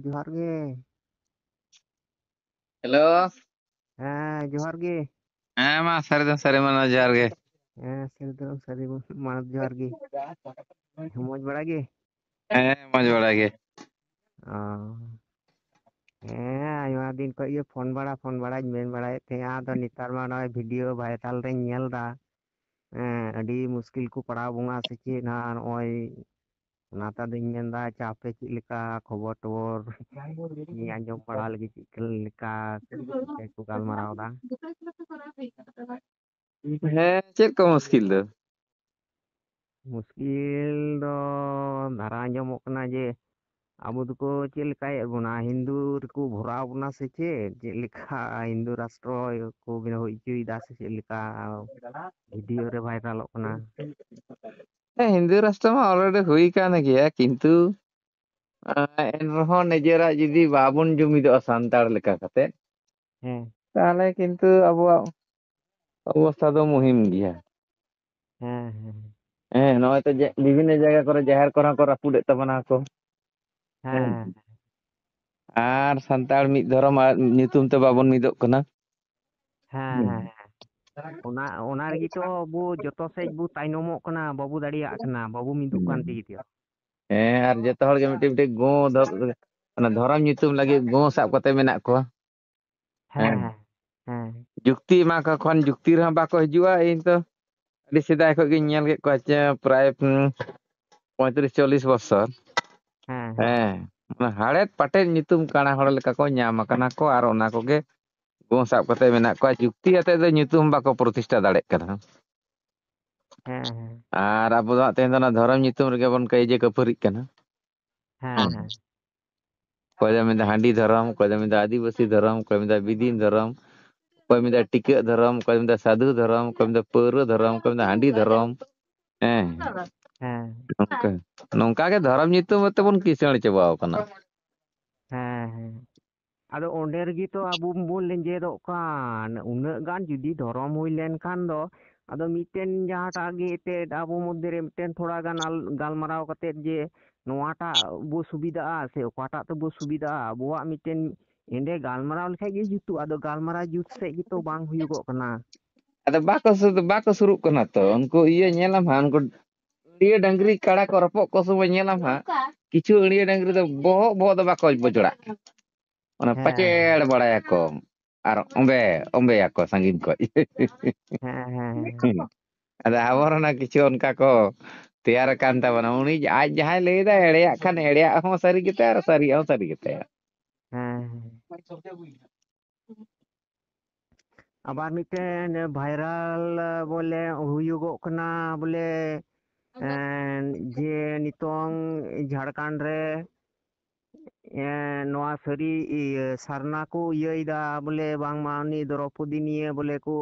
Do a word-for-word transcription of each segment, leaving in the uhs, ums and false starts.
ᱡᱚᱦᱟᱨ ᱜᱮ᱾ ᱦᱮᱞᱳ᱾ ᱦᱮᱸ, ᱡᱚᱦᱟᱨ ᱜᱮ᱾ ᱦᱮᱸ, ᱢᱟ ᱥᱟᱹᱨᱤ ᱫᱚ ᱥᱟᱹᱨᱤ ᱢᱟᱱᱟᱣ ᱡᱚᱦᱟᱨ ᱜᱮ᱾ ᱦᱮᱸ, ᱥᱟᱹᱨᱤ ᱫᱚ ᱥᱟᱹᱨᱤ ᱢᱟᱱᱟᱣ ᱡᱚᱦᱟᱨ ᱜᱮ᱾ ᱢᱚᱡᱽ ᱵᱟᱲᱟ ᱜᱮ? ᱦᱮᱸ, ᱢᱚᱡᱽ ᱵᱟᱲᱟ ᱜᱮ᱾ ᱚ᱾ ᱦᱮᱸ, ᱟᱭᱢᱟ ᱫᱤᱱ ᱠᱷᱚᱡ ᱜᱮ ᱯᱷᱳᱱ ᱵᱟᱲᱟ, ᱯᱷᱳᱱ ᱵᱟᱲᱟᱧ ᱢᱮᱱ ᱵᱟᱲᱟᱭᱮᱫ ᱛᱟᱦᱮᱸᱜᱼᱟ, ᱟᱫᱚ ᱱᱮᱛᱟᱨ ᱢᱟ ᱱᱚᱜᱼᱚᱭ ᱵᱷᱤᱰᱤᱭᱳ ᱵᱷᱟᱭᱨᱟᱞ ᱨᱮᱧ ᱧᱮᱞ ᱮᱫᱟ᱾ ᱦᱮᱸ, ᱟᱹᱰᱤ ᱢᱩᱥᱠᱤᱞ ᱠᱚ ᱯᱟᱲᱟᱣ ᱵᱚᱱᱟ ᱥᱮ ᱪᱮᱫ ᱱᱟᱦᱟᱜ ᱱᱚᱜᱼᱚᱭ ᱚᱱᱟᱛᱮ ᱟᱫᱚᱧ ᱢᱮᱱᱫᱟ, ᱟᱪᱪᱷᱟ, ᱟᱯᱮ ᱪᱮᱫ ᱞᱮᱠᱟ ᱠᱷᱚᱵᱚᱨ ᱴᱚᱵᱚᱨ? ᱤᱧ ᱟᱸᱡᱚᱢ ᱵᱟᱲᱟ ᱞᱟᱹᱜᱤᱫ ᱪᱮᱫ ᱞᱮᱠᱟ ᱠᱚ ᱜᱟᱞᱢᱟᱨᱟᱣ ᱮᱫᱟ᱾ ᱦᱮᱸ, ᱪᱮᱫ ᱠᱚ ᱢᱩᱥᱠᱤᱞ ᱫᱚ? ᱢᱩᱥᱠᱤᱞ ᱫᱚ ᱫᱷᱟᱨᱟ ᱟᱸᱡᱚᱢᱚᱜ ᱠᱟᱱᱟ ᱡᱮ ᱟᱵᱚ ᱫᱚᱠᱚ ᱪᱮᱫ ᱞᱮᱠᱟᱭᱮᱫ ᱵᱚᱱᱟ, ᱦᱤᱱᱫᱩ ᱨᱮᱠᱚ ᱵᱷᱚᱨᱟᱣ ᱵᱚᱱᱟ ᱥᱮ ᱪᱮᱫ? ᱪᱮᱫ ᱞᱮᱠᱟ ᱦᱤᱱᱫᱩ ᱨᱟᱥᱴᱨᱚ ᱠᱚ ᱵᱮᱱᱟᱣ ᱦᱚᱪᱚᱭᱮᱫᱟ ᱥᱮ ᱪᱮᱫ ᱞᱮᱠᱟ ᱵᱷᱤᱰᱤᱭᱳ ᱨᱮ ᱵᱷᱟᱭᱨᱟᱞᱚᱜ ᱠᱟᱱᱟ? ᱦᱮᱸ, ᱦᱤᱱᱫᱩ ᱨᱟᱥᱴᱨᱚ ᱢᱟ already ᱦᱩᱭ ᱟᱠᱟᱱ ᱜᱮᱭᱟ, ᱠᱤᱱᱛᱩ, ᱟᱸ, ᱮᱱᱨᱮᱦᱚᱸ ᱱᱤᱡᱮᱨᱟᱜ ᱡᱩᱫᱤ ᱵᱟᱵᱚᱱ ᱡᱩᱢᱤᱫᱚᱜᱼᱟ ᱥᱟᱱᱛᱟᱲ ᱞᱮᱠᱟ ᱠᱟᱛᱮ, ᱦᱮᱸ᱾ ᱛᱟᱦᱚᱞᱮ ᱠᱤᱱᱛᱩ ᱟᱵᱚᱣᱟᱜ ᱚᱵᱚᱥᱛᱷᱟ ᱫᱚ ᱢᱩᱦᱤᱢ ᱜᱮᱭᱟ᱾ ᱦᱮᱸ, ᱦᱮᱸ᱾ ᱦᱮᱸ, ᱱᱚᱜᱼᱚᱭ ᱛᱚ ᱡᱮ ᱵᱤᱵᱷᱤᱱᱱᱚ ᱡᱟᱭᱜᱟ ᱠᱚᱨᱮ ᱡᱟᱦᱮᱨ ᱠᱚᱨᱮ ᱦᱚᱸ ᱠᱚ ᱨᱟᱹᱯᱩᱫᱮᱫ ᱛᱟᱵᱚᱱᱟ ᱠᱚ᱾ ᱦᱮᱸ, ᱦᱮᱸ᱾ ᱦᱮᱸ᱾ ᱟᱨ ᱥᱟᱱᱛᱟᱲ ᱢᱤᱫ ᱫᱷᱚᱨᱚᱢ ᱟᱨ ᱧᱩᱛᱩᱢ ᱛᱮ ᱵᱟᱵᱚᱱ ᱢᱤᱫᱚᱜ ᱠᱟᱱᱟ᱾ ᱦᱮᱸ, ᱦᱮᱸ᱾ ᱦᱮᱸ, ᱦᱮᱸ᱾ ᱚᱱᱟ, ᱚᱱᱟ ᱨᱮᱜᱮ ᱛᱚ ᱟᱵᱚ ᱡᱚᱛᱚ ᱥᱮᱫ ᱵᱚ ᱛᱟᱭᱱᱚᱢᱚᱜ ᱠᱟᱱᱟ, ᱵᱟᱵᱚ ᱫᱟᱲᱮᱭᱟᱜ ᱠᱟᱱᱟ, ᱵᱟᱵᱚ ᱢᱤᱫᱚᱜ ᱠᱟᱱ ᱛᱮᱜᱮ ᱛᱚ᱾ ᱦᱮᱸ, ᱟᱨ ᱡᱚᱛᱚ ᱦᱚᱲ ᱜᱮ ᱢᱤᱫᱴᱤᱡ, ᱢᱤᱫᱴᱤᱡ ᱜᱳ ᱫᱷᱚ-, ᱚᱱᱟ ᱫᱷᱚᱨᱚᱢ ᱧᱩᱛᱩᱢ ᱞᱟᱹᱜᱤᱫ ᱜᱳ ᱥᱟᱵ ᱠᱟᱛᱮ ᱢᱮᱱᱟᱜ ᱠᱚᱣᱟ᱾ ᱦᱮᱸ, ᱦᱮᱸ᱾ ᱦᱮᱸ, ᱦᱮᱸ᱾ ᱡᱩᱠᱛᱤ ᱮᱢᱟ ᱠᱚ ᱠᱷᱟᱱ ᱡᱩᱠᱛᱤ ᱨᱮᱦᱚᱸ ᱵᱟᱠᱚ ᱦᱤᱡᱩᱜᱼᱟ᱾ ᱤᱧ ᱛᱚ ᱟᱹᱰᱤ ᱥᱮᱫᱟᱭ ᱠᱷᱚᱡ ᱜᱤᱧ ᱧᱮᱞ ᱠᱮᱫ ᱠᱚᱣᱟ ᱪᱮ ᱯᱨᱟᱭ, ᱩᱸ, ᱯᱚᱸᱭᱛᱨᱤᱥ ᱪᱚᱞᱞᱤᱥ ᱵᱚᱪᱷᱚᱨ᱾ ᱦᱮᱸ, ᱦᱮᱸ᱾ ᱦᱮᱸ, ᱚᱱᱟ ᱦᱟᱲᱮᱫ ᱯᱟᱴᱮᱫ ᱧᱩᱛᱩᱢ ᱠᱟᱬᱟ ᱦᱚᱲ ᱞᱮᱠᱟ ᱠᱚ ᱧᱟᱢ ᱟᱠᱟᱱᱟ ᱠᱚ ᱟᱨ ᱚᱱᱟ ᱠᱚᱜᱮ ᱜᱳ ᱥᱟᱵ ᱠᱟᱛᱮ ᱢᱮᱱᱟᱜ ᱠᱚᱣᱟ᱾ ᱡᱩᱠᱛᱤ ᱟᱛᱮ ᱫᱚ ᱧᱩᱛᱩᱢ ᱵᱟᱠᱚ ᱯᱨᱚᱛᱤᱥᱴᱷᱟ ᱫᱟᱲᱮᱭᱟᱜ ᱠᱟᱱᱟ᱾ ᱦᱮᱸ, ᱦᱮᱸ᱾ ᱟᱨ ᱟᱵᱚ ᱫᱚ ᱦᱟᱸᱜ ᱛᱮᱦᱮᱧ ᱫᱚ ᱚᱱᱟ ᱫᱷᱚᱨᱚᱢ ᱧᱩᱛᱩᱢ ᱨᱮᱜᱮ ᱵᱚᱱ ᱠᱟᱹᱭᱡᱟᱹ ᱠᱟᱹᱯᱷᱟᱹᱨᱤᱜ ᱠᱟᱱᱟ᱾ ᱦᱮᱸ, ᱦᱮᱸ᱾ ᱚᱠᱚᱭ ᱫᱚ ᱢᱮᱱᱫᱟ ᱦᱟᱺᱰᱤ ᱫᱷᱚᱨᱚᱢ, ᱚᱠᱚᱭ ᱫᱚ ᱢᱮᱱᱫᱟ ᱟᱹᱫᱤᱵᱟᱹᱥᱤ ᱫᱷᱚᱨᱚᱢ, ᱚᱠᱚᱭ ᱢᱮᱱᱫᱟ ᱵᱤᱫᱤᱱ ᱫᱷᱚᱨᱚᱢ, ᱚᱠᱚᱭ ᱢᱮᱱᱫᱟ ᱴᱤᱠᱟᱹᱜ ᱫᱷᱚᱨᱚᱢ, ᱚᱠᱚᱭ ᱢᱮᱱᱫᱟ ᱥᱟᱹᱫᱷᱩ ᱫᱷᱚᱨᱚᱢ, ᱚᱠᱚᱭ ᱢᱮᱱᱫᱟ ᱯᱟᱹᱣᱨᱟᱹ ᱫᱷᱚᱨᱚᱢ, ᱚᱠᱚᱭ ᱢᱮᱱᱫᱟ ᱦᱟᱺᱰᱤ ᱫᱷᱚᱨᱚᱢ᱾ ᱦᱮᱸ᱾ ᱦᱮᱸ᱾ ᱱᱚᱝᱠᱟ, ᱱᱚᱝᱠᱟ ᱜᱮ ᱫᱷᱚᱨᱚᱢ ᱧᱩᱛᱩᱢ ᱛᱮᱵᱚᱱ ᱠᱤᱥᱟᱹᱬ ᱪᱟᱵᱟᱣ ᱠᱟᱱᱟ᱾ ᱦᱮᱸ, ᱦᱮᱸ᱾ ᱟᱫᱚ ᱚᱸᱰᱮ ᱨᱮᱜᱮ ᱛᱚ ᱟᱵᱚ ᱵᱚᱱ ᱞᱮᱸᱡᱮᱫᱚᱜ ᱠᱟᱱ᱾ ᱩᱱᱟᱹᱜ ᱜᱟᱱ ᱡᱩᱫᱤ ᱫᱷᱚᱨᱚᱢ ᱦᱩᱭ ᱞᱮᱱᱠᱷᱟᱱ ᱫᱚ, ᱟᱫᱚ ᱢᱤᱫᱴᱮᱱ ᱡᱟᱦᱟᱸᱴᱟᱜ ᱜᱮ ᱮᱱᱛᱮᱫ ᱟᱵᱚ ᱢᱚᱫᱽᱫᱷᱮ ᱨᱮ ᱢᱤᱫᱴᱮᱱ ᱛᱷᱚᱲᱟ ᱜᱟᱱ ᱟᱞ-, ᱜᱟᱞᱢᱟᱨᱟᱣ ᱠᱟᱛᱮᱫ ᱡᱮ, ᱱᱚᱣᱟᱴᱟᱜ ᱵᱚ ᱥᱩᱵᱤᱫᱷᱟᱜᱼᱟ ᱥᱮ ᱚᱠᱟᱴᱟᱜ ᱛᱮᱵᱚ ᱥᱩᱵᱤᱫᱷᱟᱜᱼᱟ, ᱟᱵᱚᱣᱟᱜ ᱢᱤᱫᱴᱮᱱ ᱮᱸᱰᱮ ᱜᱟᱞᱢᱟᱨᱟᱣ ᱞᱮᱠᱷᱟᱡ ᱜᱮ ᱡᱩᱛᱩᱜᱼᱟ᱾ ᱟᱫᱚ ᱜᱟᱞᱢᱟᱨᱟᱣ ᱡᱩᱛ ᱥᱮᱫ ᱜᱮᱛᱚ ᱵᱟᱝ ᱦᱩᱭᱩᱜᱚᱜ ᱠᱟᱱᱟ᱾ ᱟᱫᱚ ᱵᱟᱠᱚ ᱥᱩ- ᱵᱟᱠᱚ ᱥᱩᱨᱩᱜ ᱠᱟᱱᱟ ᱛᱚ᱾ ᱩᱱᱠᱩ ᱤᱭᱟᱹ ᱧᱮᱞᱟᱢ ᱦᱟᱸᱜ, ᱩᱱᱠᱩ ᱟᱹᱲᱤᱭᱟᱹ ᱰᱟᱝᱨᱤ ᱠᱟᱲᱟ ᱠᱚ ᱨᱚᱯᱚᱜ ᱠᱚ ᱥᱚᱢᱚᱭ ᱧᱮᱞᱟᱢ ᱦᱟᱸᱜ, ᱠᱤᱪᱷᱩ ᱟᱹᱲᱤᱭᱟᱹ ᱰᱟᱝᱨᱤ ᱫᱚ ᱵᱚᱦᱚᱜ ᱵᱚᱦᱚᱜ ᱫᱚ ᱵᱟᱠᱚ ᱵᱚᱡᱚᱲᱟᱜ ᱠᱟᱱᱟ᱾ ᱚᱱᱟ ᱦᱮᱸ᱾ ᱯᱟᱪᱮᱲ ᱵᱟᱲᱟᱭᱟᱠᱚ ᱟᱨ ᱚᱸᱵᱮ ᱚᱸᱵᱮᱭᱟᱠᱚ ᱥᱟᱺᱜᱤᱧ ᱠᱷᱚᱡ᱾ ᱦᱮᱸ, ᱦᱮᱸ, ᱦᱮᱸ᱾ ᱟᱫᱚ ᱟᱵᱚᱨᱮᱱ ᱠᱤᱪᱷᱩ ᱚᱱᱠᱟ ᱠᱚ ᱛᱮᱭᱟᱨ ᱟᱠᱟᱱ ᱛᱟᱵᱚᱱᱟ᱾ ᱩᱱᱤ ᱟᱡ ᱡᱟᱦᱟᱸᱭ ᱞᱟᱹᱭᱫᱟᱭ, ᱮᱲᱮᱭᱟᱜ ᱠᱷᱟᱱ ᱮᱲᱮᱭᱟᱜ ᱦᱚᱸ ᱥᱟᱹᱨᱤ ᱜᱮᱛᱟᱭᱟ ᱟᱨ ᱥᱟᱹᱨᱤᱭᱟᱜ ᱦᱚᱸ ᱥᱟᱹᱨᱤ ᱜᱮᱛᱟᱭᱟ᱾ ᱦᱮᱸ, ᱦᱮᱸ᱾ ᱟᱵᱟᱨ ᱢᱤᱫᱴᱮᱱ ᱵᱷᱟᱭᱨᱟᱞ ᱵᱚᱞᱮ ᱦᱩᱭᱩᱜᱚᱜ ᱠᱟᱱᱟ ᱵᱚᱞᱮ, ᱮᱸ, ᱡᱮ ᱱᱤᱛᱚᱝ ᱡᱷᱟᱲᱠᱷᱚᱸᱰ ᱨᱮ, ᱮᱸ, ᱱᱚᱣᱟ ᱥᱟᱹᱨᱤ ᱤᱭᱟᱹ ᱥᱟᱨᱱᱟ ᱠᱚ ᱤᱭᱟᱹᱭᱮᱫᱟ ᱵᱚᱞᱮ, ᱵᱟᱝᱢᱟ ᱩᱱᱤ ᱫᱨᱚᱯᱚᱫᱤ ᱱᱤᱭᱮ ᱵᱚᱞᱮ ᱠᱚ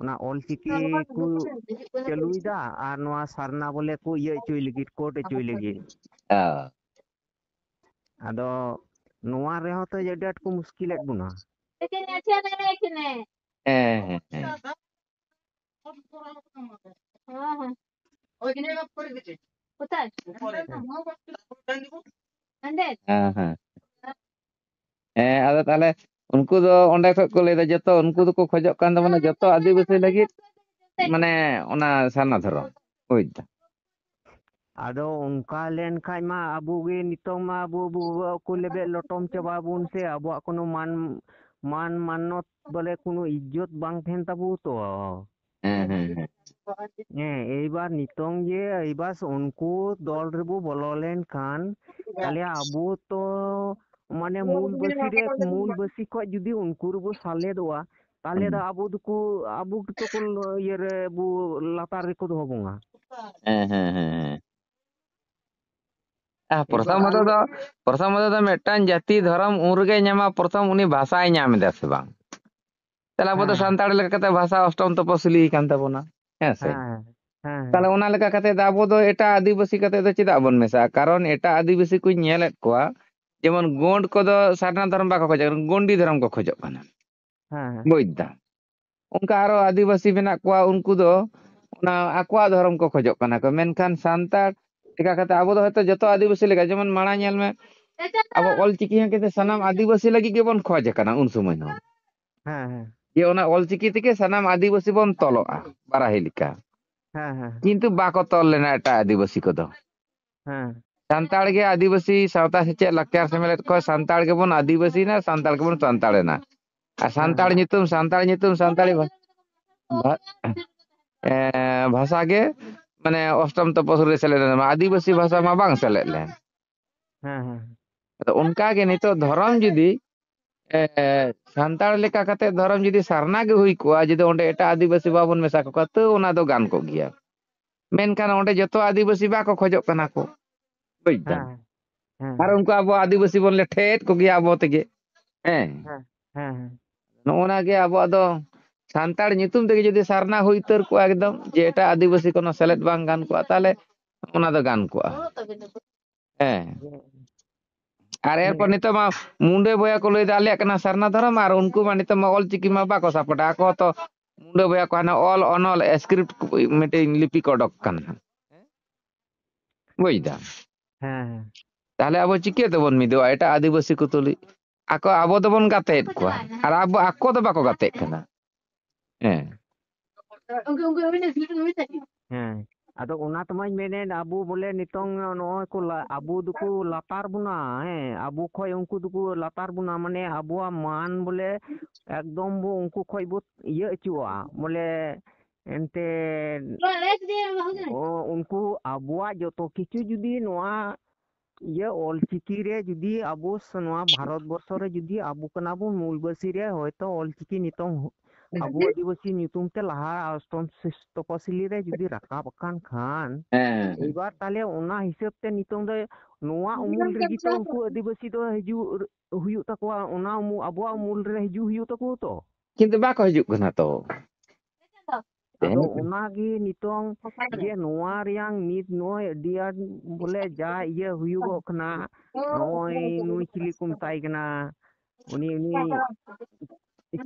ᱚᱱᱟ ᱚᱞᱪᱤᱠᱤ ᱠᱚ ᱪᱟᱹᱞᱩᱭᱮᱫᱟ ᱟᱨ ᱱᱚᱣᱟ ᱥᱟᱨᱱᱟ ᱵᱚᱞᱮ ᱠᱚ ᱤᱭᱟᱹ ᱦᱚᱪᱚᱭ ᱞᱟᱹᱜᱤᱫ, ᱠᱳᱰ ᱦᱚᱪᱚᱭ ᱞᱟᱹᱜᱤᱫ᱾ ᱦᱮᱸ᱾ ᱟᱫᱚ ᱱᱚᱣᱟ ᱨᱮᱦᱚᱸ ᱛᱚ ᱟᱹᱰᱤ ᱟᱸᱴ ᱠᱚ ᱢᱩᱥᱠᱤᱞᱮᱫ ᱵᱚᱱᱟ᱾ ᱦᱮᱸ, ᱦᱮᱸ, ᱦᱮᱸ᱾ কোথায়? ᱦᱮᱸ, ᱦᱮᱸ᱾ ᱦᱮᱸ, ᱟᱫᱚ ᱛᱟᱦᱞᱮ ᱩᱱᱠᱩ ᱫᱚ ᱚᱸᱰᱮ ᱠᱷᱚᱡ ᱠᱚ ᱞᱟᱹᱭᱫᱟ, ᱡᱚᱛᱚ ᱩᱱᱠᱩ ᱫᱚᱠᱚ ᱠᱷᱚᱡᱚᱜ ᱠᱟᱱ ᱛᱟᱵᱚᱱᱟ, ᱡᱚᱛᱚ ᱟᱹᱫᱤᱵᱟᱹᱥᱤ ᱞᱟᱹᱜᱤᱫ, ᱢᱟᱱᱮ, ᱚᱱᱟ ᱥᱟᱨᱱᱟ ᱫᱷᱚᱨᱚᱢ᱾ ᱵᱩᱡᱽ ᱫᱟ? ᱟᱫᱚ ᱚᱱᱠᱟ ᱞᱮᱱ ᱠᱷᱟᱡ ᱢᱟ ᱟᱵᱚ ᱜᱮ ᱱᱤᱛᱚᱝ ᱢᱟ ᱟᱵᱚ, ᱟᱵᱚ ᱠᱚ ᱞᱮᱵᱮᱫ ᱞᱚᱴᱚᱢ ᱪᱟᱵᱟ ᱵᱚᱱ ᱥᱮ, ᱟᱵᱚᱣᱟᱜ ᱠᱳᱱᱳ ᱢᱟᱱ, ᱢᱟᱱ ᱢᱟᱱᱚᱛ ᱵᱚᱞᱮ ᱠᱳᱱᱳ ᱤᱡᱽᱡᱚᱛ ᱵᱟᱝ ᱛᱟᱦᱮᱱ ᱛᱟᱵᱚ ᱛᱚ᱾ ᱦᱮᱸ, ᱦᱮᱸ, ᱦᱮᱸ᱾ ᱦᱮᱸ, ᱮᱭᱵᱟᱨ ᱱᱤᱛᱚᱝ ᱡᱮ ᱮᱭᱵᱟᱨ ᱩᱱᱠᱩ ᱫᱚᱞ ᱨᱮᱵᱚ ᱵᱚᱞᱚ ᱞᱮᱱ ᱠᱷᱟᱱ, ᱛᱟᱦᱞᱮ ᱟᱵᱚ ᱛᱚ ᱢᱟᱱᱮ ᱢᱩᱞ ᱵᱟᱹᱥᱤ ᱨᱮ, ᱢᱩᱞ ᱵᱟᱹᱥᱤ ᱠᱷᱚᱡ ᱡᱩᱫᱤ ᱩᱱᱠᱩ ᱨᱮᱵᱚ ᱥᱟᱞᱮᱫᱚᱜᱼᱟ, ᱛᱟᱦᱞᱮ ᱫᱚ ᱦᱩᱸ᱾ ᱟᱵᱚ ᱫᱚᱠᱚ, ᱟᱵᱚ ᱜᱮᱛᱚ ᱠᱚ ᱤᱭᱟᱹ ᱨᱮ ᱵᱚ ᱞᱟᱛᱟᱨ ᱨᱮᱠᱚ ᱫᱚᱦᱚ ᱵᱚᱱᱟ᱾ ᱦᱮᱸ, ᱦᱮᱸ, ᱦᱮᱸ, ᱦᱮᱸ᱾ ᱟᱨ ᱯᱨᱚᱛᱷᱚᱢ ᱫᱚ, ᱯᱨᱚᱛᱷᱚᱢ ᱫᱚ ᱢᱤᱫᱴᱟᱝ ᱡᱟᱹᱛᱤ ᱫᱷᱚᱨᱚᱢ ᱩᱱ ᱨᱮᱜᱮ ᱧᱟᱢᱟ, ᱯᱨᱚᱛᱷᱚᱢ ᱩᱱᱤ ᱵᱷᱟᱥᱟᱭ ᱧᱟᱢ ᱮᱫᱟ ᱥᱮ ᱵᱟᱝ? ᱛᱟᱦᱞᱮ ᱟᱵᱚ ᱫᱚ ᱦᱮᱸ᱾ ᱥᱟᱱᱛᱟᱲ ᱞᱮᱠᱟ ᱠᱟᱛᱮ ᱵᱷᱟᱥᱟ ᱚᱥᱴᱚᱢ ᱛᱚᱯᱚᱥᱤᱞᱤ ᱠᱟᱱ ᱛᱟᱵᱚᱱᱟ᱾ ᱦᱮᱸ ᱥᱮ? ᱦᱮᱸ, ᱦᱮᱸ, ᱛᱟᱦᱞᱮ ᱦᱮᱸ᱾ ᱚᱱᱟ ᱞᱮᱠᱟ ᱠᱟᱛᱮ ᱫᱚ ᱟᱵᱚ ᱫᱚ ᱮᱴᱟᱜ ᱟᱹᱫᱤᱵᱟᱹᱥᱤ ᱠᱟᱛᱮ ᱫᱚ ᱪᱮᱫᱟᱜ ᱵᱚᱱ ᱢᱮᱥᱟᱜᱼᱟ? ᱠᱟᱨᱚᱱ ᱮᱴᱟᱜ ᱟᱹᱫᱤᱵᱟᱹᱥᱤ ᱠᱚᱧ ᱧᱮᱞᱮᱫ ᱠᱚᱣᱟ, ᱡᱮᱢᱚᱱ ᱜᱳᱸᱰ ᱠᱚᱫᱚ ᱥᱟᱨᱱᱟ ᱫᱷᱚᱨᱚᱢ ᱵᱟᱠᱚ ᱠᱷᱚᱡᱚᱜ ᱠᱟᱱᱟ, ᱜᱳᱸᱰᱤ ᱫᱷᱚᱨᱚᱢ ᱠᱚ ᱠᱷᱚᱡᱚᱜ ᱠᱟᱱᱟ᱾ ᱦᱮᱸ, ᱦᱮᱸ᱾ ᱵᱩᱡᱽ ᱫᱟ? ᱚᱱᱠᱟ ᱟᱨᱚ ᱟᱹᱫᱤᱵᱟᱹᱥᱤ ᱢᱮᱱᱟᱜ ᱠᱚᱣᱟ, ᱩᱱᱠᱩ ᱫᱚ ᱚᱱᱟ ᱟᱠᱚᱣᱟᱜ ᱫᱷᱚᱨᱚᱢ ᱠᱚ ᱠᱷᱚᱡᱚᱜ ᱠᱟᱱᱟ ᱠᱚ, ᱢᱮᱱᱠᱷᱟᱱ ᱥᱟᱱᱛᱟᱲ ᱪᱮᱠᱟ ᱠᱟᱛᱮ ᱟᱵᱚ ᱫᱚ ᱦᱚᱭᱛᱚ ᱡᱚᱛᱚ ᱟᱹᱫᱤᱵᱟᱹᱥᱤ ᱞᱮᱠᱟ, ᱡᱮᱢᱚᱱ ᱢᱟᱲᱟᱝ ᱧᱮᱞ ᱢᱮ, ᱟᱵᱚ ᱚᱞᱪᱤᱠᱤ ᱦᱚᱸ ᱠᱤᱱᱛᱩ ᱥᱟᱱᱟᱢ ᱟᱹᱫᱤᱵᱟᱹᱥᱤ ᱞᱟᱹᱜᱤᱫ ᱜᱮᱵᱚᱱ ᱠᱷᱚᱡᱽ ᱟᱠᱟᱱᱟ ᱩᱱ ᱥᱚᱢᱚᱭ ᱦᱚᱸ᱾ ᱦᱮᱸ, ᱦᱮᱸ᱾ ᱡᱮ ᱚᱱᱟ ᱚᱞᱪᱤᱠᱤ ᱛᱮᱜᱮ ᱥᱟᱱᱟᱢ ᱟᱹᱫᱤᱵᱟᱹᱥᱤ ᱵᱚᱱ ᱛᱚᱞᱚᱜᱼᱟ, ᱵᱟᱨᱟᱦᱤ ᱞᱮᱠᱟ᱾ ᱦᱮᱸ, ᱦᱮᱸ᱾ ᱠᱤᱱᱛᱩ ᱵᱟᱠᱚ ᱛᱚᱞ ᱞᱮᱱᱟ ᱮᱴᱟᱜ ᱟᱹᱫᱤᱵᱟᱹᱥᱤ ᱠᱚᱫᱚ᱾ ᱦᱮᱸ᱾ ᱥᱟᱱᱛᱟᱲ ᱜᱮ ᱟᱹᱫᱤᱵᱟᱹᱥᱤ ᱥᱟᱶᱛᱟ ᱥᱮᱪᱮᱫ ᱞᱟᱠᱪᱟᱨ ᱥᱮᱢᱞᱮᱫ ᱠᱷᱚᱱ ᱥᱟᱱᱛᱟᱲ ᱜᱮᱵᱚᱱ ᱟᱹᱫᱤᱵᱟᱹᱥᱤᱭᱮᱱᱟ, ᱥᱟᱱᱛᱟᱲ ᱜᱮᱵᱚᱱ ᱥᱟᱱᱛᱟᱲᱮᱱᱟ᱾ ᱟᱨ ᱦᱮᱸ, ᱥᱟᱱᱛᱟᱲ ᱦᱮᱸ᱾ ᱧᱩᱛᱩᱢ, ᱥᱟᱱᱛᱟᱲ ᱧᱩᱛᱩᱢ, ᱥᱟᱱᱛᱟᱲᱤ ᱵᱷᱟ-, ᱵᱷᱟ-, ᱮ, ᱵᱷᱟᱥᱟ ᱜᱮ ᱢᱟᱱᱮ ᱚᱥᱴᱚᱢ ᱛᱚᱯᱚᱥᱩᱨ ᱨᱮ ᱥᱮᱞᱮᱫ ᱞᱮᱱᱟ, ᱟᱹᱫᱤᱵᱟᱹᱥᱤ ᱵᱷᱟᱥᱟ ᱢᱟ ᱵᱟᱝ ᱥᱮᱞᱮᱫ ᱞᱮᱱ᱾ ᱦᱮᱸ, ᱦᱮᱸ᱾ ᱟᱫᱚ ᱚᱱᱠᱟ ᱜᱮ ᱱᱤᱛᱚᱜ ᱫᱷᱚᱨᱚᱢ ᱡᱩᱫᱤ, ᱮ, ᱥᱟᱱᱛᱟᱲ ᱞᱮᱠᱟ ᱠᱟᱛᱮ ᱫᱷᱚᱨᱚᱢ ᱡᱩᱫᱤ ᱥᱟᱨᱱᱟ ᱜᱮ ᱦᱩᱭ ᱠᱚᱜᱼᱟ, ᱡᱩᱫᱤ ᱚᱸᱰᱮ ᱮᱴᱟᱜ ᱟᱹᱫᱤᱵᱟᱹᱥᱤ ᱵᱟᱵᱚᱱ ᱢᱮᱥᱟ ᱠᱚ ᱠᱚᱣᱟ, ᱛᱟᱹᱣ ᱚᱱᱟ ᱫᱚ ᱜᱟᱱ ᱠᱚᱜ ᱜᱮᱭᱟ᱾ ᱢᱮᱱᱠᱷᱟᱱ ᱚᱸᱰᱮ ᱡᱚᱛᱚ ᱟᱹᱫᱤᱵᱟᱹᱥᱤ ᱵᱟᱠᱚ ᱠᱷᱚᱡᱚᱜ ᱠᱟᱱᱟ ᱠᱚ, ᱵᱩᱡᱽ ᱫᱟᱢ? ᱦᱮᱸ, ᱦᱮᱸ᱾ ᱟᱨ ᱩᱱᱠᱩ ᱟᱵᱚ ᱟᱹᱫᱤᱵᱟᱹᱥᱤ ᱵᱚᱱ ᱞᱮᱴᱷᱮᱭᱮᱫ ᱠᱚᱜᱮᱭᱟ ᱟᱵᱚ ᱛᱮᱜᱮ᱾ ᱦᱮᱸ᱾ ᱦᱮᱸ, ᱦᱮᱸ, ᱦᱮᱸ᱾ ᱱᱚᱜᱼᱚ ᱱᱟ ᱜᱮ ᱟᱵᱚᱣᱟᱜ ᱫᱚ ᱥᱟᱱᱛᱟᱲ ᱧᱩᱛᱩᱢ ᱛᱮᱜᱮ ᱡᱩᱫᱤ ᱥᱟᱨᱱᱟ ᱦᱩᱭ ᱩᱛᱟᱹᱨ ᱠᱚᱜᱼᱟ ᱮᱠᱫᱚᱢ, ᱡᱮ ᱮᱴᱟᱜ ᱟᱹᱫᱤᱵᱟᱹᱥᱤ ᱠᱳᱱᱳ ᱥᱮᱞᱮᱫ ᱵᱟᱝ ᱜᱟᱱ ᱠᱚᱜᱼᱟ, ᱛᱟᱦᱚᱞᱮ ᱚᱱᱟ ᱫᱚ ᱜᱟᱱ ᱠᱚᱜᱼᱟ᱾ ᱦᱮᱸ᱾ ᱦᱮᱸ᱾ ᱟᱨ ᱮᱨᱯᱚᱨ ᱦᱮᱸ᱾ ᱱᱤᱛᱚᱜ ᱢᱟ ᱢᱩᱱᱰᱟᱹ ᱵᱚᱭᱦᱟ ᱠᱚ ᱞᱟᱹᱭᱫᱟ ᱟᱞᱮᱭᱟᱜ ᱠᱟᱱᱟ ᱥᱟᱨᱱᱟ ᱫᱷᱚᱨᱚᱢ, ᱟᱨ ᱩᱱᱠᱩ ᱢᱟ ᱱᱤᱛᱚᱜ ᱢᱟ ᱚᱞᱪᱤᱠᱤ ᱢᱟ ᱵᱟᱠᱚ ᱥᱟᱯᱚᱴᱟ᱾ ᱟᱠᱚ ᱛᱚ ᱢᱩᱱᱰᱟᱹ ᱵᱚᱭᱦᱟ ᱠᱚ ᱦᱟᱱᱮ ᱚᱞ ᱚᱱᱚᱞ script ᱢᱤᱫᱴᱮᱱ ᱞᱤᱯᱤ ᱠᱚ ᱚᱰᱚᱠ ᱠᱟᱱᱟ᱾ ᱵᱩᱡᱽ ᱫᱟᱢ? ᱦᱮᱸ, ᱦᱮᱸ᱾ ᱛᱟᱦᱞᱮ ᱟᱵᱚ ᱪᱤᱠᱟᱹ ᱛᱮᱵᱚᱱ ᱢᱤᱫᱚᱜᱼᱟ ᱮᱴᱟᱜ ᱟᱹᱫᱤᱵᱟᱹᱥᱤ ᱠᱚ ᱛᱩᱞᱩᱡ? ᱟᱠᱚ, ᱟᱵᱚ ᱫᱚᱵᱚᱱ ᱜᱟᱛᱮᱭᱮᱫ ᱠᱚᱣᱟ, ᱟᱨ ᱟᱵᱚ, ᱟᱠᱚ ᱫᱚ ᱵᱟᱠᱚ ᱜᱟᱛᱮᱜ ᱠᱟᱱᱟ᱾ ᱦᱮᱸ᱾ ᱦᱮᱸ, ᱟᱫᱚ ᱚᱱᱟ ᱛᱮᱢᱟᱧ ᱢᱮᱱᱮᱫ, ᱟᱵᱚ ᱵᱚᱞᱮ ᱱᱤᱛᱚᱝ ᱱᱚᱜᱼᱚᱭ ᱠᱚ ᱞᱟ-, ᱟᱵᱚ ᱫᱚᱠᱚ ᱞᱟᱛᱟᱨ ᱵᱚᱱᱟ, ᱦᱮᱸ, ᱟᱵᱚ ᱠᱷᱚᱡ ᱩᱱᱠᱩ ᱫᱚᱠᱚ ᱞᱟᱛᱟᱨ ᱵᱚᱱᱟ, ᱢᱟᱱᱮ ᱟᱵᱚᱣᱟᱜ ᱢᱟᱱ ᱵᱚᱞᱮ ᱮᱠᱫᱚᱢ ᱵᱚ ᱩᱱᱠᱩ ᱠᱷᱚᱡ ᱵᱚ ᱤᱭᱟᱹ ᱚᱪᱚᱣᱟᱜᱼᱟ, ᱵᱚᱞᱮ ᱮᱱᱛᱮ ᱚ, ᱩᱱᱠᱩ ᱟᱵᱚᱣᱟᱜ ᱡᱚᱛᱚ ᱠᱤᱪᱷᱩ ᱡᱩᱫᱤ ᱱᱚᱣᱟ ᱤᱭᱟᱹ ᱚᱞᱪᱤᱠᱤ ᱨᱮ ᱡᱩᱫᱤ ᱟᱵᱚ ᱥ-, ᱱᱚᱣᱟ ᱵᱷᱟᱨᱚᱛ ᱵᱚᱨᱥᱚ ᱨᱮ ᱡᱩᱫᱤ ᱟᱵᱚ ᱠᱟᱱᱟ ᱵᱚᱱ ᱢᱩᱞᱵᱟᱹᱥᱤ ᱨᱮ, ᱦᱚᱭᱛᱚ ᱚᱞᱪᱤᱠᱤ ᱱᱤᱛᱚᱝ ᱦᱚ-, ᱟᱵᱚ ᱟᱹᱫᱤᱵᱟᱹᱥᱤ ᱧᱩᱛᱩᱢ ᱛᱮ ᱞᱟᱦᱟ ᱚᱥᱴᱚᱢ ᱥᱤᱥ-, ᱛᱚᱯᱚᱥᱤᱞᱤ ᱨᱮ ᱡᱩᱫᱤ ᱨᱟᱠᱟᱵ ᱟᱠᱟᱱ ᱠᱷᱟᱱ, ᱦᱮᱸ᱾ ᱮᱵᱟᱨ ᱛᱟᱦᱞᱮ ᱚᱱᱟ ᱦᱤᱥᱟᱹᱵ ᱛᱮ ᱱᱤᱛᱚᱝ ᱫᱚ ᱱᱚᱣᱟ ᱩᱢᱩᱞ ᱨᱮᱜᱮ ᱛᱚ ᱩᱱᱠᱩ ᱟᱹᱫᱤᱵᱟᱹᱥᱤ ᱫᱚ ᱦᱤᱡᱩᱜ ᱦᱩᱭᱩᱜ ᱛᱟᱠᱚᱣᱟ, ᱚᱱᱟ ᱩᱢᱩ-, ᱟᱵᱚᱣᱟᱜ ᱩᱢᱩᱞ ᱨᱮ ᱦᱤᱡᱩᱜ ᱦᱩᱭᱩᱜ ᱛᱟᱠᱚᱣᱟ ᱛᱚ᱾ ᱠᱤᱱᱛᱩ ᱵᱟᱠᱚ ᱦᱤᱡᱩᱜ ᱠᱟᱱᱟ ᱛᱚ᱾ ᱟᱫᱚ ᱛᱮᱦᱮᱧ ᱚᱱᱟᱜᱮ ᱱᱤᱛᱚᱝ ᱡᱮ ᱱᱚᱣᱟ ᱨᱮᱭᱟᱝ ᱱᱤᱛ ᱱᱚᱜᱼᱚᱭ ᱟᱹᱰᱤ ᱟᱸᱴ ᱵᱚᱞᱮ ᱡᱟ ᱤᱭᱟᱹ ᱦᱩᱭᱩᱜᱚᱜ ᱠᱟᱱᱟ, ᱱᱚᱜᱼᱚᱭ ᱱᱩᱭ ᱪᱤᱞᱤ ᱠᱚ ᱢᱮᱛᱟᱭ ᱠᱟᱱᱟ, ᱩᱱᱤ, ᱩᱱᱤ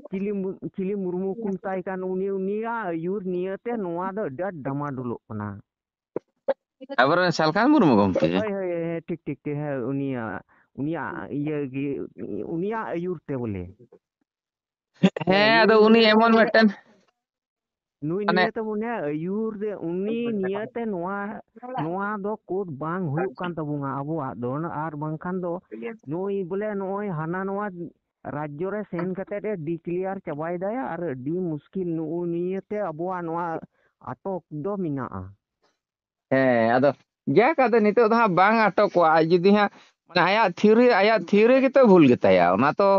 ᱪᱤᱞᱤ ᱢᱩ-, ᱪᱤᱞᱤ ᱢᱩᱨᱢᱩ ᱠᱚ ᱢᱮᱛᱟᱭ ᱠᱟᱱ, ᱩᱱᱤ, ᱩᱱᱤᱭᱟᱜ ᱟᱹᱭᱩᱨ ᱱᱤᱭᱟᱹᱛᱮ ᱱᱚᱣᱟ ᱫᱚ ᱟᱹᱰᱤ ᱟᱸᱴ ᱰᱟᱢᱟᱰᱳᱞᱚᱜ ᱠᱟᱱᱟ᱾ ᱟᱵᱚᱨᱮᱱ ᱥᱟᱞᱠᱷᱟᱱ ᱢᱩᱨᱢᱩ ᱜᱚᱢᱠᱮ᱾ ᱦᱳᱭ ᱦᱳᱭ ᱦᱳᱭ, ᱴᱷᱤᱠ ᱴᱷᱤᱠ ᱴᱷᱤᱠ, ᱦᱮᱸ, ᱩᱱᱤᱭᱟᱜ ᱩᱱᱤᱭᱟᱜ ᱤᱭᱟᱹ ᱜᱮ, ᱩᱱᱤᱭᱟᱜ ᱟᱹᱭᱩᱨ ᱛᱮ ᱵᱚᱞᱮ᱾ ᱦᱮᱸ, ᱟᱫᱚ ᱩᱱᱤ ᱮᱢᱚᱱ ᱢᱤᱫᱴᱮᱱ ᱱᱩᱭ ᱢᱟᱱᱮ ᱱᱤᱭᱟᱹᱛᱮ ᱢᱚᱱᱮ ᱟᱹᱭᱩᱨ ᱫᱮ, ᱩᱱᱤ ᱱᱤᱭᱟᱹᱛᱮ ᱱᱚᱣᱟ ᱱᱚᱣᱟ ᱫᱚ ᱠᱳᱰ ᱵᱟᱝ ᱦᱩᱭᱩᱜ ᱠᱟᱱ ᱛᱟᱵᱚᱱᱟ ᱟᱵᱚᱣᱟᱜ ᱫᱚ᱾ ᱟᱨ ᱵᱟᱝᱠᱷᱟᱱ ᱫᱚ ᱱᱩᱭ ᱵᱚᱞᱮ ᱱᱚᱜᱼᱚᱭ ᱦᱟᱱᱟ ᱱᱚᱣᱟ ᱨᱟᱡᱽᱡᱚ ᱨᱮ ᱥᱮᱱ ᱠᱟᱛᱮ ᱮ ᱰᱤᱠᱞᱮᱭᱟᱨ ᱪᱟᱵᱟᱭ ᱫᱟᱭ, ᱟᱨ ᱟᱹᱰᱤ ᱢᱩᱥᱠᱤᱞ ᱱᱩᱜᱼᱩ ᱱᱤᱭᱟᱹᱛᱮ ᱟᱵᱚᱣᱟᱜ ᱱᱚᱣᱟ ᱟᱴᱚᱠ ᱫᱚ ᱢᱮᱱᱟᱜᱼᱟ᱾ ᱦᱮᱸ, ᱟᱫᱚ ᱡᱟᱠ, ᱟᱫᱚ ᱱᱤᱛᱚᱜ ᱫᱚ ᱦᱟᱸᱜ ᱵᱟᱝ ᱟᱴᱚᱠᱚᱜᱼᱟ᱾ ᱟᱡ ᱡᱩᱫᱤ ᱦᱟᱸᱜ, ᱢᱟᱱᱮ, ᱟᱭᱟᱜ ᱛᱷᱤᱣᱨᱤ, ᱟᱭᱟᱜ ᱛᱷᱤᱣᱨᱤ ᱜᱮᱛᱚ ᱵᱷᱩᱞ ᱜᱮᱛᱟᱭᱟ᱾ ᱚᱱᱟ ᱛᱚ,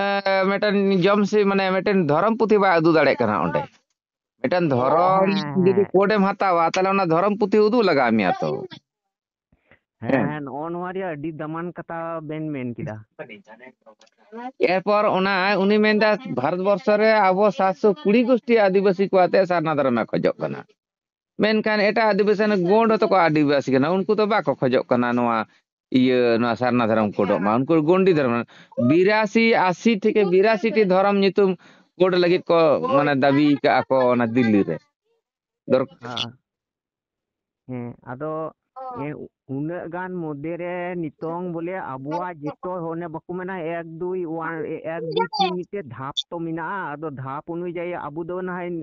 ᱮ, ᱢᱤᱫᱴᱮᱱ ᱡᱚᱢ ᱥᱤ-, ᱢᱟᱱᱮ, ᱢᱤᱫᱴᱮᱱ ᱫᱷᱚᱨᱚᱢ ᱯᱩᱛᱷᱤ ᱵᱟᱭ ᱩᱫᱩᱜ ᱫᱟᱲᱮᱭᱟᱜ ᱠᱟᱱᱟ ᱚᱸᱰᱮ᱾ ᱢᱤᱫᱴᱮᱱ ᱫᱷᱚᱨᱚᱢ ᱦᱮᱸ, ᱡᱩᱫᱤ ᱦᱮᱸ᱾ ᱠᱳᱰ ᱮᱢ ᱦᱟᱛᱟᱣᱟ, ᱛᱟᱦᱞᱮ ᱚᱱᱟ ᱫᱷᱚᱨᱚᱢ ᱯᱩᱛᱷᱤ ᱩᱫᱩᱜ ᱞᱟᱜᱟᱣ ᱢᱮᱭᱟ ᱛᱚ᱾ ᱦᱮᱸ᱾ ᱦᱮᱸ, ᱱᱚᱜᱼᱚ ᱱᱚᱣᱟ ᱨᱮᱭᱟᱜ ᱟᱹᱰᱤ ᱫᱟᱢᱟᱱ ᱠᱟᱛᱷᱟ ᱵᱮᱱ ᱢᱮᱱ ᱠᱮᱫᱟ᱾ ᱮᱨᱯᱚᱨ ᱚᱱᱟ ᱩᱱᱤ ᱢᱮᱱᱫᱟ, ᱵᱷᱟᱨᱚᱛ ᱵᱚᱨᱥᱚ ᱨᱮ ᱟᱵᱚ ᱥᱟᱛᱥᱚ ᱠᱩᱲᱤ ᱜᱳᱥᱴᱤ ᱟᱹᱫᱤᱵᱟᱹᱥᱤ ᱠᱚ ᱟᱛᱮ ᱥᱟᱨᱱᱟ ᱫᱷᱚᱨᱚᱢᱮ ᱠᱷᱚᱡᱚᱜ ᱠᱟᱱᱟ᱾ ᱢᱮᱱᱠᱷᱟᱱ ᱮᱴᱟᱜ ᱟᱹᱫᱤᱵᱟᱹᱥᱤ, ᱚᱱᱮ ᱜᱳᱸᱰ ᱦᱚᱸᱛᱚ ᱠᱚ ᱟᱹᱫᱤᱵᱟᱹᱥᱤ ᱠᱟᱱᱟ, ᱩᱱᱠᱩ ᱫᱚ ᱵᱟᱠᱚ ᱠᱷᱚᱡᱚᱜ ᱠᱟᱱᱟ ᱱᱚᱣᱟ ᱤᱭᱟᱹ, ᱱᱚᱣᱟ ᱥᱟᱨᱱᱟ ᱫᱷᱚᱨᱚᱢ ᱠᱳᱰᱚᱜ ᱢᱟ᱾ ᱩᱱᱠᱩ ᱜᱳᱱᱰᱤ ᱫᱷᱚᱨᱚᱢ, ᱵᱤᱨᱟᱥᱤ, ᱟᱥᱤ ᱛᱷᱮᱠᱮ ᱵᱤᱨᱟᱥᱤ ᱴᱤ ᱫᱷᱚᱨᱚᱢ ᱧᱩᱛᱩᱢ ᱠᱳᱰ ᱞᱟᱹᱜᱤᱫ ᱠᱚ, ᱢᱟᱱᱮ, ᱫᱟᱹᱵᱤ ᱠᱟᱜᱼᱟ ᱠᱚ ᱚᱱᱟ ᱫᱤᱞᱞᱤ ᱨᱮ᱾ ᱫᱚᱨ- ᱦᱮᱸ᱾ ᱦᱮᱸ, ᱟᱫᱚ ᱮ, ᱩᱱᱟᱹᱜ ᱜᱟᱱ ᱢᱚᱫᱽᱫᱷᱮ ᱨᱮ ᱱᱤᱛᱚᱝ ᱵᱚᱞᱮ ᱟᱵᱚᱣᱟᱜ ᱡᱚᱛᱚ, ᱚᱱᱮ ᱵᱟᱠᱚ ᱢᱮᱱᱟ, ᱮᱠ ᱫᱩᱭ ᱳᱣᱟᱱ, ᱮᱠ ᱫᱩᱭ ᱛᱤᱱ ᱢᱤᱫᱴᱮᱡ ᱫᱷᱟᱯ ᱛᱚ ᱢᱮᱱᱟᱜᱼᱟ᱾ ᱟᱫᱚ ᱫᱷᱟᱯ ᱚᱱᱩᱡᱟᱭᱤ ᱟᱵᱚ ᱫᱚ ᱱᱟᱦᱟᱜ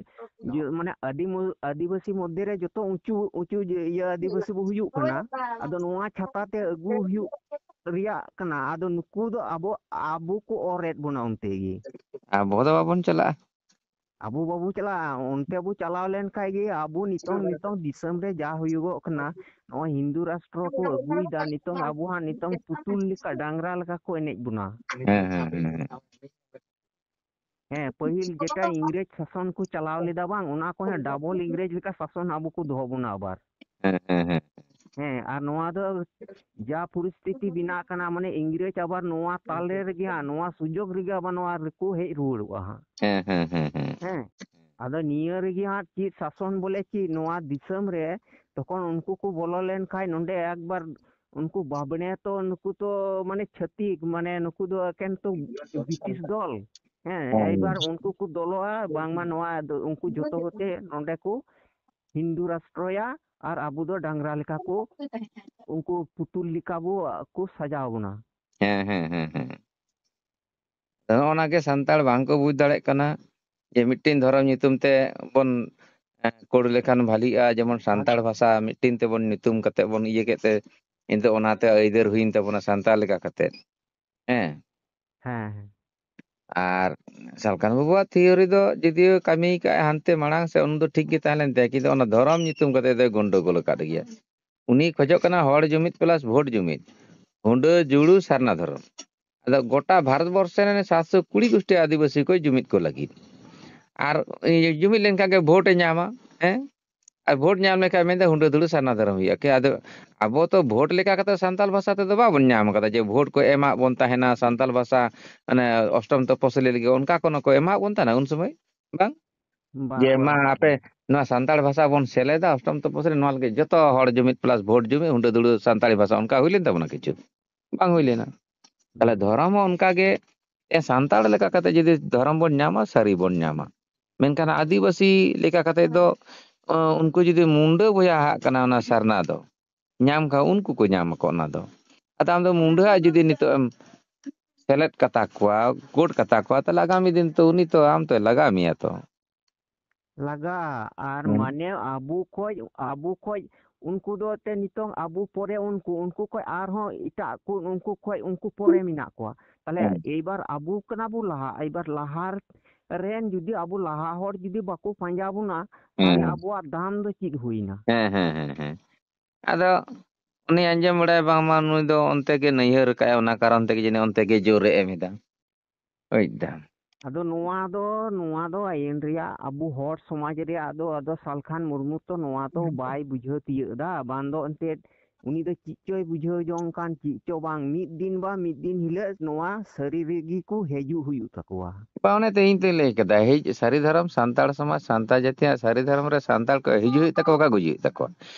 ᱡᱮ, ᱢᱟᱱᱮ, ᱟᱹᱫᱤᱢ-, ᱟᱹᱫᱤᱵᱟᱹᱥᱤ ᱢᱚᱫᱽᱫᱷᱮ ᱨᱮ ᱡᱚᱛᱚ ᱩᱸᱪᱩ, ᱩᱸᱪᱩ ᱡᱮ, ᱤᱭᱟᱹ ᱟᱹᱫᱤᱵᱟᱹᱥᱤ ᱵᱚ ᱦᱩᱭᱩᱜ ᱠᱟᱱᱟ᱾ ᱟᱫᱚ ᱱᱚᱣᱟ ᱪᱷᱟᱛᱟ ᱛᱮ ᱟᱹᱜᱩ ᱦᱩᱭᱩᱜ ᱨᱮᱭᱟᱜ ᱠᱟᱱᱟ᱾ ᱟᱫᱚ ᱱᱩᱠᱩ ᱫᱚ ᱟᱵᱚ, ᱟᱵᱚ ᱠᱚ ᱚᱨᱮᱫ ᱵᱚᱱᱟ ᱚᱱᱛᱮ ᱜᱮ᱾ ᱟᱵᱚ ᱫᱚ ᱵᱟᱵᱚᱱ ᱪᱟᱞᱟᱜᱼᱟ᱾ ᱟᱵᱚ ᱵᱟᱵᱚ ᱪᱟᱞᱟᱜᱼᱟ, ᱚᱱᱛᱮ ᱵᱚ ᱪᱟᱞᱟᱣ ᱞᱮᱱ ᱠᱷᱟᱡ ᱜᱮ ᱟᱵᱚ ᱱᱤᱛᱚᱝ, ᱱᱤᱛᱚᱝ ᱫᱤᱥᱚᱢ ᱨᱮ ᱡᱟ ᱦᱩᱭᱩᱜᱚᱜ ᱠᱟᱱᱟ, ᱱᱚᱜᱼᱚᱭ ᱦᱤᱱᱫᱩ ᱨᱟᱥᱴᱨᱚ ᱠᱚ ᱟᱹᱜᱩᱭᱮᱫᱟ, ᱱᱤᱛᱚᱝ ᱟᱵᱚ ᱦᱟᱸᱜ ᱱᱤᱛᱚᱝ ᱯᱩᱛᱩᱞ ᱞᱮᱠᱟ, ᱰᱟᱝᱨᱟ ᱞᱮᱠᱟ ᱠᱚ ᱮᱱᱮᱡ ᱵᱚᱱᱟ᱾ ᱦᱮᱸ, ᱦᱮᱸ, ᱦᱮᱸ, ᱦᱮᱸ᱾ ᱦᱮᱸ, ᱯᱟᱹᱦᱤᱞ ᱡᱮᱴᱟ ᱤᱝᱨᱮᱡᱽ ᱥᱟᱥᱚᱱ ᱠᱚ ᱪᱟᱞᱟᱣ ᱞᱮᱫᱟ ᱵᱟᱝ, ᱚᱱᱟ ᱠᱚ ᱦᱮᱸ ᱰᱟᱵᱚᱞ ᱤᱝᱨᱮᱡᱽ ᱞᱮᱠᱟ ᱥᱟᱥᱚᱱ ᱟᱵᱚ ᱠᱚ ᱫᱚᱦᱚ ᱵᱚᱱᱟ ᱟᱵᱟᱨ᱾ ᱦᱮᱸ, ᱦᱮᱸ, ᱦᱮᱸ᱾ ᱦᱮᱸ, ᱟᱨ ᱱᱚᱣᱟ ᱫᱚ ᱡᱟ ᱯᱚᱨᱤᱥᱛᱷᱤᱛᱤ ᱵᱮᱱᱟᱜ ᱠᱟᱱᱟ, ᱢᱟᱱᱮ ᱤᱝᱨᱮᱡᱽ ᱟᱵᱟᱨ ᱱᱚᱣᱟ ᱛᱟᱞᱮ ᱨᱮᱜᱮ ᱦᱟᱸᱜ, ᱱᱚᱣᱟ ᱥᱩᱡᱳᱜᱽ ᱨᱮᱜᱮ ᱟᱵᱟᱨ ᱱᱚᱣᱟ ᱨᱮᱠᱚ ᱦᱮᱡ ᱨᱩᱣᱟᱹᱲᱚᱜᱼᱟ ᱦᱟᱸᱜ᱾ ᱦᱮᱸ, ᱦᱮᱸ, ᱦᱮᱸ, ᱦᱮᱸ᱾ ᱦᱮᱸ, ᱟᱫᱚ ᱱᱤᱭᱟᱹ ᱨᱮᱜᱮ ᱦᱟᱸᱜ ᱪᱮᱫ ᱥᱟᱥᱚᱱ ᱵᱚᱞᱮ ᱪᱮᱫ ᱱᱚᱣᱟ ᱫᱤᱥᱚᱢ ᱨᱮ, ᱛᱚᱠᱷᱚᱱ ᱩᱱᱠᱩ ᱠᱚ ᱵᱚᱞᱚ ᱞᱮᱱ ᱠᱷᱟᱡ ᱱᱚᱰᱮ ᱮᱠᱵᱟᱨ ᱩᱱᱠᱩ ᱵᱟᱵᱽᱱᱮ ᱛᱚ ᱱᱩᱠᱩ ᱛᱚ ᱢᱟᱱᱮ ᱪᱷᱟᱹᱛᱤᱠ, ᱢᱟᱱᱮ ᱱᱩᱠᱩ ᱫᱚ ᱮᱠᱮᱱ ᱛᱚ ᱵᱨᱤᱴᱤᱥ ᱫᱚᱞ᱾ ᱦᱮᱸ, ᱦᱮᱸ᱾ ᱮᱭᱵᱟᱨ ᱩᱱᱠᱩ ᱠᱚ ᱫᱚᱞᱚᱜᱼᱟ, ᱵᱟᱝᱢᱟ ᱱᱚᱣᱟ ᱫᱚ ᱩᱱᱠᱩ ᱡᱚᱛᱚ ᱠᱚᱛᱮ ᱱᱚᱰᱮ ᱠᱚ ᱦᱤᱱᱫᱩ ᱨᱟᱥᱴᱨᱚᱭᱟ, ᱟᱨ ᱟᱵᱚ ᱫᱚ ᱰᱟᱝᱨᱟ ᱞᱮᱠᱟ ᱠᱚ, ᱩᱱᱠᱩ ᱯᱩᱛᱩᱞ ᱞᱮᱠᱟ ᱵᱚ, ᱠᱚ ᱥᱟᱡᱟᱣ ᱵᱚᱱᱟ᱾ ᱦᱮᱸ, ᱦᱮᱸ, ᱦᱮᱸ, ᱦᱮᱸ᱾ ᱱᱚᱜᱼᱚ ᱱᱟ ᱜᱮ ᱥᱟᱱᱛᱟᱲ ᱵᱟᱝ ᱠᱚ ᱵᱩᱡᱽ ᱫᱟᱲᱮᱭᱟᱜ ᱠᱟᱱᱟ ᱡᱮ ᱢᱤᱫᱴᱮᱱ ᱫᱷᱚᱨᱚᱢ ᱧᱩᱛᱩᱢ ᱛᱮ ᱵᱚᱱ, ᱮ, ᱠᱳᱰ ᱞᱮᱠᱷᱟᱱ ᱵᱷᱟᱞᱤᱜᱼᱟ, ᱡᱮᱢᱚᱱ ᱥᱟᱱᱛᱟᱲ ᱵᱷᱟᱥᱟ ᱢᱤᱫᱴᱮᱱ ᱛᱮᱵᱚᱱ ᱧᱩᱛᱩᱢ ᱠᱟᱛᱮ ᱵᱚᱱ ᱤᱭᱟᱹ ᱠᱮᱫ ᱛᱮ, ᱠᱤᱱᱛᱩ ᱚᱱᱟᱛᱮ ᱟᱹᱭᱫᱟᱹᱨ ᱦᱩᱭᱮᱱ ᱛᱟᱵᱚᱱᱟ ᱥᱟᱱᱛᱟᱲ ᱞᱮᱠᱟ ᱠᱟᱛᱮ᱾ ᱦᱮᱸ᱾ ᱦᱮᱸ, ᱦᱮᱸ᱾ ᱟᱨ ᱥᱟᱞᱠᱷᱟᱱ ᱵᱟᱵᱩᱣᱟᱜ ᱛᱷᱤᱭᱳᱨᱤ ᱫᱚ ᱡᱩᱫᱤᱭᱳ ᱠᱟᱹᱢᱤ ᱠᱟᱜᱼᱟᱭ ᱦᱟᱱᱛᱮ ᱢᱟᱲᱟᱝ ᱥᱮ, ᱩᱱ ᱫᱚ ᱴᱷᱤᱠ ᱜᱮ ᱛᱟᱦᱮᱸ ᱞᱮᱱ ᱛᱟᱭᱟ, ᱠᱤᱱᱛᱩ ᱚᱱᱟ ᱫᱷᱚᱨᱚᱢ ᱧᱩᱛᱩᱢ ᱠᱟᱛᱮ ᱫᱚᱭ ᱜᱚᱱᱰᱳᱜᱳᱞ ᱟᱠᱟᱫ ᱜᱮᱭᱟ᱾ ᱩᱱᱤ ᱠᱷᱚᱡᱚᱜ ᱠᱟᱱᱟ ᱦᱚᱲ ᱡᱩᱢᱤᱫ plus vote ᱡᱩᱢᱤᱫ, ᱦᱩᱰᱟᱹ ᱡᱩᱲᱩ ᱥᱟᱨᱱᱟ ᱫᱷᱚᱨᱚᱢ᱾ ᱟᱫᱚ ᱜᱚᱴᱟ ᱵᱷᱟᱨᱚᱛ ᱵᱚᱨᱥᱚ ᱨᱮᱱ ᱥᱟᱛᱥᱚ ᱠᱩᱲᱤ ᱜᱩᱥᱴᱤ ᱟᱹᱫᱤᱵᱟᱹᱥᱤ ᱠᱚ ᱡᱩᱢᱤᱫ ᱠᱚ ᱞᱟᱹᱜᱤᱫ᱾ ᱟᱨ ᱡᱩᱢᱤᱫ ᱞᱮᱱᱠᱷᱟᱱ ᱜᱮ ᱵᱷᱳᱴ ᱮ ᱧᱟᱢᱟ᱾ ᱦᱮᱸ, ᱟᱨ ᱵᱷᱳᱴ ᱧᱟᱢ ᱞᱮᱠᱷᱟᱱ ᱢᱮᱱᱫᱟ ᱦᱩᱰᱟᱹ ᱫᱩᱲᱩ ᱥᱟᱨᱱᱟ ᱫᱷᱚᱨᱚᱢ ᱦᱩᱭᱩᱜᱼᱟ᱾ ᱠᱤ ᱟᱫᱚ ᱟᱵᱚ ᱛᱚ ᱵᱷᱳᱴ ᱞᱮᱠᱟ ᱠᱟᱛᱮ ᱥᱟᱱᱛᱟᱲ ᱵᱷᱟᱥᱟ ᱛᱮᱫᱚ ᱵᱟᱵᱚᱱ ᱧᱟᱢ ᱠᱟᱫᱟ ᱡᱮ ᱵᱷᱳᱴ ᱠᱚ ᱮᱢᱟᱜ ᱵᱚᱱ ᱛᱟᱦᱮᱱᱟ ᱥᱟᱱᱛᱟᱲ ᱵᱷᱟᱥᱟ, ᱢᱟᱱᱮ, ᱚᱥᱴᱚᱢ ᱛᱚᱯᱚᱥᱤᱞᱤ ᱞᱟᱹᱜᱤᱫ, ᱚᱱᱠᱟ ᱠᱳᱱᱳ ᱠᱚ ᱮᱢᱟᱜ ᱵᱚᱱ ᱛᱟᱦᱮᱱᱟ ᱩᱱ ᱥᱚᱢᱚᱭ? ᱵᱟᱝ᱾ ᱵᱟᱝ, ᱡᱮ ᱵᱟᱝ, ᱢᱟ ᱵᱟᱝ᱾ ᱟᱯᱮ ᱱᱚᱣᱟ ᱥᱟᱱᱛᱟᱲ ᱵᱷᱟᱥᱟ ᱵᱚᱱ ᱥᱮᱞᱮᱫᱟ ᱚᱥᱴᱚᱢ ᱛᱚᱯᱚᱥᱤᱞᱤ, ᱱᱚᱣᱟ ᱞᱟᱹᱜᱤᱫ ᱡᱚᱛᱚ ᱦᱚᱲ ᱡᱩᱢᱤᱫ plus ᱵᱷᱳᱴ ᱡᱩᱢᱤᱫ, ᱦᱩᱰᱟᱹ ᱫᱩᱲᱩ ᱥᱟᱱᱛᱟᱲᱤ ᱵᱷᱟᱥᱟ, ᱚᱱᱠᱟ ᱦᱩᱭ ᱞᱮᱱ ᱛᱟᱵᱚᱱᱟ ᱠᱤᱪᱷᱩ? ᱵᱟᱝ ᱦᱩᱭ ᱞᱮᱱᱟ᱾ ᱛᱟᱦᱞᱮ ᱫᱷᱚᱨᱚᱢ ᱦᱚᱸ ᱚᱱᱠᱟ ᱜᱮ, ᱮ, ᱥᱟᱱᱛᱟᱲ ᱞᱮᱠᱟ ᱠᱟᱛᱮ ᱡᱩᱫᱤ ᱫᱷᱚᱨᱚᱢ ᱵᱚᱱ ᱧᱟᱢᱟ, ᱥᱟᱹᱨᱤ ᱵᱚᱱ ᱧᱟᱢᱟ᱾ ᱢᱮᱱᱠᱷᱟᱱ ᱟᱹᱫᱤᱵᱟᱹᱥᱤ ᱞᱮᱠᱟ ᱠᱟᱛᱮ ᱫᱚ, ᱚ, ᱩᱱᱠᱩ ᱡᱩᱫᱤ ᱢᱩᱱᱰᱟᱹ ᱵᱚᱭᱦᱟ ᱦᱟᱜ ᱠᱟᱱᱟ ᱚᱱᱟ ᱥᱟᱨᱱᱟ ᱫᱚ, ᱧᱟᱢ ᱠᱷᱟᱱ ᱩᱱᱠᱩ ᱠᱚ ᱧᱟᱢ ᱟᱠᱚ ᱚᱱᱟ ᱫᱚ᱾ ᱟᱫᱚ ᱟᱢ ᱫᱚ ᱢᱩᱱᱰᱟᱹᱣᱟᱜ ᱡᱩᱫᱤ ᱱᱤᱛᱚᱜ ᱮᱢ ᱥᱮᱞᱮᱫ ᱠᱟᱛᱟ ᱠᱚᱣᱟ, ᱜᱳᱴ ᱠᱟᱛᱟ ᱠᱚᱣᱟ, ᱛᱟᱦᱞᱮ ᱟᱜᱟᱢᱤ ᱫᱤᱱ ᱛᱚ ᱩᱱᱤ ᱛᱚ ᱟᱢ ᱛᱚᱭ ᱞᱟᱜᱟ ᱢᱮᱭᱟ ᱛᱚ᱾ ᱞᱟᱜᱟ᱾ ᱟᱨ ᱦᱩᱸ᱾ ᱢᱟᱱᱮ ᱟᱵᱚ ᱠᱷᱚᱡ, ᱟᱵᱚ ᱠᱷᱚᱡ ᱩᱱᱠᱩ ᱫᱚ ᱛᱮ ᱱᱤᱛᱚᱝ ᱟᱵᱚ ᱯᱚᱨᱮ ᱩᱱᱠᱩ, ᱩᱱᱠᱩ ᱠᱷᱚᱡ ᱟᱨᱦᱚᱸ ᱮᱴᱟᱜ ᱠᱚ, ᱩᱱᱠᱩ ᱠᱷᱚᱡ ᱩᱱᱠᱩ ᱯᱚᱨᱮ ᱢᱮᱱᱟᱜ ᱠᱚᱣᱟ᱾ ᱛᱟᱦᱞᱮ ᱦᱩᱸ᱾ ᱮᱭᱵᱟᱨ ᱟᱵᱚ ᱠᱟᱱᱟ ᱵᱚ ᱞᱟᱦᱟ, ᱮᱭᱵᱟᱨ ᱞᱟᱦᱟ ᱨᱮᱱ ᱡᱩᱫᱤ ᱟᱵᱚ ᱞᱟᱦᱟ ᱦᱚᱲ ᱡᱩᱫᱤ ᱵᱟᱠᱚ ᱯᱟᱸᱡᱟ ᱵᱚᱱᱟ, ᱦᱩᱸ, ᱛᱟᱦᱞᱮ ᱦᱩᱸ᱾ ᱟᱵᱚᱣᱟᱜ ᱫᱟᱢ ᱫᱚ ᱪᱮᱫ ᱦᱩᱭᱱᱟ? ᱦᱮᱸ, ᱦᱮᱸ, ᱦᱮᱸ, ᱦᱮᱸ᱾ ᱟᱫᱚ ᱩᱱᱤ ᱟᱸᱡᱚᱢ ᱵᱟᱲᱟᱭᱟ ᱵᱟᱝᱢᱟ ᱱᱩᱭ ᱫᱚ ᱚᱱᱛᱮ ᱜᱮ ᱱᱟᱹᱭᱦᱟᱹᱨ ᱟᱠᱟᱫᱼᱟᱭ, ᱚᱱᱟ ᱠᱟᱨᱚᱱ ᱛᱮᱜᱮ ᱡᱟᱹᱱᱤᱡ ᱚᱱᱛᱮ ᱜᱮ ᱡᱳᱨᱮ ᱮᱢ ᱮᱫᱟ᱾ ᱵᱩᱡᱽ ᱫᱟᱢ? ᱟᱫᱚ ᱱᱚᱣᱟ ᱫᱚ, ᱱᱚᱣᱟ ᱫᱚ ᱟᱭᱤᱱ ᱨᱮᱭᱟᱜ ᱟᱵᱚ ᱦᱚᱲ ᱥᱚᱢᱟᱡᱽ ᱨᱮᱭᱟᱜ ᱫᱚ, ᱟᱫᱚ ᱥᱟᱞᱠᱷᱟᱱ ᱢᱩᱨᱢᱩ ᱛᱚ ᱱᱚᱣᱟ ᱫᱚ ᱵᱟᱭ ᱵᱩᱡᱷᱟᱹᱣ ᱛᱤᱭᱟᱹᱜ ᱮᱫᱟ, ᱵᱟᱝ ᱫᱚ ᱮᱱᱛᱮᱫ ᱩᱱᱤ ᱫᱚ ᱪᱮᱫ ᱪᱚᱭ ᱵᱩᱡᱷᱟᱹᱣ ᱡᱚᱝ ᱠᱟᱱ, ᱪᱮᱫ ᱪᱚ ᱵᱟᱝ, ᱢᱤᱫ ᱫᱤᱱ ᱵᱟ ᱢᱤᱫ ᱫᱤᱱ ᱦᱤᱞᱳᱜ ᱱᱚᱣᱟ ᱥᱟᱹᱨᱤ ᱨᱮᱜᱮ ᱠᱚ ᱦᱤᱡᱩᱜ ᱦᱩᱭᱩᱜ ᱛᱟᱠᱚᱣᱟ᱾ ᱵᱟ, ᱚᱱᱮ ᱛᱚ ᱤᱧ ᱛᱚᱧ ᱞᱟᱹᱭ ᱠᱮᱫᱟ, ᱦᱮᱡ ᱥᱟᱹᱨᱤ ᱫᱷᱚᱨᱚᱢ, ᱥᱟᱱᱛᱟᱲ ᱥᱚᱢᱟᱡᱽ, ᱥᱟᱱᱛᱟᱲ ᱡᱟᱹᱛᱤᱭᱟᱜ ᱥᱟᱹᱨᱤ ᱫᱷᱚᱨᱚᱢ ᱨᱮ ᱥᱟᱱᱛᱟᱲ ᱠᱚ ᱦᱤᱡᱩᱜ ᱦᱩᱭᱩᱜ ᱛᱟᱠᱚᱣᱟ, ᱚᱠᱟ ᱜᱩᱡᱩᱜ ᱦᱩᱭᱩᱜ ᱛᱟᱠᱚᱣᱟ,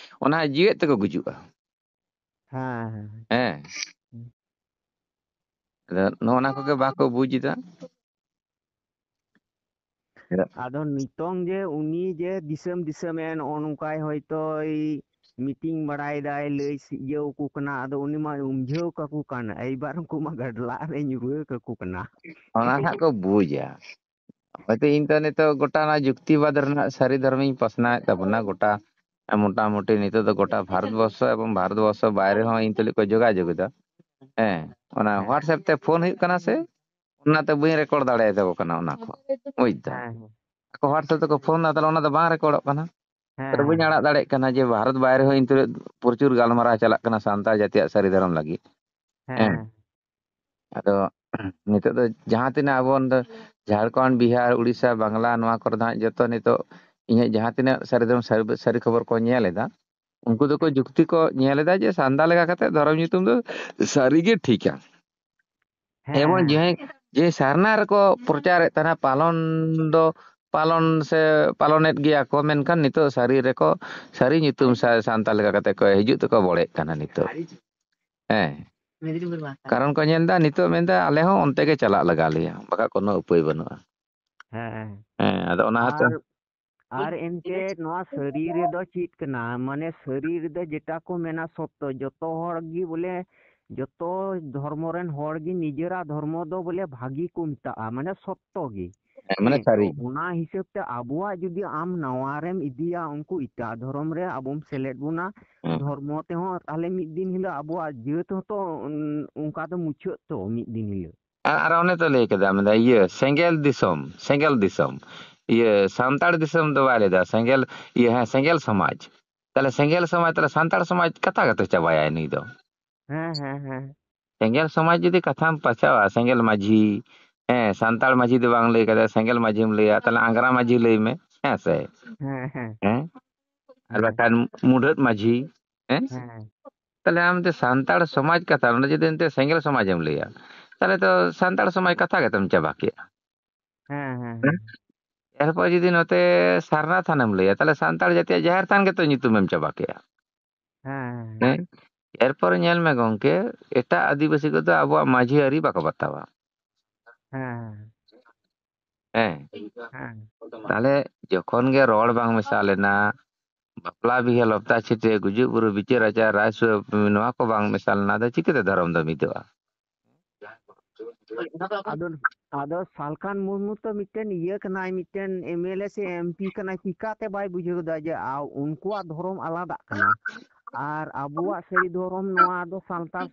ᱚᱱᱟ ᱡᱤᱣᱮᱫ ᱛᱮᱠᱚ ᱜᱩᱡᱩᱜᱼᱟ᱾ ᱦᱮᱸ, ᱦᱮᱸ᱾ ᱦᱮᱸ᱾ ᱟᱫᱚ ᱱᱚᱜᱼᱚ ᱱᱟ ᱠᱚᱜᱮ ᱵᱟᱠᱚ ᱵᱩᱡᱽ ᱮᱫᱟ᱾ ᱟᱫᱚ ᱱᱤᱛᱚᱝ ᱡᱮ ᱩᱱᱤ ᱡᱮ ᱫᱤᱥᱚᱢ ᱫᱤᱥᱚᱢ ᱮ ᱱᱚᱜᱼᱚ ᱱᱚᱝᱠᱟᱭ ᱦᱚᱭᱛᱳᱭ ᱢᱤᱴᱤᱝ ᱵᱟᱲᱟᱭᱮᱫᱟᱭ, ᱞᱟᱹᱭ ᱥᱤ-, ᱤᱭᱟᱹ ᱟᱠᱚ ᱠᱟᱱᱟ, ᱟᱫᱚ ᱩᱱᱤ ᱢᱟ ᱩᱢᱡᱷᱟᱹᱣ ᱠᱟᱠᱚ ᱠᱟᱱ, ᱮᱭᱵᱟᱨ ᱩᱱᱠᱩ ᱢᱟ ᱜᱟᱰᱞᱟᱜ ᱨᱮ ᱧᱩᱨᱦᱟᱹ ᱠᱟᱠᱚ ᱠᱟᱱᱟ᱾ ᱚᱱᱟ ᱦᱟᱸᱜ ᱠᱚ ᱵᱩᱡᱟ᱾ ᱦᱚᱭᱛᱳ ᱤᱧ ᱫᱚ ᱱᱤᱛᱚᱜ ᱜᱚᱴᱟ ᱚᱱᱟ ᱡᱩᱠᱛᱤᱵᱟᱫ ᱨᱮᱱᱟᱜ ᱥᱟᱹᱨᱤ ᱫᱷᱚᱨᱚᱢᱤᱧ ᱯᱟᱥᱱᱟᱣᱮᱫ ᱛᱟᱵᱚᱱᱟ, ᱜᱚᱴᱟ ᱢᱚᱴᱟᱢᱩᱴᱤ ᱱᱤᱛᱚᱜ ᱫᱚ ᱜᱚᱴᱟ ᱵᱷᱟᱨᱚᱛ ᱵᱚᱨᱥᱚ ᱮᱵᱚᱝ ᱵᱷᱟᱨᱚᱛ ᱵᱚᱨᱥᱚ ᱵᱟᱭᱨᱮ ᱦᱚᱸ ᱤᱧ ᱛᱩᱞᱩᱡ ᱠᱚ ᱡᱳᱜᱟᱡᱳᱜᱽ ᱮᱫᱟ᱾ ᱦᱮᱸ, ᱚᱱᱟ ᱦᱮᱸ᱾ WhatsApp ᱛᱮ ᱯᱷᱳᱱ ᱦᱩᱭᱩᱜ ᱠᱟᱱᱟ ᱥᱮ, ᱚᱱᱟᱛᱮ ᱵᱟᱹᱧ ᱨᱮᱠᱚᱨᱰ ᱫᱟᱲᱮᱭᱟᱛᱟᱠᱚ ᱠᱟᱱᱟ ᱚᱱᱟ ᱠᱚ, ᱵᱩᱡᱽ ᱫᱟᱢ? ᱦᱮᱸ, ᱦᱮᱸ᱾ ᱟᱠᱚ WhatsApp ᱛᱮᱠᱚ ᱯᱷᱳᱱ ᱫᱟ, ᱛᱟᱦᱞᱮ ᱚᱱᱟ ᱫᱚ ᱵᱟᱝ ᱨᱮᱠᱚᱨᱰᱚᱜ ᱠᱟᱱᱟ᱾ ᱦᱮᱸ, ᱟᱨ ᱵᱟᱹᱧ ᱦᱮᱸ᱾ ᱟᱲᱟᱜ ᱫᱟᱲᱮᱭᱟᱜ ᱠᱟᱱᱟ ᱡᱮ ᱵᱷᱟᱨᱚᱛ ᱵᱟᱭᱨᱮ ᱦᱚᱸ ᱤᱧ ᱛᱩᱞᱩᱡ ᱯᱨᱚᱪᱩᱨ ᱜᱟᱞᱢᱟᱨᱟᱣ ᱪᱟᱞᱟᱜ ᱠᱟᱱᱟ ᱥᱟᱱᱛᱟᱲ ᱡᱟᱹᱛᱤᱭᱟᱜ ᱥᱟᱹᱨᱤ ᱫᱷᱚᱨᱚᱢ ᱞᱟᱹᱜᱤᱫ᱾ ᱦᱮᱸ᱾ ᱦᱮᱸ᱾ ᱟᱫᱚ ᱱᱤᱛᱚᱜ ᱫᱚ ᱡᱟᱦᱟᱸ ᱛᱤᱱᱟᱹᱜ ᱟᱵᱚ ᱱᱚᱰᱮ ᱡᱷᱟᱲᱠᱷᱚᱸᱰ, ᱵᱤᱦᱟᱨ, ᱩᱲᱤᱥᱥᱟ, ᱵᱟᱝᱞᱟ, ᱱᱚᱣᱟ ᱠᱚᱨᱮ ᱫᱚ ᱦᱟᱸᱜ ᱡᱚᱛᱚ ᱱᱤᱛᱚᱜ ᱤᱧᱟᱹᱜ ᱡᱟᱦᱟᱸ ᱛᱤᱱᱟᱹᱜ ᱥᱟᱹᱨᱤ ᱫᱷᱚᱨᱚᱢ ᱥᱟᱹᱨᱤ, ᱥᱟᱹᱨᱤ ᱠᱷᱚᱵᱚᱨ ᱠᱚ ᱧᱮᱞ ᱮᱫᱟ, ᱩᱱᱠᱩ ᱫᱚᱠᱚ ᱡᱩᱠᱛᱤ ᱠᱚ ᱧᱮᱞ ᱮᱫᱟ ᱡᱮ ᱥᱟᱱᱛᱟᱲ ᱞᱮᱠᱟ ᱠᱟᱛᱮ ᱫᱷᱚᱨᱚᱢ ᱧᱩᱛᱩᱢ ᱫᱚ ᱥᱟᱹᱨᱤᱜᱮ ᱴᱷᱤᱠᱟ᱾ ᱦᱮᱸ, ᱮᱵᱚᱝ ᱦᱮᱸ᱾ ᱡᱮ, ᱡᱮ ᱥᱟᱨᱱᱟ ᱨᱮᱠᱚ ᱯᱨᱚᱪᱟᱨᱮᱫ ᱛᱟᱦᱮᱱᱟ, ᱯᱟᱞᱚᱱ ᱫᱚ ᱯᱟᱞᱚᱱ ᱥᱮ ᱯᱟᱞᱚᱱᱮᱫ ᱜᱮᱭᱟ ᱠᱚ, ᱢᱮᱱᱠᱷᱟᱱ ᱱᱤᱛᱚᱜ ᱥᱟᱹᱨᱤ ᱨᱮᱠᱚ, ᱥᱟᱹᱨᱤ ᱧᱩᱛᱩᱢ ᱥᱟ-, ᱥᱟᱱᱛᱟᱲ ᱞᱮᱠᱟ ᱠᱟᱛᱮ ᱠᱚ ᱦᱤᱡᱩᱜ ᱛᱮᱠᱚ ᱵᱚᱲᱮᱜ ᱠᱟᱱᱟ ᱱᱤᱛᱚᱜ᱾ ᱦᱮᱸ᱾ ᱠᱟᱨᱚᱱ ᱠᱚ ᱧᱮᱞ ᱮᱫᱟ, ᱱᱤᱛᱚᱜ ᱢᱮᱱᱫᱟ, "ᱟᱞᱮ ᱦᱚᱸ ᱚᱱᱛᱮ ᱜᱮ ᱪᱟᱞᱟᱜ ᱞᱟᱜᱟᱣ ᱞᱮᱭᱟ, ᱵᱟᱠᱷᱟᱡ ᱠᱳᱱᱳ ᱩᱯᱟᱹᱭ ᱵᱟᱹᱱᱩᱜᱼᱟ᱾" ᱦᱮᱸ᱾ ᱦᱮᱸ, ᱟᱫᱚ ᱚᱱᱟ ᱦᱚᱛᱮ ᱟᱨ, ᱟᱨ ᱮᱱᱛᱮᱫ ᱱᱚᱣᱟ ᱥᱟᱹᱨᱤ ᱨᱮᱫᱚ ᱪᱮᱫ ᱠᱟᱱᱟ? ᱢᱟᱱᱮ ᱥᱟᱹᱨᱤ ᱨᱮᱫᱚ ᱡᱮᱴᱟ ᱠᱚ ᱢᱮᱱᱟ ᱥᱚᱛᱛᱚ, ᱡᱚᱛᱚ ᱦᱚᱲ ᱜᱮ ᱵᱚᱞᱮ, ᱡᱚᱛᱚ ᱫᱷᱚᱨᱢᱚ ᱨᱮᱱ ᱦᱚᱲ ᱜᱮ ᱱᱤᱡᱮᱨᱟᱜ ᱫᱷᱚᱨᱢᱚ ᱫᱚ ᱵᱚᱞᱮ ᱵᱷᱟᱹᱜᱤ ᱠᱚ ᱢᱮᱛᱟᱜᱼᱟ, ᱢᱟᱱᱮ ᱥᱚᱛᱛᱚ ᱜᱮ᱾ ᱦᱮᱸ, ᱢᱟᱱᱮ ᱦᱮᱸ, ᱥᱟᱹᱨᱤ᱾ ᱛᱚ ᱚᱱᱟ ᱦᱤᱥᱟᱹᱵ ᱛᱮ ᱟᱵᱚᱣᱟᱜ ᱡᱩᱫᱤ ᱟᱢ ᱱᱟᱣᱟ ᱨᱮᱢ ᱤᱫᱤᱭᱟ, ᱩᱱᱠᱩ ᱮᱴᱟᱜ ᱫᱷᱚᱨᱚᱢ ᱨᱮ ᱟᱵᱚᱢ ᱥᱮᱞᱮᱫ ᱵᱚᱱᱟ, ᱦᱮᱸ᱾ ᱫᱷᱚᱨᱢᱚ ᱛᱮᱦᱚᱸ ᱛᱟᱦᱞᱮ ᱢᱤᱫ ᱫᱤᱱ ᱦᱤᱞᱳᱜ ᱟᱵᱚᱣᱟᱜ ᱡᱟᱹᱛ ᱦᱚᱸᱛᱚ, ᱩᱱ-, ᱚᱱᱠᱟ ᱫᱚ ᱢᱩᱪᱟᱹᱫ ᱛᱚ ᱢᱤᱫ ᱫᱤᱱ ᱦᱤᱞᱳᱜ᱾ ᱟᱨ, ᱟᱨ ᱚᱱᱮ ᱛᱚ ᱞᱟᱹᱭ ᱠᱮᱫᱟ, ᱢᱮᱱᱫᱟ, ᱤᱭᱟᱹ, ᱥᱮᱸᱜᱮᱞ ᱫᱤᱥᱚᱢ, ᱥᱮᱸᱜᱮᱞ ᱫᱤᱥᱚᱢ᱾ ᱤᱭᱟᱹ, ᱥᱟᱱᱛᱟᱲ ᱫᱤᱥᱚᱢ ᱫᱚ ᱵᱟᱭ ᱞᱟᱹᱭᱫᱟ, ᱥᱮᱸᱜᱮᱞ, ᱤᱭᱟᱹ, ᱦᱮᱸ, ᱥᱮᱸᱜᱮᱞ ᱥᱚᱢᱟᱡᱽ᱾ ᱛᱟᱦᱞᱮ ᱥᱮᱸᱜᱮᱞ ᱥᱚᱢᱟᱡᱽ, ᱛᱟᱦᱞᱮ ᱥᱟᱱᱛᱟᱲ ᱥᱚᱢᱟᱡᱽ ᱠᱟᱛᱷᱟ ᱜᱮᱛᱚ ᱪᱟᱵᱟᱭᱟᱭ ᱱᱩᱭ ᱫᱚ᱾ ᱦᱮᱸ, ᱦᱮᱸ, ᱦᱮᱸ᱾ ᱥᱮᱸᱜᱮᱞ ᱥᱚᱢᱟᱡᱽ ᱡᱩᱫᱤ ᱠᱟᱛᱷᱟᱢ ᱯᱟᱪᱷᱟᱣᱟ, ᱥᱮᱸᱜᱮᱞ ᱢᱟᱹᱡᱷᱤ, ᱦᱮᱸ, ᱥᱟᱱᱛᱟᱲ ᱢᱟᱹᱡᱷᱤ ᱫᱚ ᱵᱟᱝ ᱞᱟᱹᱭ ᱠᱟᱫᱟ, ᱥᱮᱸᱜᱮᱞ ᱢᱟᱹᱡᱷᱤᱢ ᱞᱟᱹᱭᱟ, ᱛᱟᱦᱞᱮ ᱟᱝᱜᱽᱨᱟ ᱢᱟᱹᱡᱷᱤ ᱞᱟᱹᱭ ᱢᱮ, ᱦᱮᱸ ᱥᱮ? ᱦᱮᱸ, ᱦᱮᱸ᱾ ᱦᱮᱸ? ᱟᱨ ᱦᱮᱸ᱾ ᱵᱟᱠᱷᱟᱱ ᱢᱩᱰᱷᱟᱹᱫ ᱢᱟᱹᱡᱷᱤ, ᱦᱮᱸ? ᱦᱮᱸ᱾ ᱛᱟᱦᱞᱮ ᱟᱢ ᱫᱚ ᱥᱟᱱᱛᱟᱲ ᱥᱚᱢᱟᱡᱽ ᱠᱟᱛᱷᱟ, ᱚᱸᱰᱮ ᱡᱩᱫᱤ ᱮᱱᱛᱮ ᱥᱮᱸᱜᱮᱞ ᱥᱚᱢᱟᱡᱽ ᱮᱢ ᱞᱟᱹᱭᱟ, ᱛᱟᱦᱞᱮ ᱛᱚ ᱥᱟᱱᱛᱟᱲ ᱥᱚᱢᱟᱡᱽ ᱠᱟᱛᱷᱟ ᱜᱮᱛᱚᱢ ᱪᱟᱵᱟ ᱠᱮᱜᱼᱟ᱾ ᱦᱮᱸ, ᱦᱮᱸ, ᱦᱮᱸ? ᱦᱮᱸ᱾ ᱮᱨᱯᱚᱨ ᱡᱩᱫᱤ ᱱᱚᱛᱮ ᱥᱟᱨᱱᱟ ᱛᱷᱟᱱᱮᱢ ᱞᱟᱹᱭᱟ, ᱛᱟᱦᱞᱮ ᱥᱟᱱᱛᱟᱲ ᱡᱟᱹᱛᱤᱭᱟᱜ ᱡᱟᱦᱮᱨ ᱛᱷᱟᱱ ᱜᱮᱛᱚ ᱧᱩᱛᱩᱢᱮᱢ ᱪᱟᱵᱟ ᱠᱮᱜᱼᱟ᱾ ᱦᱮᱸ, ᱦᱮᱸ᱾ ᱦᱮᱸ? ᱮᱨᱯᱚᱨᱮ ᱧᱮᱞ ᱢᱮ ᱜᱚᱝᱠᱮ, ᱮᱴᱟᱜ ᱟᱹᱫᱤᱵᱟᱹᱥᱤ ᱠᱚᱫᱚ ᱟᱵᱚᱣᱟᱜ ᱢᱟᱹᱡᱷᱤ ᱟᱹᱨᱤ ᱵᱟᱠᱚ ᱵᱟᱛᱟᱣᱟ᱾ ᱦᱮᱸ, ᱦᱮᱸ᱾ ᱦᱮᱸ᱾ ᱦᱮᱸ᱾ ᱛᱟᱦᱞᱮ ᱡᱚᱠᱷᱚᱱ ᱜᱮ ᱨᱚᱲ ᱵᱟᱝ ᱢᱮᱥᱟ ᱞᱮᱱᱟ, ᱵᱟᱯᱞᱟ ᱵᱤᱦᱟᱹ ᱞᱚᱯᱛᱟ ᱪᱷᱤᱴᱭᱟᱹ ᱜᱩᱡᱩᱜ ᱵᱩᱨᱩ ᱵᱤᱪᱟᱹᱨ ᱟᱪᱟᱨ ᱨᱟᱭ ᱥᱩᱭᱟᱹ ᱱᱚᱣᱟ ᱠᱚ ᱵᱟᱝ ᱢᱮᱥᱟ ᱞᱮᱱᱟ, ᱟᱫᱚ ᱪᱤᱠᱟᱹᱛᱮ ᱫᱷᱚᱨᱚᱢ ᱫᱚ ᱢᱤᱫᱚᱜᱼᱟ? ᱟᱫᱚ ᱟᱫᱚ ᱥᱟᱞᱠᱷᱟᱱ ᱢᱩᱨᱢᱩ ᱛᱚ ᱢᱤᱫᱴᱮᱱ ᱤᱭᱟᱹ ᱠᱟᱱᱟᱭ, ᱢᱤᱫᱴᱮᱱ ᱮᱢ ᱮᱞ ᱮ ᱥᱮ ᱮᱢ ᱯᱤ ᱠᱟᱱᱟᱭ, ᱪᱤᱠᱟᱛᱮ ᱵᱟᱭ ᱵᱩᱡᱷᱟᱹᱣ ᱫᱟ ᱡᱮ ᱟ- ᱩᱱᱠᱩᱣᱟᱜ ᱫᱷᱚᱨᱚᱢ ᱟᱞᱟᱫᱟᱜ ᱠᱟᱱᱟ ᱟᱨ ᱟᱵᱚᱣᱟᱜ ᱥᱟᱹᱨᱤ ᱫᱷᱚᱨᱚᱢ ᱱᱚᱣᱟ ᱫᱚ ᱥᱟᱱᱛᱟᱲ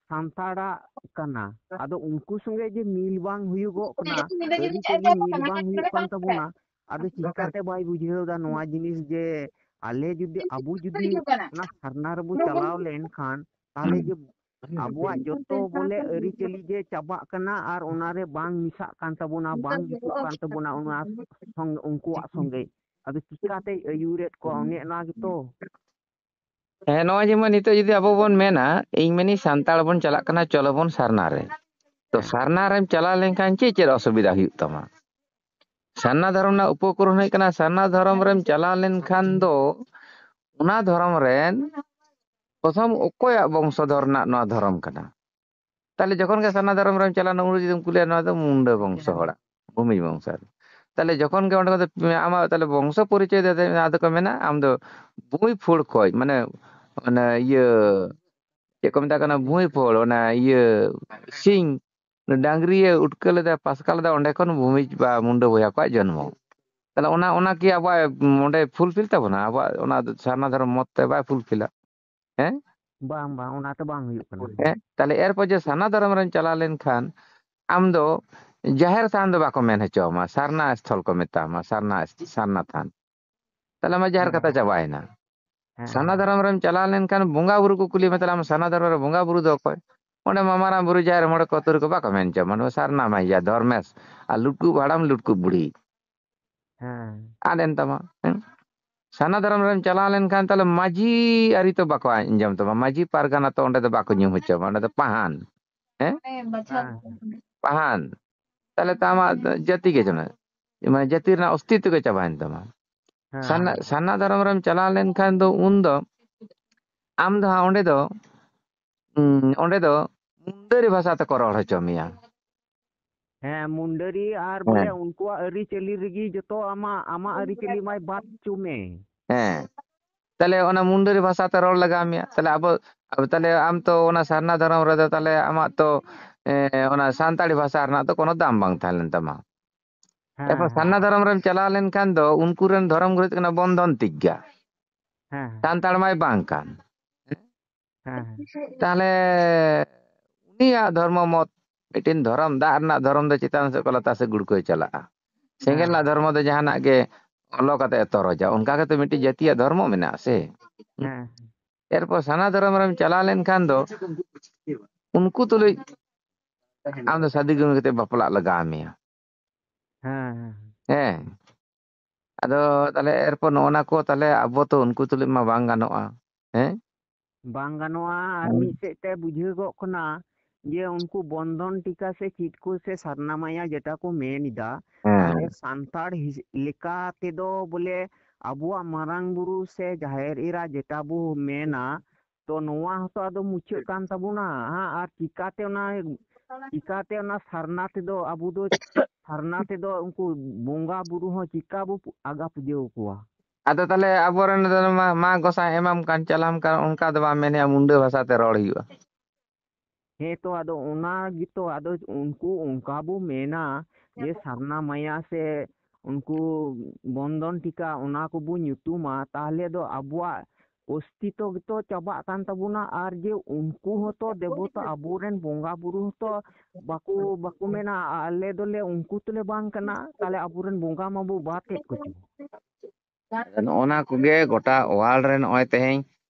ᱥᱟᱱᱛᱟᱲᱟᱜ ᱠᱟᱱᱟ᱾ ᱟᱫᱚ ᱩᱱᱠᱩ ᱥᱚᱸᱜᱮ ᱡᱮ ᱢᱤᱞ ᱵᱟᱝ ᱦᱩᱭᱩᱜᱚᱜ ᱠᱟᱱᱟ, ᱟᱹᱨᱤᱪᱟᱹᱞᱤ ᱢᱤᱞ ᱵᱟᱝ ᱦᱩᱭᱩᱜ ᱠᱟᱱ ᱛᱟᱵᱚᱱᱟ᱾ ᱟᱫᱚ ᱪᱤᱠᱟᱛᱮ ᱵᱟᱭ ᱵᱩᱡᱷᱟᱹᱣ ᱫᱟ ᱱᱚᱣᱟ ᱡᱤᱱᱤᱥ ᱡᱮ ᱟᱞᱮ ᱡᱩᱫᱤ ᱟᱵᱚ ᱡᱩᱫᱤ ᱚᱱᱟ ᱥᱟᱨᱱᱟ ᱨᱮᱵᱚ ᱪᱟᱞᱟᱣ ᱞᱮᱱᱠᱷᱟᱱ ᱛᱟᱦᱞᱮ ᱡᱮ ᱟᱵᱚᱣᱟᱜ ᱡᱚᱛᱚ ᱵᱚᱞᱮ ᱟᱹᱨᱤᱪᱟᱹᱞᱤ ᱡᱮ ᱪᱟᱵᱟᱜ ᱠᱟᱱᱟ ᱟᱨ ᱚᱱᱟᱨᱮ ᱵᱟᱝ ᱢᱮᱥᱟᱜ ᱠᱟᱱ ᱛᱟᱵᱚᱱᱟ, ᱵᱟᱝ ᱡᱩᱛᱩᱜ ᱠᱟᱱ ᱛᱟᱵᱚᱱᱟ ᱚᱱᱟ ᱥᱚᱝ ᱩᱱᱠᱩᱣᱟᱜ ᱥᱚᱸᱜᱮ᱾ ᱟᱫᱚ ᱪᱤᱠᱟᱛᱮᱭ ᱟᱹᱭᱩᱨᱮᱫ ᱠᱚᱣᱟ ᱚᱱᱮ ᱚᱱᱟ ᱜᱮᱛᱚ᱾ ᱦᱮᱸ, ᱱᱚᱜᱼᱚᱭ ᱡᱮᱢᱚᱱ ᱱᱤᱛᱚᱜ ᱡᱩᱫᱤ ᱟᱵᱚ ᱵᱚᱱ ᱢᱮᱱᱟ, ᱤᱧ ᱢᱮᱱᱤᱧ ᱥᱟᱱᱛᱟᱲ ᱵᱚᱱ ᱪᱟᱞᱟᱜ ᱠᱟᱱᱟ, ᱪᱚᱞᱚ ᱵᱚᱱ ᱥᱟᱨᱱᱟ ᱨᱮ᱾ ᱛᱚ ᱦᱮᱸ᱾ ᱥᱟᱨᱱᱟ ᱨᱮᱢ ᱪᱟᱞᱟᱣ ᱞᱮᱱᱠᱷᱟᱱ ᱪᱮᱫ ᱪᱮᱫ ᱚᱥᱩᱵᱤᱫᱷᱟ ᱦᱩᱭᱩᱜ ᱛᱟᱢᱟ? ᱥᱟᱨᱱᱟ ᱫᱷᱚᱨᱚᱢ ᱨᱮᱱᱟᱜ ᱩᱯᱚᱠᱨᱚᱢ ᱦᱩᱭᱩᱜ ᱠᱟᱱᱟ, ᱥᱟᱨᱱᱟ ᱫᱷᱚᱨᱚᱢ ᱨᱮᱢ ᱪᱟᱞᱟᱣ ᱞᱮᱱᱠᱷᱟᱱ ᱫᱚ ᱚᱱᱟ ᱫᱷᱚᱨᱚᱢ ᱨᱮᱱ ᱯᱨᱚᱛᱷᱚᱢ ᱚᱠᱚᱭᱟᱜ ᱵᱚᱝᱥᱚᱫᱷᱚᱨ ᱨᱮᱱᱟᱜ ᱱᱚᱣᱟ ᱫᱷᱚᱨᱚᱢ ᱠᱟᱱᱟ? ᱛᱟᱦᱞᱮ ᱡᱚᱠᱷᱚᱱ ᱜᱮ ᱥᱟᱨᱱᱟ ᱫᱷᱚᱨᱚᱢ ᱨᱮᱢ ᱪᱟᱞᱟᱣᱱᱟ, ᱩᱱ ᱨᱮ ᱡᱩᱫᱤᱢ ᱠᱩᱞᱤᱭᱟ, ᱱᱚᱣᱟ ᱫᱚ ᱢᱩᱱᱰᱟᱹ ᱵᱚᱝᱥᱚ ᱦᱚᱲᱟᱜ, ᱵᱷᱩᱢᱤᱡ ᱵᱚᱝᱥᱚ ᱨᱮ᱾ ᱛᱟᱦᱞᱮ ᱡᱚᱠᱷᱚᱱ ᱜᱮ ᱚᱸᱰᱮ ᱠᱷᱚᱱ ᱫᱚ ᱟᱢᱟᱜ ᱛᱟᱦᱞᱮ ᱵᱚᱝᱥᱚ ᱯᱚᱨᱤᱪᱚᱭ ᱫᱚ ᱟᱫᱚ ᱠᱚ ᱢᱮᱱᱟ, ᱟᱢ ᱫᱚ ᱵᱷᱩᱢᱤ ᱯᱷᱩᱲ ᱠᱷᱚᱡ, ᱢᱟᱱᱮ, ᱚᱱᱟ ᱤᱭᱟᱹ, ᱪᱮᱫ ᱠᱚ ᱢᱮᱛᱟᱜ ᱠᱟᱱᱟ, ᱵᱷᱩᱢᱤ ᱯᱷᱩᱲ, ᱚᱱᱟ ᱤᱭᱟᱹ, ᱥᱤᱝ, ᱰᱟᱝᱨᱤᱭᱮ ᱩᱴᱠᱟᱹ ᱞᱮᱫᱟ, ᱯᱟᱥᱠᱟ ᱞᱮᱫᱟ, ᱚᱸᱰᱮ ᱠᱷᱚᱱ ᱵᱷᱩᱢᱤᱡ ᱵᱟ ᱢᱩᱱᱰᱟᱹ ᱵᱚᱭᱦᱟ ᱠᱚᱣᱟᱜ ᱡᱚᱱᱢᱚ᱾ ᱛᱟᱦᱞᱮ ᱚᱱᱟ, ᱚᱱᱟ ᱠᱤ ᱟᱵᱚᱣᱟᱜ ᱚᱸᱰᱮ ᱯᱷᱩᱞᱯᱷᱤᱞ ᱛᱟᱵᱚᱱᱟ? ᱟᱵᱚᱣᱟᱜ ᱚᱱᱟ ᱥᱟᱨᱱᱟ ᱫᱷᱚᱨᱚᱢ ᱢᱚᱛ ᱛᱮ ᱵᱟᱭ ᱯᱷᱩᱞᱯᱷᱤᱞᱟ᱾ ᱦᱮᱸ? ᱵᱟᱝ, ᱵᱟᱝ, ᱚᱱᱟ ᱛᱚ ᱵᱟᱝ ᱦᱩᱭᱩᱜ ᱠᱟᱱᱟ᱾ ᱦᱮᱸ? ᱛᱟᱦᱞᱮ ᱮᱨᱯᱚᱨ ᱡᱮ ᱥᱟᱨᱱᱟ ᱫᱷᱚᱨᱚᱢ ᱨᱮᱢ ᱪᱟᱞᱟᱣ ᱞᱮᱱᱠᱷᱟᱱ, ᱟᱢ ᱫᱚ ᱡᱟᱦᱮᱨ ᱛᱷᱟᱱ ᱫᱚ ᱵᱟᱠᱚ ᱢᱮᱱ ᱦᱚᱪᱚ ᱟᱢᱟ, ᱥᱟᱨᱱᱟ ᱥᱛᱷᱚᱞ ᱠᱚ ᱢᱮᱛᱟᱢᱟ, ᱥᱟᱨᱱᱟ, ᱥᱟᱨᱱᱟ ᱛᱷᱟᱱ᱾ ᱛᱟᱦᱞᱮ ᱟᱢᱟᱜ ᱡᱟᱦᱮᱨ ᱠᱟᱛᱷᱟ ᱦᱮᱸ᱾ ᱪᱟᱵᱟᱭᱮᱱᱟ᱾ ᱦᱮᱸ᱾ ᱥᱟᱨᱱᱟ ᱫᱷᱚᱨᱚᱢ ᱨᱮᱢ ᱪᱟᱞᱟᱣ ᱞᱮᱱᱠᱷᱟᱱ ᱵᱚᱸᱜᱟ ᱵᱩᱨᱩ ᱠᱚ ᱠᱩᱞᱤ ᱢᱮ, ᱛᱟᱦᱞᱮ ᱟᱢ ᱥᱟᱨᱱᱟ ᱫᱷᱚᱨᱚᱢ ᱨᱮ ᱵᱚᱸᱜᱟ ᱵᱩᱨᱩ ᱫᱚ ᱚᱠᱚᱭ? ᱚᱸᱰᱮ ᱢᱟ ᱢᱟᱨᱟᱝ ᱵᱩᱨᱩ, ᱡᱟᱦᱮᱨ ᱢᱚᱬᱮ ᱠᱚ ᱛᱩᱨᱩᱭ ᱠᱚ ᱵᱟᱠᱚ ᱢᱮᱱ ᱦᱚᱪᱚ ᱟᱢᱟ, ᱱᱩᱭ ᱥᱟᱨᱱᱟ ᱢᱟᱭ ᱭᱟ ᱫᱷᱚᱨᱢᱮᱥ ᱟᱨ ᱞᱩᱴᱠᱩ ᱦᱟᱲᱟᱢ ᱞᱩᱴᱠᱩ ᱵᱩᱲᱦᱤ᱾ ᱦᱮᱸ᱾ ᱟᱫ ᱮᱱ ᱛᱟᱢᱟ᱾ ᱦᱮᱸ? ᱥᱟᱨᱱᱟ ᱫᱷᱚᱨᱚᱢ ᱨᱮᱢ ᱪᱟᱞᱟᱣ ᱞᱮᱱᱠᱷᱟᱱ ᱛᱟᱦᱞᱮ ᱢᱟᱹᱡᱷᱤ ᱟᱹᱨᱤ ᱛᱚ ᱵᱟᱠᱚ ᱟᱸᱡᱚᱢ ᱛᱟᱢᱟ, ᱢᱟᱹᱡᱷᱤ ᱯᱟᱨᱜᱟᱱᱟ ᱛᱚ ᱚᱸᱰᱮ ᱫᱚ ᱵᱟᱠᱚ ᱧᱩᱢ ᱦᱚᱪᱚ ᱟᱢᱟ, ᱚᱸᱰᱮ ᱫᱚ ᱯᱟᱦᱟᱱ᱾ ᱦᱮᱸ? ᱦᱮᱸ᱾ ᱯᱟᱦᱟᱱ᱾ ᱛᱟᱦᱞᱮ ᱛᱚ ᱟᱢᱟᱜ ᱡᱟᱹᱛᱤ ᱜᱮ ᱪᱟᱵᱟᱭᱮᱱᱟ, ᱢᱟᱱᱮ ᱡᱟᱹᱛᱤ ᱨᱮᱱᱟᱜ ᱚᱥᱛᱤᱛᱛᱚ ᱜᱮ ᱪᱟᱵᱟᱭᱮᱱ ᱛᱟᱢᱟ᱾ ᱥᱟᱨᱱᱟ, ᱦᱮᱸ᱾ ᱥᱟᱨᱱᱟ ᱫᱷᱚᱨᱚᱢ ᱨᱮᱢ ᱪᱟᱞᱟᱣ ᱞᱮᱱᱠᱷᱟᱱ ᱫᱚ ᱩᱱ ᱫᱚ ᱟᱢ ᱫᱚ ᱦᱟᱸᱜ ᱚᱸᱰᱮ ᱫᱚ, ᱩᱸ, ᱚᱸᱰᱮ ᱫᱚ ᱢᱩᱱᱰᱟᱹᱨᱤ ᱵᱷᱟᱥᱟ ᱛᱮᱠᱚ ᱨᱚᱲ ᱦᱚᱪᱚ ᱢᱮᱭᱟ᱾ ᱦᱮᱸ, ᱢᱩᱱᱰᱟᱹᱨᱤ ᱟᱨ ᱵᱚᱞᱮ ᱦᱮᱸ᱾ ᱩᱱᱠᱩᱣᱟᱜ ᱟᱹᱨᱤᱪᱟᱹᱞᱤ ᱨᱮᱜᱮ ᱡᱚᱛᱚ ᱟᱢᱟᱜ, ᱟᱢᱟᱜ ᱟᱹᱨᱤᱪᱟᱹᱞᱤ ᱢᱟᱭ ᱵᱟᱫ ᱦᱚᱪᱚ ᱢᱮ᱾ ᱦᱮᱸ᱾ ᱛᱟᱦᱞᱮ ᱚᱱᱟ ᱢᱩᱱᱰᱟᱹᱨᱤ ᱵᱷᱟᱥᱟ ᱛᱮ ᱨᱚᱲ ᱞᱟᱜᱟᱣ ᱢᱮᱭᱟ᱾ ᱛᱟᱦᱞᱮ ᱟᱵᱚ, ᱟᱵᱚ, ᱛᱟᱦᱞᱮ ᱟᱢ ᱛᱚ ᱚᱱᱟ ᱥᱟᱨᱱᱟ ᱫᱷᱚᱨᱚᱢ ᱨᱮᱫᱚ ᱛᱟᱦᱞᱮ ᱟᱢᱟᱜ ᱛᱚ, ᱮ, ᱚᱱᱟ ᱥᱟᱱᱛᱟᱲᱤ ᱵᱷᱟᱥᱟ ᱨᱮᱱᱟᱜ ᱫᱚ ᱠᱳᱱᱳ ᱫᱟᱢ ᱵᱟᱝ ᱛᱟᱦᱮᱸ ᱞᱮᱱ ᱛᱟᱢᱟ᱾ ᱦᱮᱸ, ᱮᱨᱯᱚᱨ ᱦᱮᱸ᱾ ᱥᱟᱨᱱᱟ ᱫᱷᱚᱨᱚᱢ ᱨᱮᱢ ᱪᱟᱞᱟᱣ ᱞᱮᱱᱠᱷᱟᱱ ᱫᱚ ᱩᱱᱠᱩ ᱨᱮᱱ ᱫᱷᱚᱨᱚᱢ ᱜᱩᱨᱩ ᱦᱩᱭᱩᱜ ᱠᱟᱱᱟ ᱵᱚᱱᱫᱷᱚᱱ ᱛᱤᱜᱽᱜᱟ᱾ ᱦᱮᱸ, ᱦᱮᱸ᱾ ᱥᱟᱱᱛᱟᱲ ᱢᱟᱭ ᱵᱟᱝ ᱠᱟᱱ᱾ ᱦᱮᱸ, ᱦᱮᱸ᱾ ᱛᱟᱦᱞᱮ ᱩᱱᱤᱭᱟᱜ ᱫᱷᱚᱨᱢᱚ ᱢᱚᱛ, ᱢᱤᱫᱴᱮᱱ ᱫᱷᱚᱨᱚᱢ, ᱫᱟᱜ ᱨᱮᱱᱟᱜ ᱫᱷᱚᱨᱚᱢ ᱫᱚ ᱪᱮᱛᱟᱱ ᱥᱮᱫ ᱠᱚ ᱞᱟᱛᱟᱨ ᱥᱮᱫ ᱜᱩᱲᱠᱟᱹᱭ ᱪᱟᱞᱟᱜᱼᱟ᱾ ᱥᱮᱸᱜᱮᱞ ᱦᱮᱸ, ᱨᱮᱱᱟᱜ ᱫᱷᱚᱨᱢᱚ ᱫᱚ ᱡᱟᱦᱟᱱᱟᱜ ᱜᱮ ᱚᱞᱚ ᱠᱟᱛᱮ ᱮ ᱛᱚᱨᱚᱡᱟ᱾ ᱚᱱᱠᱟ ᱠᱟᱛᱮ ᱢᱤᱫᱴᱤᱡ ᱡᱟᱹᱛᱤᱭᱟᱜ ᱫᱷᱚᱨᱢᱚ ᱢᱮᱱᱟᱜᱼᱟ ᱥᱮ᱾ ᱦᱮᱸ᱾ ᱮᱨᱯᱚᱨ ᱥᱟᱨᱱᱟ ᱫᱷᱚᱨᱚᱢ ᱨᱮᱢ ᱪᱟᱞᱟᱣ ᱞᱮᱱᱠᱷᱟᱱ ᱫᱚ ᱩᱱᱠᱩ ᱛᱩᱞᱩᱡ ᱟᱢ ᱫᱚ ᱥᱟᱫᱷᱤ ᱜᱟᱹᱢᱤ ᱠᱟᱛᱮ ᱵᱟᱯᱞᱟᱜ ᱞᱟᱜᱟᱣ ᱢᱮᱭᱟ᱾ ᱦᱮᱸ, ᱦᱮᱸ᱾ ᱦᱮᱸ᱾ ᱟᱫᱚ ᱛᱟᱦᱞᱮ ᱮᱨᱯᱚᱨ ᱱᱚᱜᱼᱚ ᱱᱟ ᱠᱚ ᱛᱟᱦᱞᱮ ᱟᱵᱚ ᱛᱚ ᱩᱱᱠᱩ ᱛᱩᱞᱩᱡ ᱢᱟ ᱵᱟᱝ ᱜᱟᱱᱚᱜᱼᱟ᱾ ᱦᱮᱸ? ᱵᱟᱝ ᱜᱟᱱᱚᱜᱼᱟ᱾ ᱟᱨ ᱦᱮᱸ᱾ ᱢᱤᱫ ᱥᱮᱫ ᱛᱮ ᱵᱩᱡᱷᱟᱹᱣᱜᱚᱜ ᱠᱟᱱᱟ ᱡᱮ ᱩᱱᱠᱩ ᱵᱚᱱᱫᱷᱚᱱ ᱴᱤᱠᱟ ᱥᱮ ᱪᱮᱫ ᱠᱚ ᱥᱮ ᱥᱟᱨᱱᱟ ᱢᱟᱭᱟ ᱡᱮᱴᱟ ᱠᱚ ᱢᱮᱱ ᱮᱫᱟ, ᱟᱞᱮ ᱦᱮᱸ᱾ ᱥᱟᱱᱛᱟᱲ ᱦᱤᱥ-, ᱞᱮᱠᱟ ᱛᱮᱫᱚ ᱵᱚᱞᱮ ᱟᱵᱚᱣᱟᱜ ᱢᱟᱨᱟᱝ ᱵᱩᱨᱩ ᱥᱮ ᱡᱟᱦᱮᱨ ᱮᱨᱟ ᱡᱮᱴᱟ ᱵᱚ ᱢᱮᱱᱟ, ᱛᱚ ᱱᱚᱣᱟ ᱦᱚᱸᱛᱚ ᱟᱫᱚ ᱢᱩᱪᱟᱹᱫ ᱠᱟᱱ ᱛᱟᱵᱚᱱᱟ᱾ ᱦᱟᱸ, ᱟᱨ ᱪᱤᱠᱟᱛᱮ ᱚᱱᱟ, ᱪᱤᱠᱟᱛᱮ ᱚᱱᱟ ᱥᱟᱨᱱᱟ ᱛᱮᱫᱚ ᱟᱵᱚ ᱫᱚ, ᱥᱟᱨᱱᱟ ᱛᱮᱫᱚ ᱩᱱᱠᱩ ᱵᱚᱸᱜᱟ ᱵᱩᱨᱩ ᱦᱚᱸ ᱪᱤᱠᱟ ᱵᱚ ᱯᱩ-, ᱟᱜᱟ ᱯᱩᱡᱟᱹ ᱟᱠᱚᱣᱟ? ᱟᱫᱚ ᱛᱟᱦᱞᱮ ᱟᱵᱚᱨᱮᱱ ᱫᱚ ᱢᱟ, ᱢᱟ ᱜᱚᱸᱥᱟᱭ ᱮᱢᱟᱢ ᱠᱟᱱ, ᱪᱟᱞᱟᱢ ᱠᱟᱱ, ᱚᱱᱠᱟ ᱫᱚ ᱵᱟᱢ ᱢᱮᱱᱮᱜᱼᱟ, ᱢᱩᱱᱰᱟᱹ ᱵᱷᱟᱥᱟ ᱛᱮ ᱨᱚᱲ ᱦᱩᱭᱩᱜᱼᱟ᱾ ᱦᱮᱸ ᱛᱚ, ᱟᱫᱚ ᱚᱱᱟ ᱜᱮᱛᱚ, ᱟᱫᱚ ᱩᱱᱠᱩ ᱚᱱᱠᱟ ᱵᱚ ᱢᱮᱱᱟ ᱡᱮ ᱥᱟᱨᱱᱟ ᱢᱟᱭᱟ ᱥᱮ ᱩᱱᱠᱩ ᱵᱚᱱᱫᱷᱚᱱ ᱴᱤᱠᱟ ᱚᱱᱟ ᱠᱚᱵᱚ ᱧᱩᱛᱩᱢᱟ, ᱛᱟᱦᱞᱮ ᱫᱚ ᱟᱵᱚᱣᱟᱜ ᱚᱥᱛᱤᱛᱚ ᱜᱮᱛᱚ ᱪᱟᱵᱟᱜ ᱠᱟᱱ ᱛᱟᱵᱚᱱᱟ᱾ ᱟᱨ ᱡᱮ ᱩᱱᱠᱩ ᱦᱚᱸᱛᱚ ᱫᱮᱵᱚᱛᱟ, ᱟᱵᱚᱨᱮᱱ ᱵᱚᱸᱜᱟ ᱵᱩᱨᱩ ᱦᱚᱸᱛᱚ ᱵᱟᱠᱚ, ᱵᱟᱠᱚ ᱢᱮᱱᱟ ᱟᱞᱮ ᱫᱚᱞᱮ ᱩᱱᱠᱩ ᱛᱚᱞᱮ ᱵᱟᱝ ᱠᱟᱱᱟ, ᱛᱟᱦᱞᱮ ᱟᱵᱚᱨᱮᱱ ᱵᱚᱸᱜᱟ ᱢᱟᱵᱚ ᱵᱟᱫ ᱮᱫ ᱠᱚᱪᱚ᱾ ᱟᱫᱚ ᱱᱚᱜᱼᱚ ᱱᱟ ᱠᱚᱜᱮ ᱜᱚᱴᱟ world ᱨᱮ ᱱᱚᱜᱼᱚᱭ ᱛᱮᱦᱮᱧ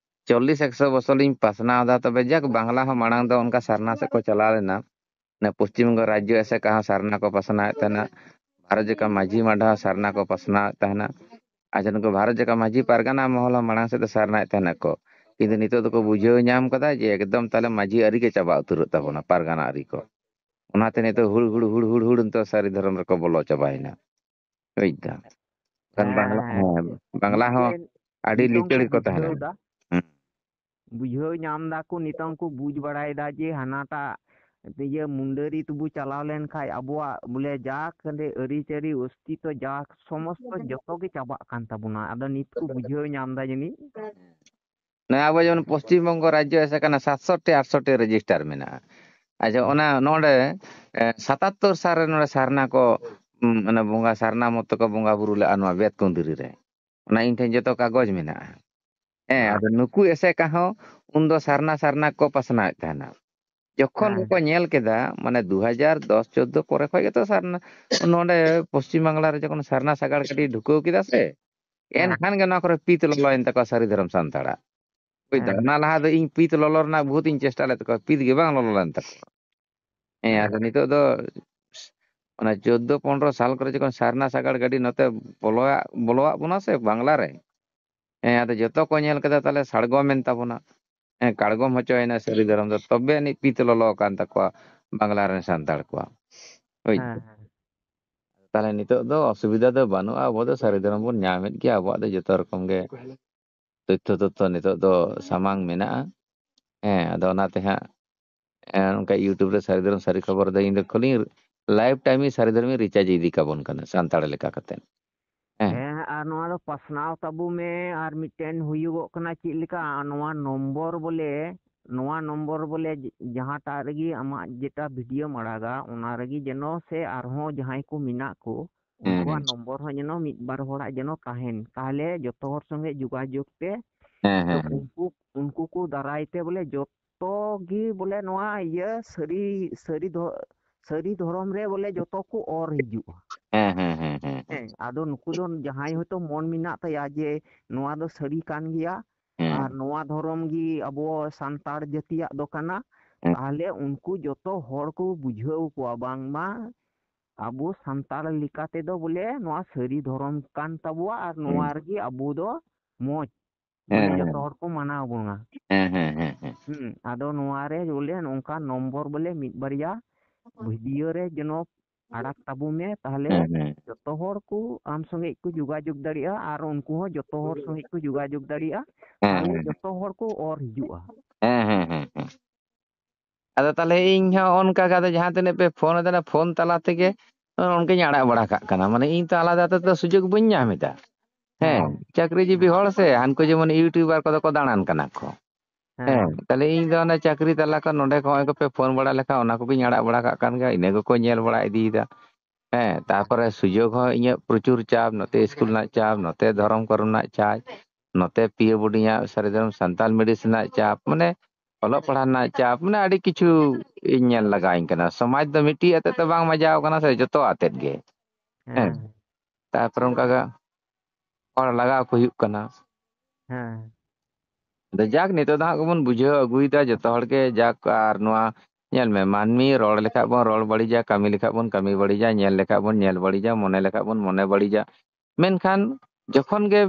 ᱪᱚᱞᱞᱤᱥ ᱮᱠᱥᱚ ᱵᱚᱪᱷᱚᱨ ᱞᱤᱧ ᱯᱟᱥᱱᱟᱣ ᱮᱫᱟ᱾ ᱛᱚᱵᱮ ᱡᱟᱠ, ᱵᱟᱝᱞᱟ ᱦᱚᱸ ᱢᱟᱲᱟᱝ ᱫᱚ ᱚᱱᱠᱟ ᱥᱟᱨᱱᱟ ᱥᱮᱫ ᱠᱚ ᱪᱟᱞᱟᱣ ᱞᱮᱱᱟ᱾ ᱚᱱᱟ ᱯᱚᱥᱪᱤᱢ ᱵᱚᱝᱜᱚ ᱨᱟᱡᱽᱡᱚ ᱮᱥᱮᱠᱟ ᱦᱚᱸ ᱥᱟᱨᱱᱟ ᱠᱚ ᱯᱟᱥᱱᱟᱣᱮᱫ ᱛᱟᱦᱮᱱᱟ᱾ ᱵᱷᱟᱨᱚᱛ ᱡᱟᱠᱟᱛ ᱢᱟᱹᱡᱷᱤ ᱢᱟᱰᱣᱟ ᱦᱚᱸ ᱥᱟᱨᱱᱟ ᱠᱚ ᱯᱟᱥᱱᱟᱣᱮᱫ ᱛᱟᱦᱮᱱᱟ᱾ ᱟᱪᱪᱷᱟ, ᱱᱩᱠᱩ ᱵᱷᱟᱨᱚᱛ ᱡᱟᱠᱟᱛ ᱢᱟᱹᱡᱷᱤ ᱯᱟᱨᱜᱟᱱᱟ ᱢᱚᱦᱚᱞ ᱦᱚᱸ ᱢᱟᱲᱟᱝ ᱥᱮᱫ ᱫᱚ ᱥᱟᱨᱱᱟᱭᱮᱫ ᱛᱟᱦᱮᱱᱟ ᱠᱚ᱾ ᱠᱤᱱᱛᱩ ᱱᱤᱛᱚᱜ ᱫᱚᱠᱚ ᱵᱩᱡᱷᱟᱹᱣ ᱧᱟᱢ ᱠᱟᱫᱟ ᱡᱮ ᱮᱠᱫᱚᱢ ᱛᱟᱦᱞᱮ ᱢᱟᱹᱡᱷᱤ ᱟᱹᱨᱤ ᱜᱮ ᱪᱟᱵᱟ ᱩᱛᱟᱹᱨᱚᱜ ᱛᱟᱵᱚᱱᱟ, ᱯᱟᱨᱜᱟᱱᱟ ᱟᱹᱨᱤ ᱠᱚ᱾ ᱚᱱᱟᱛᱮ ᱱᱤᱛᱚᱜ ᱦᱩᱲ ᱦᱩᱲ ᱦᱩᱲ ᱦᱩᱲ ᱦᱩᱲ ᱱᱤᱛᱚᱜ ᱥᱟᱹᱨᱤ ᱫᱷᱚᱨᱚᱢ ᱨᱮᱠᱚ ᱵᱚᱞᱚ ᱪᱟᱵᱟᱭᱮᱱᱟ᱾ ᱵᱩᱡᱽ ᱫᱟᱢ? ᱠᱷᱟᱱ ᱵᱟᱝᱞᱟ, ᱦᱮᱸ, ᱦᱮᱸ, ᱵᱟᱝᱞᱟ ᱦᱚᱸ ᱢᱤᱫᱴᱮᱱ ᱟᱹᱰᱤ ᱱᱤᱛᱚᱝ ᱞᱤᱪᱟᱹᱲ ᱠᱚ ᱜᱮᱠᱚ ᱛᱟᱦᱮᱱᱟ᱾ ᱵᱩᱡᱷᱟᱹᱣ ᱫᱟ, ᱦᱩᱸ᱾ ᱵᱩᱡᱷᱟᱹᱣ ᱧᱟᱢ ᱫᱟᱠᱚ, ᱱᱤᱛᱚᱝ ᱠᱚ ᱵᱩᱡᱽ ᱵᱟᱲᱟᱭᱮᱫᱟ ᱡᱮ ᱦᱟᱱᱟᱴᱟᱜ ᱤᱭᱟᱹ ᱢᱩᱱᱰᱟᱹᱨᱤ ᱛᱮᱵᱚ ᱪᱟᱞᱟᱣ ᱞᱮᱱᱠᱷᱟᱱ ᱟᱵᱚᱣᱟᱜ ᱵᱚᱞᱮ ᱡᱟ ᱠᱷᱟᱹᱞᱤ ᱟᱹᱨᱤᱪᱟᱹᱞᱤ ᱚᱥᱛᱤᱛᱚ ᱡᱟ ᱥᱚᱢᱚᱥᱛᱚ ᱡᱚᱛᱚ ᱜᱮ ᱪᱟᱵᱟᱜ ᱠᱟᱱ ᱛᱟᱵᱚᱱᱟ᱾ ᱟᱫᱚ ᱱᱤᱛ ᱠᱚ ᱵᱩᱡᱷᱟᱹᱣ ᱧᱟᱢ ᱮᱫᱟ ᱡᱟᱹᱱᱤᱡ᱾ ᱱᱚᱣᱟ ᱟᱵᱚ ᱡᱮᱢᱚᱱ ᱯᱚᱥᱪᱤᱢ ᱵᱚᱝᱜᱚ ᱨᱟᱡᱽᱡᱚ ᱮᱥᱮ ᱠᱟᱱᱟ, ᱥᱟᱛᱥᱚᱴᱤ ᱟᱴᱥᱚᱴᱤ ᱨᱮᱡᱤᱥᱴᱟᱨ ᱢᱮᱱᱟᱜᱼᱟ᱾ ᱟᱪᱪᱷᱟ, ᱚᱱᱟ ᱱᱚᱰᱮ ᱮ, ᱥᱟᱛᱟᱛᱛᱳᱨ ᱥᱟᱞ ᱨᱮ ᱱᱚᱰᱮ ᱥᱟᱨᱱᱟ ᱠᱚ, ᱩᱢ, ᱚᱱᱟ ᱵᱚᱸᱜᱟ ᱥᱟᱨᱱᱟ ᱢᱚᱛᱚ ᱠᱚ ᱵᱚᱸᱜᱟ ᱵᱩᱨᱩ ᱞᱮᱫᱼᱟ ᱱᱚᱣᱟ ᱵᱮᱛ ᱠᱩᱸᱫᱽᱨᱤ ᱨᱮ᱾ ᱚᱱᱟ ᱤᱧ ᱴᱷᱮᱱ ᱡᱚᱛᱚ ᱠᱟᱜᱚᱡᱽ ᱢᱮᱱᱟᱜᱼᱟ᱾ ᱦᱮᱸ, ᱟᱫᱚ ᱱᱩᱠᱩ ᱮᱥᱮᱠᱟ ᱦᱚᱸ ᱩᱱᱫᱚ ᱥᱟᱨᱱᱟ ᱥᱟᱨᱱᱟ ᱠᱚ ᱯᱟᱥᱱᱟᱣᱮᱫ ᱛᱟᱦᱮᱱᱟ᱾ ᱡᱚᱠᱷᱚᱱ ᱠᱚᱠᱚ ᱧᱮᱞ ᱠᱮᱫᱟ, ᱢᱟᱱᱮ ᱫᱩ ᱦᱟᱡᱟᱨ ᱫᱚᱥ ᱪᱳᱫᱽᱫᱳ ᱯᱚᱨᱮ ᱠᱷᱚᱱ ᱜᱮᱛᱚ ᱥᱟᱨᱱᱟ, ᱱᱚᱰᱮ ᱯᱚᱥᱪᱤᱢ ᱵᱟᱝᱞᱟ ᱨᱮ ᱡᱚᱠᱷᱚᱱ ᱥᱟᱨᱱᱟ ᱥᱟᱜᱟᱲ ᱜᱟᱹᱰᱤ ᱰᱷᱩᱠᱟᱹᱣ ᱠᱮᱫᱟ ᱥᱮ, ᱮᱱᱠᱷᱟᱱ ᱜᱮ ᱱᱚᱣᱟ ᱠᱚᱨᱮ ᱯᱤᱛ ᱞᱚᱞᱚᱭᱮᱱ ᱛᱟᱠᱚᱣᱟ ᱥᱟᱹᱨᱤ ᱫᱷᱚᱨᱚᱢ ᱥᱟᱱᱛᱟᱲᱟᱜ᱾ ᱵᱩᱡᱽ ᱫᱟᱢ? ᱦᱮᱸ᱾ ᱚᱱᱟ ᱞᱟᱦᱟ ᱫᱚ ᱤᱧ ᱯᱤᱛ ᱞᱚᱞᱚ ᱨᱮᱱᱟᱜ ᱵᱚᱦᱩᱛ ᱤᱧ ᱪᱮᱥᱴᱟ ᱞᱮᱫ ᱛᱟᱠᱚᱣᱟ, ᱯᱤᱛ ᱜᱮ ᱵᱟᱝ ᱞᱚᱞᱚ ᱞᱮᱱ ᱛᱟᱠᱚᱣᱟ᱾ ᱦᱮᱸ, ᱦᱮᱸ᱾ ᱟᱫᱚ ᱱᱤᱛᱚᱜ ᱫᱚ ᱚᱱᱟ ᱪᱳᱫᱽᱫᱳ ᱯᱚᱱᱨᱚ ᱥᱟᱞ ᱠᱚᱨᱮ ᱡᱚᱠᱷᱚᱱ ᱥᱟᱨᱱᱟ ᱥᱟᱜᱟᱲ ᱜᱟᱹᱰᱤ ᱱᱚᱛᱮ ᱵᱚᱞᱚᱣᱟᱜ, ᱵᱚᱞᱚᱣᱟᱜ ᱵᱚᱱᱟ ᱥᱮ ᱵᱟᱝᱞᱟ ᱨᱮ, ᱦᱮᱸ, ᱟᱫᱚ ᱡᱚᱛᱚ ᱠᱚ ᱧᱮᱞ ᱠᱮᱫᱟ, ᱛᱟᱦᱞᱮ ᱥᱟᱲᱜᱚᱢ ᱮᱱ ᱛᱟᱵᱚᱱᱟ᱾ ᱦᱮᱸ, ᱠᱟᱲᱜᱚᱢ ᱦᱚᱪᱚᱭᱮᱱᱟ ᱥᱟᱹᱨᱤ ᱫᱷᱚᱨᱚᱢ ᱫᱚ, ᱛᱚᱵᱮ ᱟᱹᱱᱤᱡ ᱯᱤᱛ ᱞᱚᱞᱚ ᱟᱠᱟᱱ ᱛᱟᱠᱚᱣᱟ ᱵᱟᱝᱞᱟ ᱨᱮᱱ ᱥᱟᱱᱛᱟᱲ ᱠᱚᱣᱟᱜ᱾ ᱦᱳᱭ᱾ ᱦᱮᱸ, ᱦᱮᱸ᱾ ᱛᱟᱦᱞᱮ ᱱᱤᱛᱚᱜ ᱫᱚ ᱚᱥᱩᱵᱤᱫᱷᱟ ᱫᱚ ᱵᱟᱹᱱᱩᱜᱼᱟ, ᱟᱵᱚ ᱫᱚ ᱥᱟᱹᱨᱤ ᱫᱷᱚᱨᱚᱢ ᱵᱚᱱ ᱧᱟᱢᱮᱫ ᱜᱮᱭᱟ, ᱟᱵᱚᱣᱟᱜ ᱫᱚ ᱡᱚᱛᱚ ᱨᱚᱠᱚᱢ ᱜᱮ ᱛᱚᱛᱛᱷᱚ ᱛᱚᱛᱛᱷᱚ ᱱᱤᱛᱚᱜ ᱫᱚ ᱥᱟᱢᱟᱝ ᱢᱮᱱᱟᱜᱼᱟ᱾ ᱦᱮᱸ, ᱟᱫᱚ ᱚᱱᱟᱛᱮ ᱦᱟᱸᱜ, ᱮᱸ, ᱚᱱᱠᱟ YouTube ᱨᱮ ᱥᱟᱹᱨᱤ ᱫᱷᱚᱨᱚᱢ ᱥᱟᱹᱨᱤ ᱠᱷᱚᱵᱚᱨ ᱫᱚ ᱤᱧ ᱫᱚ ᱠᱷᱟᱹᱞᱤ life time ᱤᱧ ᱥᱟᱹᱨᱤ ᱫᱷᱚᱨᱚᱢ ᱤᱧ research ᱤᱫᱤ ᱠᱟᱵᱚᱱ ᱠᱟᱱᱟ ᱥᱟᱱᱛᱟᱲ ᱞᱮᱠᱟ ᱠᱟᱛᱮ᱾ ᱦᱮᱸ᱾ ᱦᱮᱸ, ᱟᱨ ᱱᱚᱣᱟ ᱫᱚ ᱯᱟᱥᱱᱟᱣ ᱛᱟᱵᱚ ᱢᱮ᱾ ᱟᱨ ᱢᱤᱫᱴᱮᱱ ᱦᱩᱭᱩᱜᱚᱜ ᱠᱟᱱᱟ ᱪᱮᱫ ᱞᱮᱠᱟ, ᱱᱚᱣᱟ ᱱᱚᱢᱵᱚᱨ ᱵᱚᱞᱮ, ᱱᱚᱣᱟ ᱱᱚᱢᱵᱚᱨ ᱵᱚᱞᱮ ᱡ-, ᱡᱟᱦᱟᱸᱴᱟᱜ ᱨᱮᱜᱮ ᱟᱢᱟᱜ ᱡᱮᱴᱟ ᱵᱷᱤᱰᱤᱭᱳᱢ ᱟᱲᱟᱜᱟ, ᱚᱱᱟ ᱨᱮᱜᱮ ᱡᱮᱱᱚ ᱥᱮ ᱟᱨᱦᱚᱸ ᱡᱟᱦᱟᱸᱭ ᱠᱚ ᱢᱮᱱᱟᱜ ᱠᱚ, ᱦᱮᱸ, ᱩᱱᱠᱩᱣᱟᱜ ᱦᱮᱸ᱾ ᱱᱚᱢᱵᱚᱨ ᱦᱚᱸ ᱡᱮᱱᱚ ᱢᱤᱫ ᱵᱟᱨ ᱦᱚᱲᱟᱜ ᱡᱮᱱᱚ ᱛᱟᱦᱮᱱ᱾ ᱛᱟᱦᱞᱮ ᱡᱚᱛᱚ ᱦᱚᱲ ᱥᱚᱸᱜᱮ ᱡᱳᱜᱟᱡᱳᱜᱽ ᱯᱮ᱾ ᱦᱮᱸ, ᱛᱚ ᱦᱮᱸ, ᱦᱮᱸ᱾ ᱩᱱᱠᱩ, ᱩᱱᱠᱩ ᱠᱚ ᱫᱟᱨᱟᱭ ᱛᱮ ᱵᱚᱞᱮ ᱡᱚᱛᱚ ᱜᱮ ᱵᱚᱞᱮ ᱱᱚᱣᱟ ᱤᱭᱟᱹ ᱥᱟᱹᱨᱤ, ᱥᱟᱹᱨᱤ ᱫᱷᱚ-, ᱥᱟᱹᱨᱤ ᱫᱷᱚᱨᱚᱢ ᱨᱮ ᱵᱚᱞᱮ ᱡᱚᱛᱚ ᱠᱚ ᱚᱨ ᱦᱤᱡᱩᱜᱼᱟ᱾ ᱦᱮᱸ, ᱦᱮᱸ, ᱦᱮᱸ, ᱦᱮᱸ᱾ ᱦᱮᱸ, ᱟᱫᱚ ᱱᱩᱠᱩ ᱫᱚ ᱡᱟᱦᱟᱸᱭ ᱦᱚᱭᱛᱳ ᱢᱚᱱ ᱢᱮᱱᱟᱜ ᱛᱟᱭᱟ ᱡᱮ ᱱᱚᱣᱟ ᱫᱚ ᱥᱟᱹᱨᱤ ᱠᱟᱱ ᱜᱮᱭᱟ, ᱦᱮᱸ᱾ ᱟᱨ ᱱᱚᱣᱟ ᱫᱷᱚᱨᱚᱢ ᱜᱮ ᱟᱵᱚ ᱥᱟᱱᱛᱟᱲ ᱡᱟᱹᱛᱤᱭᱟᱜ ᱫᱚ ᱠᱟᱱᱟ, ᱦᱮᱸ᱾ ᱛᱟᱦᱞᱮ ᱩᱱᱠᱩ ᱡᱚᱛᱚ ᱦᱚᱲ ᱠᱚ ᱵᱩᱡᱷᱟᱹᱣ ᱠᱚᱣᱟ ᱵᱟᱝᱢᱟ ᱟᱵᱚ ᱥᱟᱱᱛᱟᱲ ᱞᱮᱠᱟ ᱛᱮᱫᱚ ᱵᱚᱞᱮ ᱱᱚᱣᱟ ᱥᱟᱹᱨᱤ ᱫᱷᱚᱨᱚᱢ ᱠᱟᱱ ᱛᱟᱵᱚᱣᱟ ᱟᱨ ᱱᱚᱣᱟ ᱦᱮᱸ᱾ ᱨᱮᱜᱮ ᱟᱵᱚ ᱫᱚ ᱢᱚᱡᱽ᱾ ᱦᱮᱸ, ᱢᱟᱱᱮ ᱦᱮᱸ᱾ ᱡᱚᱛᱚ ᱦᱚᱲ ᱠᱚ ᱢᱟᱱᱟᱣ ᱵᱚᱱᱟ᱾ ᱦᱮᱸ, ᱦᱮᱸ, ᱦᱮᱸ, ᱦᱮᱸ᱾ ᱦᱩᱸ, ᱟᱫᱚ ᱱᱚᱣᱟ ᱨᱮ ᱵᱚᱞᱮ ᱱᱚᱝᱠᱟ ᱱᱚᱢᱵᱚᱨ ᱵᱚᱞᱮ ᱢᱤᱫ ᱵᱟᱨᱭᱟ ᱵᱷᱤᱰᱤᱭᱳ ᱨᱮ ᱡᱮᱱᱚ ᱟᱲᱟᱜ ᱛᱟᱵᱚ ᱢᱮ, ᱛᱟᱦᱞᱮ ᱦᱮᱸ, ᱦᱮᱸ᱾ ᱡᱚᱛᱚ ᱦᱚᱲ ᱠᱚ ᱟᱢ ᱥᱚᱸᱜᱮ ᱠᱚ ᱡᱳᱜᱟᱡᱳᱜᱽ ᱫᱟᱲᱮᱭᱟᱜᱼᱟ ᱟᱨ ᱩᱱᱠᱩ ᱦᱚᱸ ᱡᱚᱛᱚ ᱦᱚᱲ ᱥᱚᱸᱜᱮ ᱠᱚ ᱡᱳᱜᱟᱡᱳᱜᱽ ᱫᱟᱲᱮᱭᱟᱜᱼᱟ᱾ ᱦᱮᱸ, ᱛᱟᱦᱞᱮ ᱦᱮᱸ᱾ ᱡᱚᱛᱚ ᱦᱚᱲ ᱠᱚ ᱚᱨ ᱦᱤᱡᱩᱜᱼᱟ᱾ ᱦᱮᱸ, ᱦᱮᱸ, ᱦᱮᱸ, ᱦᱮᱸ᱾ ᱟᱫᱚ ᱛᱟᱦᱚᱞᱮ ᱤᱧ ᱦᱚᱸ ᱚᱱᱠᱟ ᱜᱮ, ᱟᱫᱚ ᱡᱟᱦᱟᱸ ᱛᱤᱱᱟᱹᱜ ᱯᱮ ᱯᱷᱳᱱ ᱮᱫᱟ, ᱚᱱᱟ ᱯᱷᱳᱱ ᱛᱟᱞᱟ ᱛᱮᱜᱮ ᱚᱱᱠᱟᱧ ᱟᱲᱟᱜ ᱵᱟᱲᱟ ᱠᱟᱜ ᱠᱟᱱᱟ᱾ ᱢᱟᱱᱮ ᱤᱧ ᱛᱚ ᱟᱞᱟᱫᱟ ᱛᱮᱫᱚ ᱥᱩᱡᱳᱜᱽ ᱵᱟᱹᱧ ᱧᱟᱢ ᱮᱫᱟ᱾ ᱦᱮᱸ, ᱦᱮᱸ᱾ ᱪᱟᱹᱠᱨᱤᱡᱤᱵᱤ ᱦᱚᱲ ᱥᱮ, ᱦᱟᱱᱠᱩ ᱡᱮᱢᱚᱱ ᱤᱭᱩᱴᱩᱵᱟᱨ ᱠᱚᱫᱚ ᱠᱚ ᱫᱟᱬᱟᱱ ᱠᱟᱱᱟ ᱠᱚ᱾ ᱦᱮᱸ, ᱦᱮᱸ᱾ ᱛᱟᱦᱚᱞᱮ ᱤᱧ ᱫᱚ ᱚᱱᱟ ᱪᱟᱹᱠᱨᱤ ᱛᱟᱞᱟ ᱠᱷᱚᱱ ᱱᱚᱸᱰᱮ ᱠᱷᱚᱱ ᱱᱚᱜᱼᱚᱭ ᱠᱚᱯᱮ ᱯᱷᱳᱱ ᱵᱟᱲᱟ ᱞᱮᱠᱷᱟᱱ, ᱚᱱᱟ ᱠᱚᱜᱮᱧ ᱟᱲᱟᱜ ᱵᱟᱲᱟ ᱠᱟᱜ ᱠᱟᱱ ᱜᱮᱭᱟ, ᱤᱱᱟᱹ ᱠᱚᱠᱚ ᱧᱮᱞ ᱵᱟᱲᱟ ᱤᱫᱤᱭᱮᱫᱟ᱾ ᱦᱮᱸ, ᱛᱟᱨᱯᱚᱨᱮ ᱥᱩᱡᱳᱜᱽ ᱦᱚᱸ ᱤᱧᱟᱹᱜ ᱯᱨᱚᱪᱩᱨ ᱪᱟᱯ, ᱱᱚᱛᱮ ᱥᱠᱩᱞ ᱨᱮᱱᱟᱜ ᱪᱟᱯ, ᱱᱚᱛᱮ ᱫᱷᱚᱨᱚᱢ ᱠᱚᱨᱮᱱᱟᱜ ᱪᱟᱯ, ᱱᱚᱛᱮ ᱯᱤᱭᱳ ᱵᱳᱨᱰᱤᱝ ᱟᱜ ᱥᱟᱹᱨᱤ ᱫᱷᱚᱨᱚᱢ ᱥᱟᱱᱛᱟᱲ ᱢᱤᱰᱤᱭᱟ ᱨᱮᱱᱟᱜ ᱪᱟᱯ, ᱢᱟᱱᱮ ᱚᱞᱚᱜ ᱯᱟᱲᱦᱟᱜ ᱨᱮᱱᱟᱜ ᱪᱟᱯ, ᱢᱟᱱᱮ ᱟᱹᱰᱤ ᱠᱤᱪᱷᱩ ᱤᱧ ᱧᱮᱞ ᱞᱟᱜᱟᱣᱤᱧ ᱠᱟᱱᱟ᱾ ᱥᱚᱢᱟᱡᱽ ᱫᱚ ᱢᱤᱫᱴᱤᱡ ᱟᱛᱮᱫ ᱫᱚ ᱵᱟᱝ ᱢᱟᱡᱟᱣ ᱠᱟᱱᱟ ᱥᱮ, ᱡᱚᱛᱚ ᱟᱛᱮᱫ ᱜᱮ᱾ ᱦᱮᱸ᱾ ᱦᱮᱸ᱾ ᱛᱟᱨᱯᱚᱨᱮ ᱚᱱᱠᱟ ᱜᱮ ᱦᱚᱲ ᱞᱟᱜᱟᱣ ᱠᱚ ᱦᱩᱭᱩᱜ ᱠᱟᱱᱟ᱾ ᱦᱮᱸ᱾ ᱟᱫᱚ ᱡᱟᱠ, ᱱᱤᱛᱚᱜ ᱫᱚ ᱦᱟᱸᱜ ᱵᱚᱱ ᱵᱩᱡᱷᱟᱹᱣ ᱟᱹᱜᱩᱭᱮᱫᱟ ᱡᱚᱛᱚ ᱦᱚᱲ ᱜᱮ, ᱡᱟᱠ, ᱟᱨ ᱱᱚᱣᱟ ᱧᱮᱞ ᱢᱮ, ᱢᱟᱹᱱᱢᱤ ᱨᱚᱲ ᱞᱮᱠᱷᱟᱡ ᱵᱚᱱ ᱨᱚᱲ ᱵᱟᱹᱲᱤᱡᱟ, ᱠᱟᱹᱢᱤ ᱞᱮᱠᱷᱟᱡ ᱵᱚᱱ ᱠᱟᱹᱢᱤ ᱵᱟᱹᱲᱤᱡᱟ, ᱧᱮᱞ ᱞᱮᱠᱷᱟᱡ ᱵᱚᱱ ᱧᱮᱞ ᱵᱟᱹᱲᱤᱡᱟ, ᱢᱚᱱᱮ ᱞᱮᱠᱷᱟᱡ ᱵᱚᱱ ᱢᱚᱱᱮ ᱵᱟᱹᱲᱤᱡᱟ᱾ ᱢᱮᱱᱠᱷᱟᱱ ᱡᱚᱠᱷᱚᱱ ᱜᱮ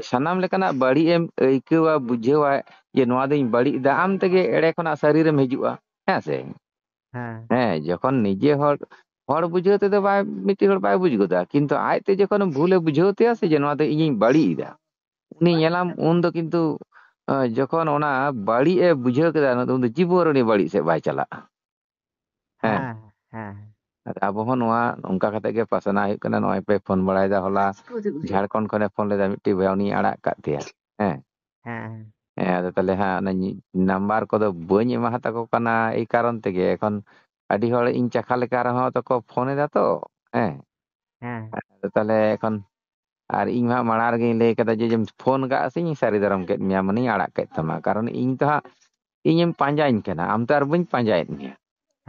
ᱥᱟᱱᱟᱢ ᱞᱮᱠᱟᱱᱟᱜ ᱵᱟᱹᱲᱤᱡ ᱮᱢ ᱟᱹᱭᱠᱟᱹᱣᱟ, ᱵᱩᱡᱷᱟᱹᱣᱟ ᱡᱮ ᱱᱚᱣᱟ ᱫᱚᱧ ᱵᱟᱹᱲᱤᱡ ᱮᱫᱟ, ᱟᱢ ᱛᱮᱜᱮ ᱮᱲᱮ ᱠᱷᱚᱱᱟᱜ ᱥᱟᱹᱨᱤ ᱨᱮᱢ ᱦᱤᱡᱩᱜᱼᱟ, ᱦᱮᱸ ᱥᱮ? ᱦᱮᱸ᱾ ᱦᱮᱸ, ᱡᱚᱠᱷᱚᱱ ᱱᱤᱡᱮ ᱦᱚᱲ, ᱦᱚᱲ ᱵᱩᱡᱷᱟᱹᱣ ᱛᱮᱫᱚ ᱵᱟᱭ, ᱢᱤᱫᱴᱤᱡ ᱦᱚᱲ ᱵᱟᱭ ᱵᱩᱡᱽ ᱜᱚᱫᱟ, ᱠᱤᱱᱛᱩ ᱟᱡᱛᱮ ᱡᱚᱠᱷᱚᱱ ᱵᱷᱩᱞᱮ ᱵᱩᱡᱷᱟᱹᱣ ᱛᱟᱭᱟ ᱥᱮ ᱡᱮ ᱱᱚᱣᱟ ᱫᱚ ᱤᱧᱤᱧ ᱵᱟᱹᱲᱤᱡ ᱮᱫᱟ, ᱩᱱᱤ ᱧᱮᱞᱟᱢ ᱩᱱ ᱫᱚ ᱠᱤᱱᱛᱩ, ᱟᱸ, ᱡᱚᱠᱷᱚᱱ ᱚᱱᱟ ᱵᱟᱹᱲᱤᱡ ᱮ ᱵᱩᱡᱷᱟᱹᱣ ᱠᱮᱫᱟ, ᱩᱱ ᱫᱚ ᱡᱤᱵᱚᱱ ᱨᱮ ᱩᱱᱤ ᱵᱟᱹᱲᱤᱡ ᱥᱮᱫ ᱵᱟᱭ ᱪᱟᱞᱟᱜᱼᱟ᱾ ᱦᱮᱸ᱾ ᱦᱮᱸ, ᱦᱮᱸ᱾ ᱟᱨ ᱟᱵᱚ ᱦᱚᱸ ᱱᱚᱣᱟ ᱱᱚᱝᱠᱟ ᱠᱟᱛᱮ ᱜᱮ ᱯᱟᱥᱱᱟᱣ ᱦᱩᱭᱩᱜ ᱠᱟᱱᱟ᱾ ᱱᱚᱜᱼᱚᱭ ᱯᱮ ᱯᱷᱳᱱ ᱵᱟᱲᱟᱭᱮᱫᱟ, ᱦᱚᱞᱟ ᱡᱷᱟᱲᱠᱷᱚᱸᱰ ᱠᱷᱚᱱᱮ ᱯᱷᱳᱱ ᱞᱮᱫᱟ, ᱢᱤᱫᱴᱤᱡ ᱵᱚᱭᱦᱟ, ᱩᱱᱤᱧ ᱟᱲᱟᱜ ᱟᱠᱟᱫ ᱛᱟᱭᱟ᱾ ᱦᱮᱸ᱾ ᱦᱮᱸ᱾ ᱦᱮᱸ, ᱟᱫᱚ ᱛᱟᱦᱚᱞᱮ ᱦᱟᱸᱜ ᱚᱱᱟ ᱧᱤ-, ᱱᱟᱢᱵᱟᱨ ᱠᱚᱫᱚ ᱵᱟᱹᱧ ᱮᱢᱟ ᱛᱟᱠᱚ ᱠᱟᱱᱟ, ᱮᱭ ᱠᱟᱨᱚᱱ ᱛᱮᱜᱮ ᱮᱠᱷᱚᱱ ᱟᱹᱰᱤ ᱦᱚᱲ ᱤᱧ ᱪᱟᱠᱷᱟ ᱞᱮᱠᱟ ᱨᱮᱦᱚᱸ ᱛᱚᱠᱚ ᱯᱷᱳᱱ ᱮᱫᱟ ᱛᱚ᱾ ᱦᱮᱸ᱾ ᱦᱮᱸ᱾ ᱟᱫᱚ ᱛᱟᱦᱚᱞᱮ ᱮᱠᱷᱚᱱ ᱟᱨ ᱤᱧ ᱢᱟ ᱢᱟᱲᱟᱝ ᱨᱮᱜᱮᱧ ᱞᱟᱹᱭ ᱠᱟᱫᱟ ᱡᱮ, ᱡᱮᱢ ᱯᱷᱳᱱ ᱠᱟᱜᱼᱟ ᱥᱮ ᱤᱧ ᱥᱟᱹᱨᱤ ᱫᱟᱨᱟᱢ ᱠᱮᱫ ᱢᱮᱭᱟ, ᱢᱟᱱᱮᱧ ᱟᱲᱟᱜ ᱠᱮᱫ ᱛᱟᱢᱟ᱾ ᱠᱟᱨᱚᱱ ᱤᱧ ᱛᱚ ᱦᱟᱸᱜ ᱤᱧᱮᱢ ᱯᱟᱸᱡᱟᱧ ᱠᱟᱱᱟ, ᱟᱢ ᱛᱚ ᱟᱨ ᱵᱟᱹᱧ ᱯᱟᱸᱡᱟᱭᱮᱫ ᱢᱮᱭᱟ᱾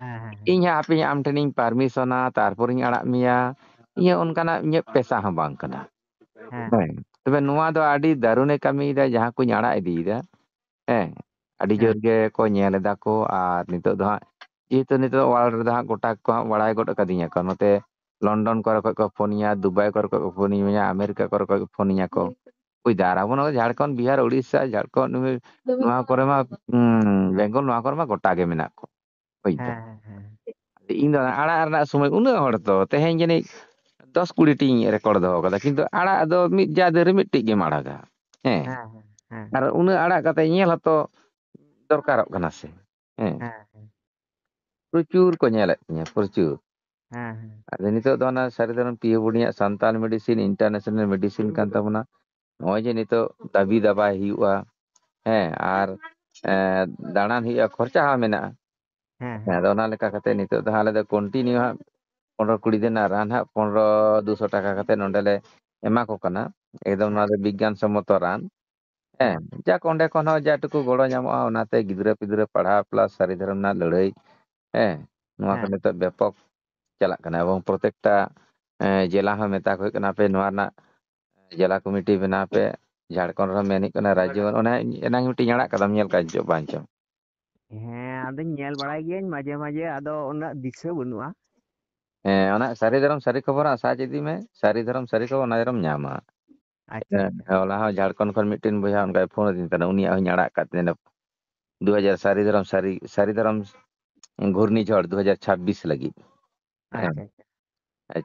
ᱦᱮᱸ, ᱦᱮᱸ, ᱦᱮᱸ᱾ ᱤᱧ ᱦᱟᱸᱜ ᱦᱟᱯᱮᱧ ᱟᱢ ᱴᱷᱮᱱᱤᱧ ᱯᱟᱨᱢᱤᱥᱚᱱᱟ, ᱛᱟᱨᱯᱚᱨᱤᱧ ᱟᱲᱟᱜ ᱢᱮᱭᱟ, ᱤᱧᱟᱹᱜ ᱚᱱᱠᱟᱱᱟᱜ ᱤᱧᱟᱹᱜ ᱯᱮᱥᱟ ᱦᱚᱸ ᱵᱟᱝ ᱠᱟᱱᱟ᱾ ᱦᱮᱸ᱾ ᱦᱮᱸ, ᱛᱚᱵᱮ ᱱᱚᱣᱟ ᱫᱚ ᱟᱹᱰᱤ ᱫᱟᱨᱩᱱᱮ ᱠᱟᱹᱢᱤᱭᱮᱫᱟ, ᱡᱟᱦᱟᱸ ᱠᱚᱧ ᱟᱲᱟᱜ ᱤᱫᱤᱭᱮᱫᱟ᱾ ᱦᱮᱸ, ᱟᱹᱰᱤ ᱡᱳᱨ ᱦᱮᱸ᱾ ᱜᱮ ᱠᱚ ᱧᱮᱞ ᱮᱫᱟ ᱠᱚ, ᱟᱨ ᱱᱤᱛᱚᱜ ᱫᱚ ᱦᱟᱸᱜ, ᱡᱮᱦᱮᱛᱩ ᱱᱤᱛᱚᱜ ᱣᱟᱨᱞᱰ ᱨᱮᱫᱚ ᱦᱟᱸᱜ ᱜᱚᱴᱟ ᱠᱚ ᱦᱟᱸᱜ ᱵᱟᱲᱟᱭ ᱜᱚᱫ ᱠᱟᱫᱤᱧᱟ ᱠᱚ, ᱱᱚᱛᱮ ᱞᱚᱱᱰᱚᱱ ᱠᱚᱨᱮ ᱠᱷᱚᱡ ᱠᱚ ᱯᱷᱳᱱᱤᱧᱟ, ᱫᱩᱵᱟᱭ ᱠᱚᱨᱮ ᱠᱷᱚᱡ ᱠᱚ ᱯᱷᱳᱱᱤᱧᱟ, ᱟᱢᱮᱨᱤᱠᱟ ᱠᱚᱨᱮ ᱠᱷᱚᱡ ᱠᱚ ᱯᱷᱳᱱᱤᱧᱟ ᱠᱚ᱾ ᱵᱩᱡᱽ ᱫᱟ, ᱟᱨ ᱟᱵᱚ ᱱᱚᱣᱟ ᱡᱷᱟᱲᱠᱷᱚᱸᱰ, ᱵᱤᱦᱟᱨ, ᱩᱲᱤᱥᱥᱟ, ᱡᱷᱟᱲᱠᱷᱚᱸᱰ, ᱱᱚᱣᱟ ᱠᱚᱨᱮ ᱢᱟ, ᱩᱸ, ᱵᱮᱝᱜᱚᱞ, ᱱᱚᱣᱟ ᱠᱚᱨᱮ ᱢᱟ ᱜᱚᱴᱟ ᱜᱮ ᱢᱮᱱᱟᱜ ᱠᱚ᱾ ᱵᱩᱡᱽ ᱫᱟ᱾ ᱦᱮᱸ, ᱦᱮᱸ, ᱦᱮᱸ᱾ ᱤᱧ ᱫᱚ ᱟᱲᱟᱜ ᱨᱮᱱᱟᱜ ᱥᱚᱢᱚᱭ ᱩᱱᱟᱹᱜ ᱦᱚᱲ ᱛᱚ, ᱛᱮᱦᱮᱧ ᱡᱟᱹᱱᱤᱡ ᱫᱚᱥ ᱠᱩᱲᱤ ᱴᱤᱧ ᱨᱮᱠᱚᱨᱰ ᱫᱚᱦᱚ ᱠᱟᱫᱟ, ᱠᱤᱱᱛᱩ ᱟᱲᱟᱜ ᱫᱚ ᱢᱤᱫ ᱡᱟ ᱫᱤᱱ ᱨᱮ ᱢᱤᱫᱴᱤᱡ ᱜᱮᱢ ᱟᱲᱟᱜᱟ᱾ ᱦᱮᱸ᱾ ᱦᱮᱸ, ᱦᱮᱸ, ᱦᱮᱸ᱾ ᱟᱨ ᱩᱱᱟᱹᱜ ᱟᱲᱟᱜ ᱠᱟᱛᱮ ᱧᱮᱞ ᱦᱚᱸᱛᱚ ᱫᱚᱨᱠᱟᱨᱚᱜ ᱠᱟᱱᱟ ᱥᱮ᱾ ᱦᱮᱸ᱾ ᱦᱮᱸ, ᱦᱮᱸ᱾ ᱯᱨᱚᱪᱩᱨ ᱠᱚ ᱧᱮᱞᱮᱫ ᱛᱤᱧᱟ, ᱯᱨᱚᱪᱩᱨ᱾ ᱦᱮᱸ ᱦᱮᱸ ᱟᱫᱚ ᱱᱤᱛᱚᱜ ᱫᱚ ᱚᱱᱟ ᱥᱟᱹᱨᱤ ᱫᱷᱚᱨᱚᱢ ᱯᱤᱭᱳ ᱵᱳᱨᱰ ᱨᱮᱱᱟᱜ ᱥᱟᱱᱛᱟᱞ ᱢᱮᱰᱤᱥᱤᱱ, ᱤᱱᱴᱟᱨᱱᱮᱥᱚᱱᱟᱞ ᱢᱮᱰᱤᱥᱤᱱ ᱠᱟᱱ ᱛᱟᱵᱚᱱᱟ᱾ ᱱᱚᱜᱼᱚᱭ ᱡᱮ ᱱᱤᱛᱚᱜ ᱫᱟᱹᱵᱤ ᱫᱟᱵᱟᱭ ᱦᱩᱭᱩᱜᱼᱟ, ᱦᱮᱸ, ᱟᱨ ᱮᱸ, ᱫᱟᱬᱟᱱ ᱦᱩᱭᱩᱜᱼᱟ, ᱠᱷᱚᱨᱪᱟ ᱦᱚᱸ ᱢᱮᱱᱟᱜᱼᱟ᱾ ᱦᱮᱸ ᱦᱮᱸ, ᱟᱫᱚ ᱚᱱᱟ ᱞᱮᱠᱟ ᱠᱟᱛᱮ ᱱᱤᱛᱚᱜ ᱫᱚ ᱦᱟᱸᱜ ᱟᱞᱮ ᱫᱚ ᱠᱚᱱᱴᱤᱱᱤᱭᱩ ᱦᱟᱸᱜ ᱯᱚᱱᱨᱚ ᱠᱩᱲᱤ ᱫᱤᱱ ᱨᱮᱱᱟᱜ ᱨᱟᱱ ᱦᱟᱸᱜ ᱯᱚᱱᱨᱚ ᱫᱩᱥᱚ ᱴᱟᱠᱟ ᱠᱟᱛᱮ ᱱᱚᱰᱮ ᱞᱮ ᱮᱢᱟ ᱠᱚ ᱠᱟᱱᱟ᱾ ᱮᱠᱫᱚᱢ ᱱᱚᱣᱟ ᱦᱮᱸ ᱫᱚ ᱵᱤᱜᱽᱜᱟᱱ ᱥᱚᱢᱢᱚᱛᱚ ᱨᱟᱱ᱾ ᱦᱮᱸ, ᱦᱮᱸ ᱡᱟᱠ ᱚᱸᱰᱮ ᱠᱷᱚᱱ ᱦᱚᱸ ᱡᱟ ᱴᱩᱠᱩ ᱜᱚᱲᱚ ᱧᱟᱢᱚᱜᱼᱟ, ᱚᱱᱟᱛᱮ ᱜᱤᱫᱽᱨᱟᱹ ᱯᱤᱫᱽᱨᱟᱹ ᱯᱟᱲᱦᱟᱣ ᱯᱞᱟᱥ ᱥᱟᱹᱨᱤ ᱫᱷᱚᱨᱚᱢ ᱨᱮᱱᱟᱜ ᱞᱟᱹᱲᱦᱟᱹᱭ, ᱦᱮᱸ, ᱱᱚᱣᱟ ᱠᱚ ᱦᱮᱸ ᱱᱤᱛᱚᱜ ᱵᱮᱯᱚᱠ ᱪᱟᱞᱟᱜ ᱠᱟᱱᱟ᱾ ᱮᱵᱚᱝ ᱯᱨᱚᱛᱮᱠᱴᱟ ᱮᱸ, ᱡᱮᱞᱟ ᱦᱚᱸ ᱢᱮᱛᱟ ᱠᱚ ᱦᱩᱭᱩᱜ ᱠᱟᱱᱟ, ᱟᱯᱮ ᱱᱚᱣᱟ ᱨᱮᱱᱟᱜ ᱡᱮᱞᱟ ᱠᱚᱢᱤᱴᱤ ᱵᱮᱱᱟᱣ ᱯᱮ᱾ ᱡᱷᱟᱲᱠᱷᱚᱸᱰ ᱨᱮᱦᱚᱸ ᱢᱮᱱ ᱦᱩᱭᱩᱜ ᱠᱟᱱᱟ, ᱨᱟᱡᱽᱡᱚ ᱵᱟᱹᱱᱩᱜ᱾ ᱚᱱᱮ ᱮᱱᱟᱝ ᱢᱤᱫᱴᱤᱧ ᱟᱲᱟᱜ ᱠᱟᱫᱟᱢ, ᱧᱮᱞ ᱠᱟᱜ ᱪᱚ ᱵᱟᱝ ᱪᱚ? ᱦᱮᱸ, ᱟᱫᱚᱧ ᱧᱮᱞ ᱵᱟᱲᱟᱭ ᱜᱤᱭᱟᱹᱧ ᱢᱟᱡᱷᱮ ᱢᱟᱡᱷᱮ, ᱟᱫᱚ ᱩᱱᱟᱹᱜ ᱫᱤᱥᱟᱹ ᱵᱟᱹᱱᱩᱜᱼᱟ᱾ ᱦᱮᱸ, ᱚᱱᱟ ᱥᱟᱹᱨᱤ ᱫᱷᱚᱨᱚᱢ ᱥᱟᱹᱨᱤ ᱠᱷᱚᱵᱚᱨ ᱦᱟᱸᱜ ᱥᱟᱨᱪ ᱤᱫᱤ ᱢᱮ, ᱥᱟᱹᱨᱤ ᱫᱷᱚᱨᱚᱢ ᱥᱟᱹᱨᱤ ᱠᱷᱚᱵᱚᱨ, ᱚᱱᱟ ᱫᱷᱚᱨᱚᱢ ᱧᱟᱢᱟ᱾ ᱟᱪᱪᱷᱟ ᱟᱪᱪᱷᱟ ᱦᱚᱞᱟ ᱦᱚᱸ ᱡᱷᱟᱲᱠᱷᱚᱸᱰ ᱠᱷᱚᱱ ᱢᱤᱫᱴᱮᱱ ᱵᱚᱭᱦᱟ ᱚᱱᱠᱟᱭ ᱯᱷᱳᱱ ᱟᱹᱫᱤᱧ ᱛᱟᱦᱮᱱᱟ, ᱩᱱᱤᱭᱟᱜ ᱦᱚᱸᱧ ᱟᱲᱟᱜ ᱠᱟᱫ ᱛᱟᱦᱮᱱᱟ, ᱫᱩ ᱦᱟᱡᱟᱨ ᱥᱟᱹᱨᱤ ᱫᱷᱚᱨᱚᱢ ᱥᱟᱹᱨᱤ, ᱥᱟᱹᱨᱤ ᱫᱷᱚᱨᱚᱢ ᱜᱷᱩᱨᱱᱤ ᱡᱷᱚᱲ ᱫᱩ ᱦᱟᱡᱟᱨ ᱪᱷᱟᱵᱵᱤᱥ ᱞᱟᱹᱜᱤᱫ᱾ ᱦᱮᱸ, ᱟᱪᱪᱷᱟ ᱟᱪᱪᱷᱟ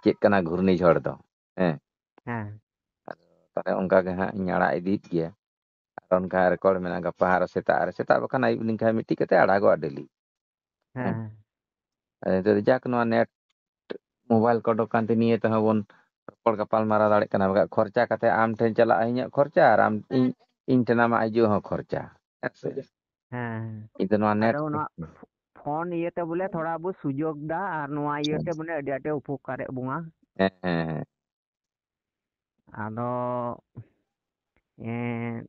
ᱪᱮᱫ ᱠᱟᱱᱟ ᱜᱷᱩᱨᱱᱤ ᱡᱷᱚᱲ ᱫᱚ? ᱦᱮᱸ, ᱦᱮᱸ ᱟᱫᱚ ᱛᱟᱦᱞᱮ ᱚᱱᱠᱟ ᱜᱮ ᱦᱟᱸᱜ ᱤᱧ ᱟᱲᱟᱜ ᱤᱫᱤᱭᱮᱫ ᱜᱮᱭᱟ᱾ ᱟᱨ ᱚᱱᱠᱟ ᱨᱮᱠᱚᱨᱰ ᱢᱮᱱᱟᱜᱼᱟ, ᱜᱟᱯᱟ ᱟᱨᱚ ᱥᱮᱛᱟᱜ ᱨᱮ, ᱥᱮᱛᱟᱜ ᱵᱟᱠᱷᱟᱱ ᱟᱹᱭᱩᱵ ᱞᱮᱱᱠᱷᱟᱱ ᱢᱤᱫᱴᱤᱡ ᱠᱟᱛᱮ ᱟᱲᱟᱜᱚᱜᱼᱟ ᱰᱮᱞᱤ᱾ ᱦᱮᱸ ᱦᱮᱸ ᱟᱫᱚ ᱱᱤᱛᱚᱜ ᱫᱚ ᱡᱟᱠ, ᱱᱚᱣᱟ ᱱᱮᱴ ᱢᱳᱵᱟᱭᱤᱞ ᱠᱚ ᱚᱰᱚᱠ ᱠᱟᱱᱛᱮ ᱱᱤᱭᱟᱹ ᱛᱮᱦᱚᱸ ᱵᱚᱱ ᱨᱚᱯᱚᱲ ᱜᱟᱯᱟᱞ ᱢᱟᱨᱟᱣ ᱫᱟᱲᱮᱭᱟᱜ ᱠᱟᱱᱟ᱾ ᱵᱟᱠᱷᱟᱡ ᱠᱷᱚᱨᱪᱟ ᱠᱟᱛᱮ ᱟᱢ ᱴᱷᱮᱱ ᱪᱟᱞᱟᱜᱼᱟ ᱤᱧᱟᱹᱜ ᱠᱷᱚᱨᱪᱟ, ᱟᱨ ᱟᱢ ᱤᱧ, ᱤᱧ ᱴᱷᱮᱱ ᱟᱢᱟᱜ ᱦᱤᱡᱩᱜ ᱦᱚᱸ ᱠᱷᱚᱨᱪᱟ᱾ ᱦᱮᱸ ᱥᱮ? ᱦᱮᱸ ᱤᱧ ᱫᱚ ᱱᱚᱣᱟ ᱱᱮᱴ ᱟᱫᱚ ᱚᱱᱟ ᱯᱷᱳᱱ ᱤᱭᱟᱹᱛᱮ ᱵᱚᱞᱮ ᱛᱷᱚᱲᱟ ᱵᱚ ᱥᱩᱡᱳᱜᱽ ᱫᱟ, ᱟᱨ ᱱᱚᱣᱟ ᱤᱭᱟᱹᱛᱮ ᱵᱚᱞᱮ ᱟᱹᱰᱤ ᱟᱸᱴᱮ ᱩᱯᱚᱠᱟᱨᱮᱫ ᱵᱚᱱᱟ᱾ ᱦᱮᱸ ᱦᱮᱸ ᱦᱮᱸ᱾ ᱟᱫᱚ ᱮᱸ,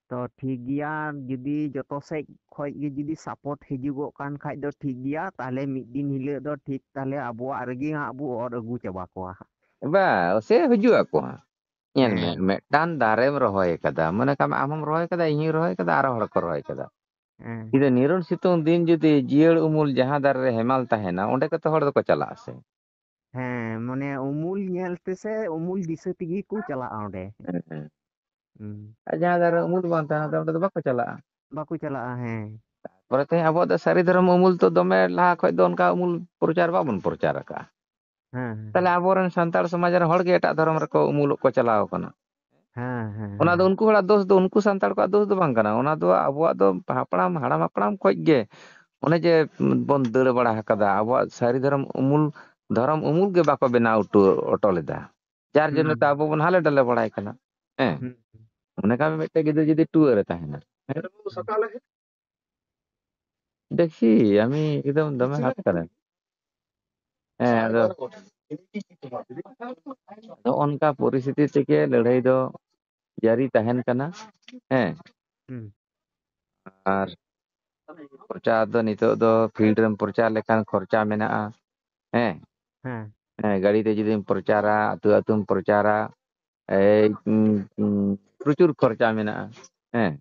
ᱛᱚ ᱴᱷᱤᱠ ᱜᱮᱭᱟ, ᱡᱩᱫᱤ ᱡᱚᱛᱚ ᱥᱮᱫ ᱠᱷᱚᱡ ᱜᱮ ᱡᱩᱫᱤ ᱥᱟᱯᱳᱨᱴ ᱦᱤᱡᱩᱜᱚᱜ ᱠᱟᱱ ᱠᱷᱟᱡ ᱫᱚ ᱴᱷᱤᱠ ᱜᱮᱭᱟ, ᱛᱟᱦᱞᱮ ᱢᱤᱫ ᱫᱤᱱ ᱦᱤᱞᱳᱜ ᱫᱚ ᱴᱷᱤᱠ ᱛᱟᱦᱞᱮ ᱟᱵᱚᱣᱟᱜ ᱨᱮᱜᱮ ᱦᱟᱸᱜ ᱵᱚ ᱚᱨ ᱟᱹᱜᱩ ᱪᱟᱵᱟ ᱠᱚᱣᱟ ᱦᱟᱸᱜ᱾ ᱵᱟ, ᱥᱮ ᱦᱤᱡᱩᱜ ᱟᱠᱚ ᱦᱟᱸᱜ᱾ ᱧᱮᱞ ᱢᱮ, ᱦᱮᱸ ᱢᱤᱫᱴᱟᱝ ᱫᱟᱨᱮᱢ ᱨᱚᱦᱚᱭ ᱠᱟᱫᱟ, ᱢᱚᱱᱮ ᱠᱟᱜ ᱢᱮ ᱟᱢ ᱦᱚᱢ ᱨᱚᱦᱚᱭ ᱠᱟᱫᱟ, ᱤᱧ ᱦᱚᱧ ᱨᱚᱦᱚᱭ ᱠᱟᱫᱟ, ᱟᱨᱚ ᱦᱚᱲ ᱠᱚ ᱨᱚᱦᱚᱭ ᱠᱟᱫᱟ᱾ ᱦᱮᱸ ᱡᱩᱫᱤ ᱱᱤᱨᱚᱱ ᱥᱤᱛᱩᱝ ᱫᱤᱱ ᱡᱩᱫᱤ ᱡᱤᱭᱟᱹᱲ ᱩᱢᱩᱞ ᱡᱟᱦᱟᱸ ᱫᱟᱨᱮ ᱨᱮ ᱦᱮᱢᱟᱞ ᱛᱟᱦᱮᱱᱟ, ᱚᱸᱰᱮ ᱜᱮᱛᱚ ᱦᱚᱲ ᱫᱚᱠᱚ ᱪᱟᱞᱟᱜᱼᱟ ᱥᱮ᱾ ᱦᱮᱸ, ᱢᱟᱱᱮ ᱩᱢᱩᱞ ᱧᱮᱞ ᱛᱮᱥᱮ ᱩᱢᱩᱞ ᱫᱤᱥᱟᱹ ᱛᱮᱜᱮ ᱠᱚ ᱪᱟᱞᱟᱜᱼᱟ ᱚᱸᱰᱮ᱾ ᱦᱮᱸ, ᱦᱮᱸ᱾ ᱦᱩᱸ᱾ ᱟᱨ ᱡᱟᱦᱟᱸ ᱫᱟᱨᱮ ᱩᱢᱩᱞ ᱵᱟᱝ ᱛᱟᱦᱮᱱᱟ, ᱚᱸᱰᱮ ᱫᱚ ᱵᱟᱠᱚ ᱪᱟᱞᱟᱜᱼᱟ᱾ ᱵᱟᱠᱚ ᱪᱟᱞᱟᱜᱼᱟ, ᱦᱮᱸ᱾ ᱯᱚᱨᱮ ᱛᱮ ᱟᱵᱚᱣᱟᱜ ᱫᱚ ᱥᱟᱹᱨᱤ ᱫᱷᱚᱨᱚᱢ ᱩᱢᱩᱞ ᱛᱚ ᱫᱚᱢᱮ ᱞᱟᱦᱟ ᱠᱷᱚᱡ ᱫᱚ ᱚᱱᱠᱟ ᱩᱢᱩᱞ ᱯᱨᱚᱪᱟᱨ ᱵᱟᱵᱚᱱ ᱯᱨᱚᱪᱟᱨ ᱟᱠᱟᱜᱼᱟ᱾ ᱦᱮᱸ ᱦᱮᱸ ᱛᱟᱦᱞᱮ ᱟᱵᱚᱨᱮᱱ ᱥᱟᱱᱛᱟᱲ ᱥᱚᱢᱟᱡᱽ ᱨᱮᱱ ᱦᱚᱲ ᱜᱮ ᱮᱴᱟᱜ ᱫᱷᱚᱨᱚᱢ ᱨᱮᱠᱚ ᱩᱢᱩᱞᱚᱜ ᱠᱚ ᱪᱟᱞᱟᱣ ᱠᱟᱱᱟ᱾ ᱦᱮᱸ ᱦᱮᱸ ᱚᱱᱟ ᱫᱚ ᱦᱮᱸ᱾ ᱩᱱᱠᱩ ᱦᱚᱲᱟᱜ ᱫᱳᱥ ᱫᱚ, ᱩᱱᱠᱩ ᱥᱟᱱᱛᱟᱲ ᱠᱚᱣᱟᱜ ᱫᱳᱥ ᱫᱚ ᱵᱟᱝ ᱠᱟᱱᱟ᱾ ᱚᱱᱟ ᱫᱚ ᱟᱵᱚᱣᱟᱜ ᱫᱚ ᱦᱟᱯᱲᱟᱢ, ᱦᱟᱲᱟᱢ ᱦᱟᱯᱲᱟᱢ ᱠᱷᱚᱡ ᱜᱮ ᱚᱱᱮ ᱡᱮ ᱵᱚᱱ ᱫᱟᱹᱲ ᱵᱟᱲᱟ ᱟᱠᱟᱫᱟ, ᱟᱵᱚᱣᱟᱜ ᱥᱟᱹᱨᱤ ᱫᱷᱚᱨᱚᱢ ᱩᱢᱩᱞ, ᱫᱷᱚᱨᱚᱢ ᱩᱢᱩᱞ ᱜᱮ ᱵᱟᱠᱚ ᱵᱮᱱᱟᱣ ᱦᱚᱴᱚ, ᱦᱚᱴᱚ ᱞᱮᱫᱟ᱾ ᱡᱟᱨ ᱦᱩᱸ, ᱡᱚᱱᱱᱚ ᱛᱮ ᱦᱩᱸ᱾ ᱟᱵᱚ ᱵᱚᱱ ᱦᱟᱞᱮ ᱰᱟᱞᱮ ᱵᱟᱲᱟᱭ ᱠᱟᱱᱟ᱾ ᱦᱮᱸ᱾ ᱦᱩᱸ, ᱦᱩᱸ᱾ ᱢᱚᱱᱮ ᱠᱟᱜ ᱢᱮ ᱢᱤᱫᱴᱮᱱ ᱜᱤᱫᱽᱨᱟᱹ ᱡᱩᱫᱤ ᱴᱩᱣᱟᱹ ᱨᱮ ᱛᱟᱦᱮᱱᱟ᱾ ᱦᱮᱸ? দেখি, আমি একদম দমে হাত করে। হ্যাঁ, আদᱚ, ᱟᱫᱚ ᱚᱱᱠᱟ ᱯᱚᱨᱤᱥᱛᱷᱤᱛᱤ ᱛᱮᱜᱮ ᱞᱟᱹᱲᱦᱟᱹᱭ ᱫᱚ ᱡᱟᱹᱨᱤ ᱛᱟᱦᱮᱱ ᱠᱟᱱᱟ᱾ ᱦᱮᱸ᱾ ᱦᱩᱸ᱾ ᱟᱨ ᱯᱨᱚᱪᱟᱨ ᱫᱚ ᱱᱤᱛᱚᱜ ᱫᱚ field ᱨᱮᱢ ᱯᱨᱚᱪᱟᱨ ᱞᱮᱠᱷᱟᱱ ᱠᱷᱚᱨᱪᱟ ᱢᱮᱱᱟᱜᱼᱟ᱾ ᱦᱮᱸ᱾ ᱦᱮᱸ᱾ ᱦᱮᱸ, ᱜᱟᱹᱰᱤ ᱛᱮ ᱡᱩᱫᱤᱢ ᱯᱨᱚᱪᱟᱨᱟ, ᱟᱹᱛᱩ ᱟᱹᱛᱩᱢ ᱯᱨᱚᱪᱟᱨᱟ, ᱮᱭ, ᱩᱸ, ᱩᱸ, ᱯᱨᱚᱪᱩᱨ ᱠᱷᱚᱨᱪᱟ ᱢᱮᱱᱟᱜᱼᱟ᱾ ᱦᱮᱸ᱾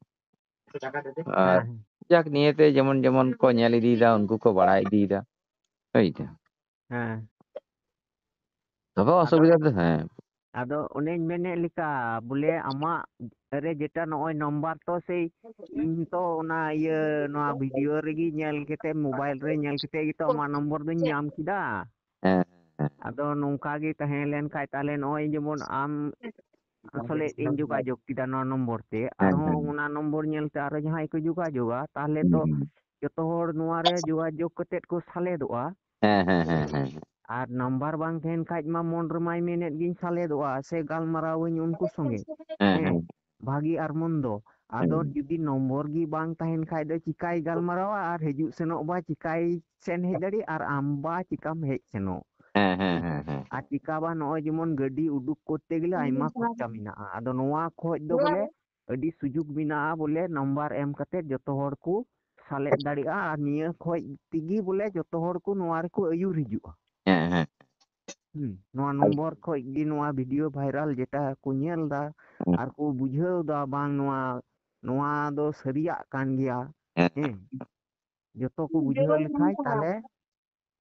ᱟᱨ ᱦᱮᱸ, ᱦᱮᱸ᱾ ᱡᱟᱠ, ᱱᱤᱭᱟᱹᱛᱮ ᱡᱮᱢᱚᱱ ᱡᱮᱢᱚᱱ ᱠᱚ ᱧᱮᱞ ᱤᱫᱤᱭᱮᱫᱟ, ᱩᱱᱠᱩ ᱠᱚ ᱵᱟᱲᱟᱭ ᱤᱫᱤᱭᱮᱫᱟ᱾ ᱦᱮᱸ᱾ ᱛᱚᱵᱮ ᱟᱫᱚ, ᱚᱥᱩᱵᱤᱫᱷᱟ ᱫᱚ, ᱦᱮᱸ᱾ ᱟᱫᱚ ᱚᱱᱮᱧ ᱢᱮᱱᱮᱫ ᱞᱮᱠᱟ, ᱵᱚᱞᱮ ᱟᱢᱟᱜ ᱨᱮ ᱡᱮᱴᱟ ᱱᱚᱜᱼᱚᱭ ᱱᱟᱢᱵᱟᱨ ᱛᱚ ᱥᱮᱭ ᱤᱧ ᱛᱚ ᱚᱱᱟ ᱤᱭᱟᱹ, ᱱᱚᱣᱟ ᱵᱷᱤᱰᱤᱭᱳ ᱨᱮᱜᱮ ᱧᱮᱞ ᱠᱟᱛᱮ, ᱢᱳᱵᱟᱭᱤᱞ ᱨᱮ ᱧᱮᱞ ᱠᱟᱛᱮ ᱜᱮᱛᱚ ᱟᱢᱟᱜ ᱱᱚᱢᱵᱚᱨ ᱫᱚᱧ ᱧᱟᱢ ᱠᱮᱫᱟ᱾ ᱦᱮᱸ, ᱦᱮᱸ᱾ ᱟᱫᱚ ᱱᱚᱝᱠᱟ ᱜᱮ ᱛᱟᱦᱮᱸ ᱞᱮᱱ ᱠᱷᱟᱡ, ᱛᱟᱦᱞᱮ ᱱᱚᱜᱼᱚᱭ ᱡᱮᱢᱚᱱ ᱟᱢ ᱥᱚᱞᱮ ᱤᱧ ᱡᱳᱜᱟᱡᱳᱜᱽ ᱠᱮᱫᱟ ᱱᱚᱣᱟ ᱱᱚᱢᱵᱚᱨ ᱛᱮ, ᱦᱮᱸ, ᱟᱨᱦᱚᱸ ᱦᱮᱸ᱾ ᱚᱱᱟ ᱱᱚᱢᱵᱚᱨ ᱧᱮᱞ ᱛᱮ ᱟᱨᱦᱚᱸ ᱡᱟᱦᱟᱸᱭ ᱠᱚ ᱡᱳᱜᱟᱡᱳᱜᱟ, ᱛᱟᱦᱞᱮ ᱦᱩᱸ, ᱛᱚ ᱦᱩᱸ᱾ ᱡᱚᱛᱚ ᱦᱚᱲ ᱱᱚᱣᱟ ᱨᱮ ᱡᱳᱜᱟᱡᱳᱜᱽ ᱠᱟᱛᱮ ᱠᱚ ᱥᱟᱞᱮᱫᱚᱜᱼᱟ᱾ ᱦᱮᱸ, ᱦᱮᱸ, ᱦᱮᱸ, ᱦᱮᱸ᱾ ᱟᱨ ᱱᱟᱢᱵᱟᱨ ᱵᱟᱝ ᱛᱟᱦᱮᱱ ᱠᱷᱟᱡ ᱢᱟ ᱢᱚᱱ ᱨᱮᱢᱟᱭ ᱢᱮᱱᱮᱫ ᱜᱤᱧ ᱥᱟᱞᱮᱫᱚᱜᱼᱟ ᱥᱮ ᱜᱟᱞᱢᱟᱨᱟᱣᱟᱹᱧ ᱩᱱᱠᱩ ᱥᱚᱸᱜᱮ᱾ ᱦᱮᱸ, ᱦᱮᱸ᱾ ᱵᱷᱟᱹᱜᱤ ᱟᱨ ᱢᱚᱱᱫᱚ᱾ ᱟᱫᱚ ᱦᱮᱸ᱾ ᱡᱩᱫᱤ ᱱᱚᱢᱵᱚᱨ ᱜᱮ ᱵᱟᱝ ᱛᱟᱦᱮᱱ ᱠᱷᱟᱡ ᱫᱚ ᱪᱤᱠᱟᱭ ᱜᱟᱞᱢᱟᱨᱟᱣᱟ ᱟᱨ ᱦᱤᱡᱩᱜ ᱥᱮᱱᱚᱜ ᱵᱟ ᱪᱤᱠᱟᱭ ᱥᱮᱱ ᱦᱮᱡ ᱫᱟᱲᱮᱭᱟᱜ ᱟᱨ ᱟᱢ ᱵᱟ ᱪᱤᱠᱟᱢ ᱦᱮᱡ ᱥᱮᱱᱚᱜ? ᱦᱮᱸ, ᱦᱮᱸ, ᱦᱮᱸ, ᱦᱮᱸ᱾ ᱟᱨ ᱪᱤᱠᱟ ᱵᱟ ᱱᱚᱜᱼᱚᱭ ᱡᱮᱢᱚᱱ ᱜᱟᱹᱰᱤ ᱩᱰᱩᱠ ᱠᱚᱨᱛᱮ ᱜᱮᱞᱮ ᱟᱭᱢᱟ ᱠᱷᱚᱨᱪᱟ ᱢᱮᱱᱟᱜᱼᱟ᱾ ᱟᱫᱚ ᱱᱚᱣᱟ ᱠᱷᱚᱡ ᱫᱚ ᱵᱚᱞᱮ ᱟᱹᱰᱤ ᱥᱩᱡᱩᱜ ᱢᱮᱱᱟᱜᱼᱟ, ᱵᱚᱞᱮ ᱱᱟᱢᱵᱟᱨ ᱮᱢ ᱠᱟᱛᱮ ᱡᱚᱛᱚ ᱦᱚᱲ ᱠᱚ ᱥᱟᱞᱮᱫ ᱫᱟᱲᱮᱭᱟᱜᱼᱟ᱾ ᱟᱨ ᱱᱤᱭᱟᱹ ᱠᱷᱚᱡ ᱛᱮᱜᱮ ᱵᱚᱞᱮ ᱡᱚᱛᱚ ᱦᱚᱲ ᱠᱚ ᱱᱚᱣᱟ ᱨᱮᱠᱚ ᱟᱹᱭᱩᱨ ᱦᱤᱡᱩᱜᱼᱟ᱾ ᱦᱮᱸ, ᱦᱮᱸ᱾ ᱦᱩᱸ, ᱱᱚᱣᱟ ᱟᱨ ᱱᱚᱢᱵᱚᱨ ᱠᱷᱚᱡ ᱜᱮ ᱱᱚᱣᱟ ᱵᱷᱤᱰᱤᱭᱳ ᱵᱷᱟᱭᱨᱟᱞ ᱡᱮᱴᱟ ᱠᱚ ᱧᱮᱞ ᱫᱟ ᱦᱮᱸ᱾ ᱟᱨ ᱠᱚ ᱵᱩᱡᱷᱟᱹᱣ ᱫᱟ, ᱵᱟᱝ ᱱᱚᱣᱟ, ᱱᱚᱣᱟ ᱫᱚ ᱥᱟᱹᱨᱤᱭᱟᱜ ᱠᱟᱱ ᱜᱮᱭᱟ᱾ ᱦᱮᱸ᱾ ᱦᱮᱸ, ᱡᱚᱛᱚ ᱠᱚ ᱵᱩᱡᱷᱟᱹᱣ ᱞᱮᱠᱷᱟᱡ ᱛᱟᱦᱞᱮ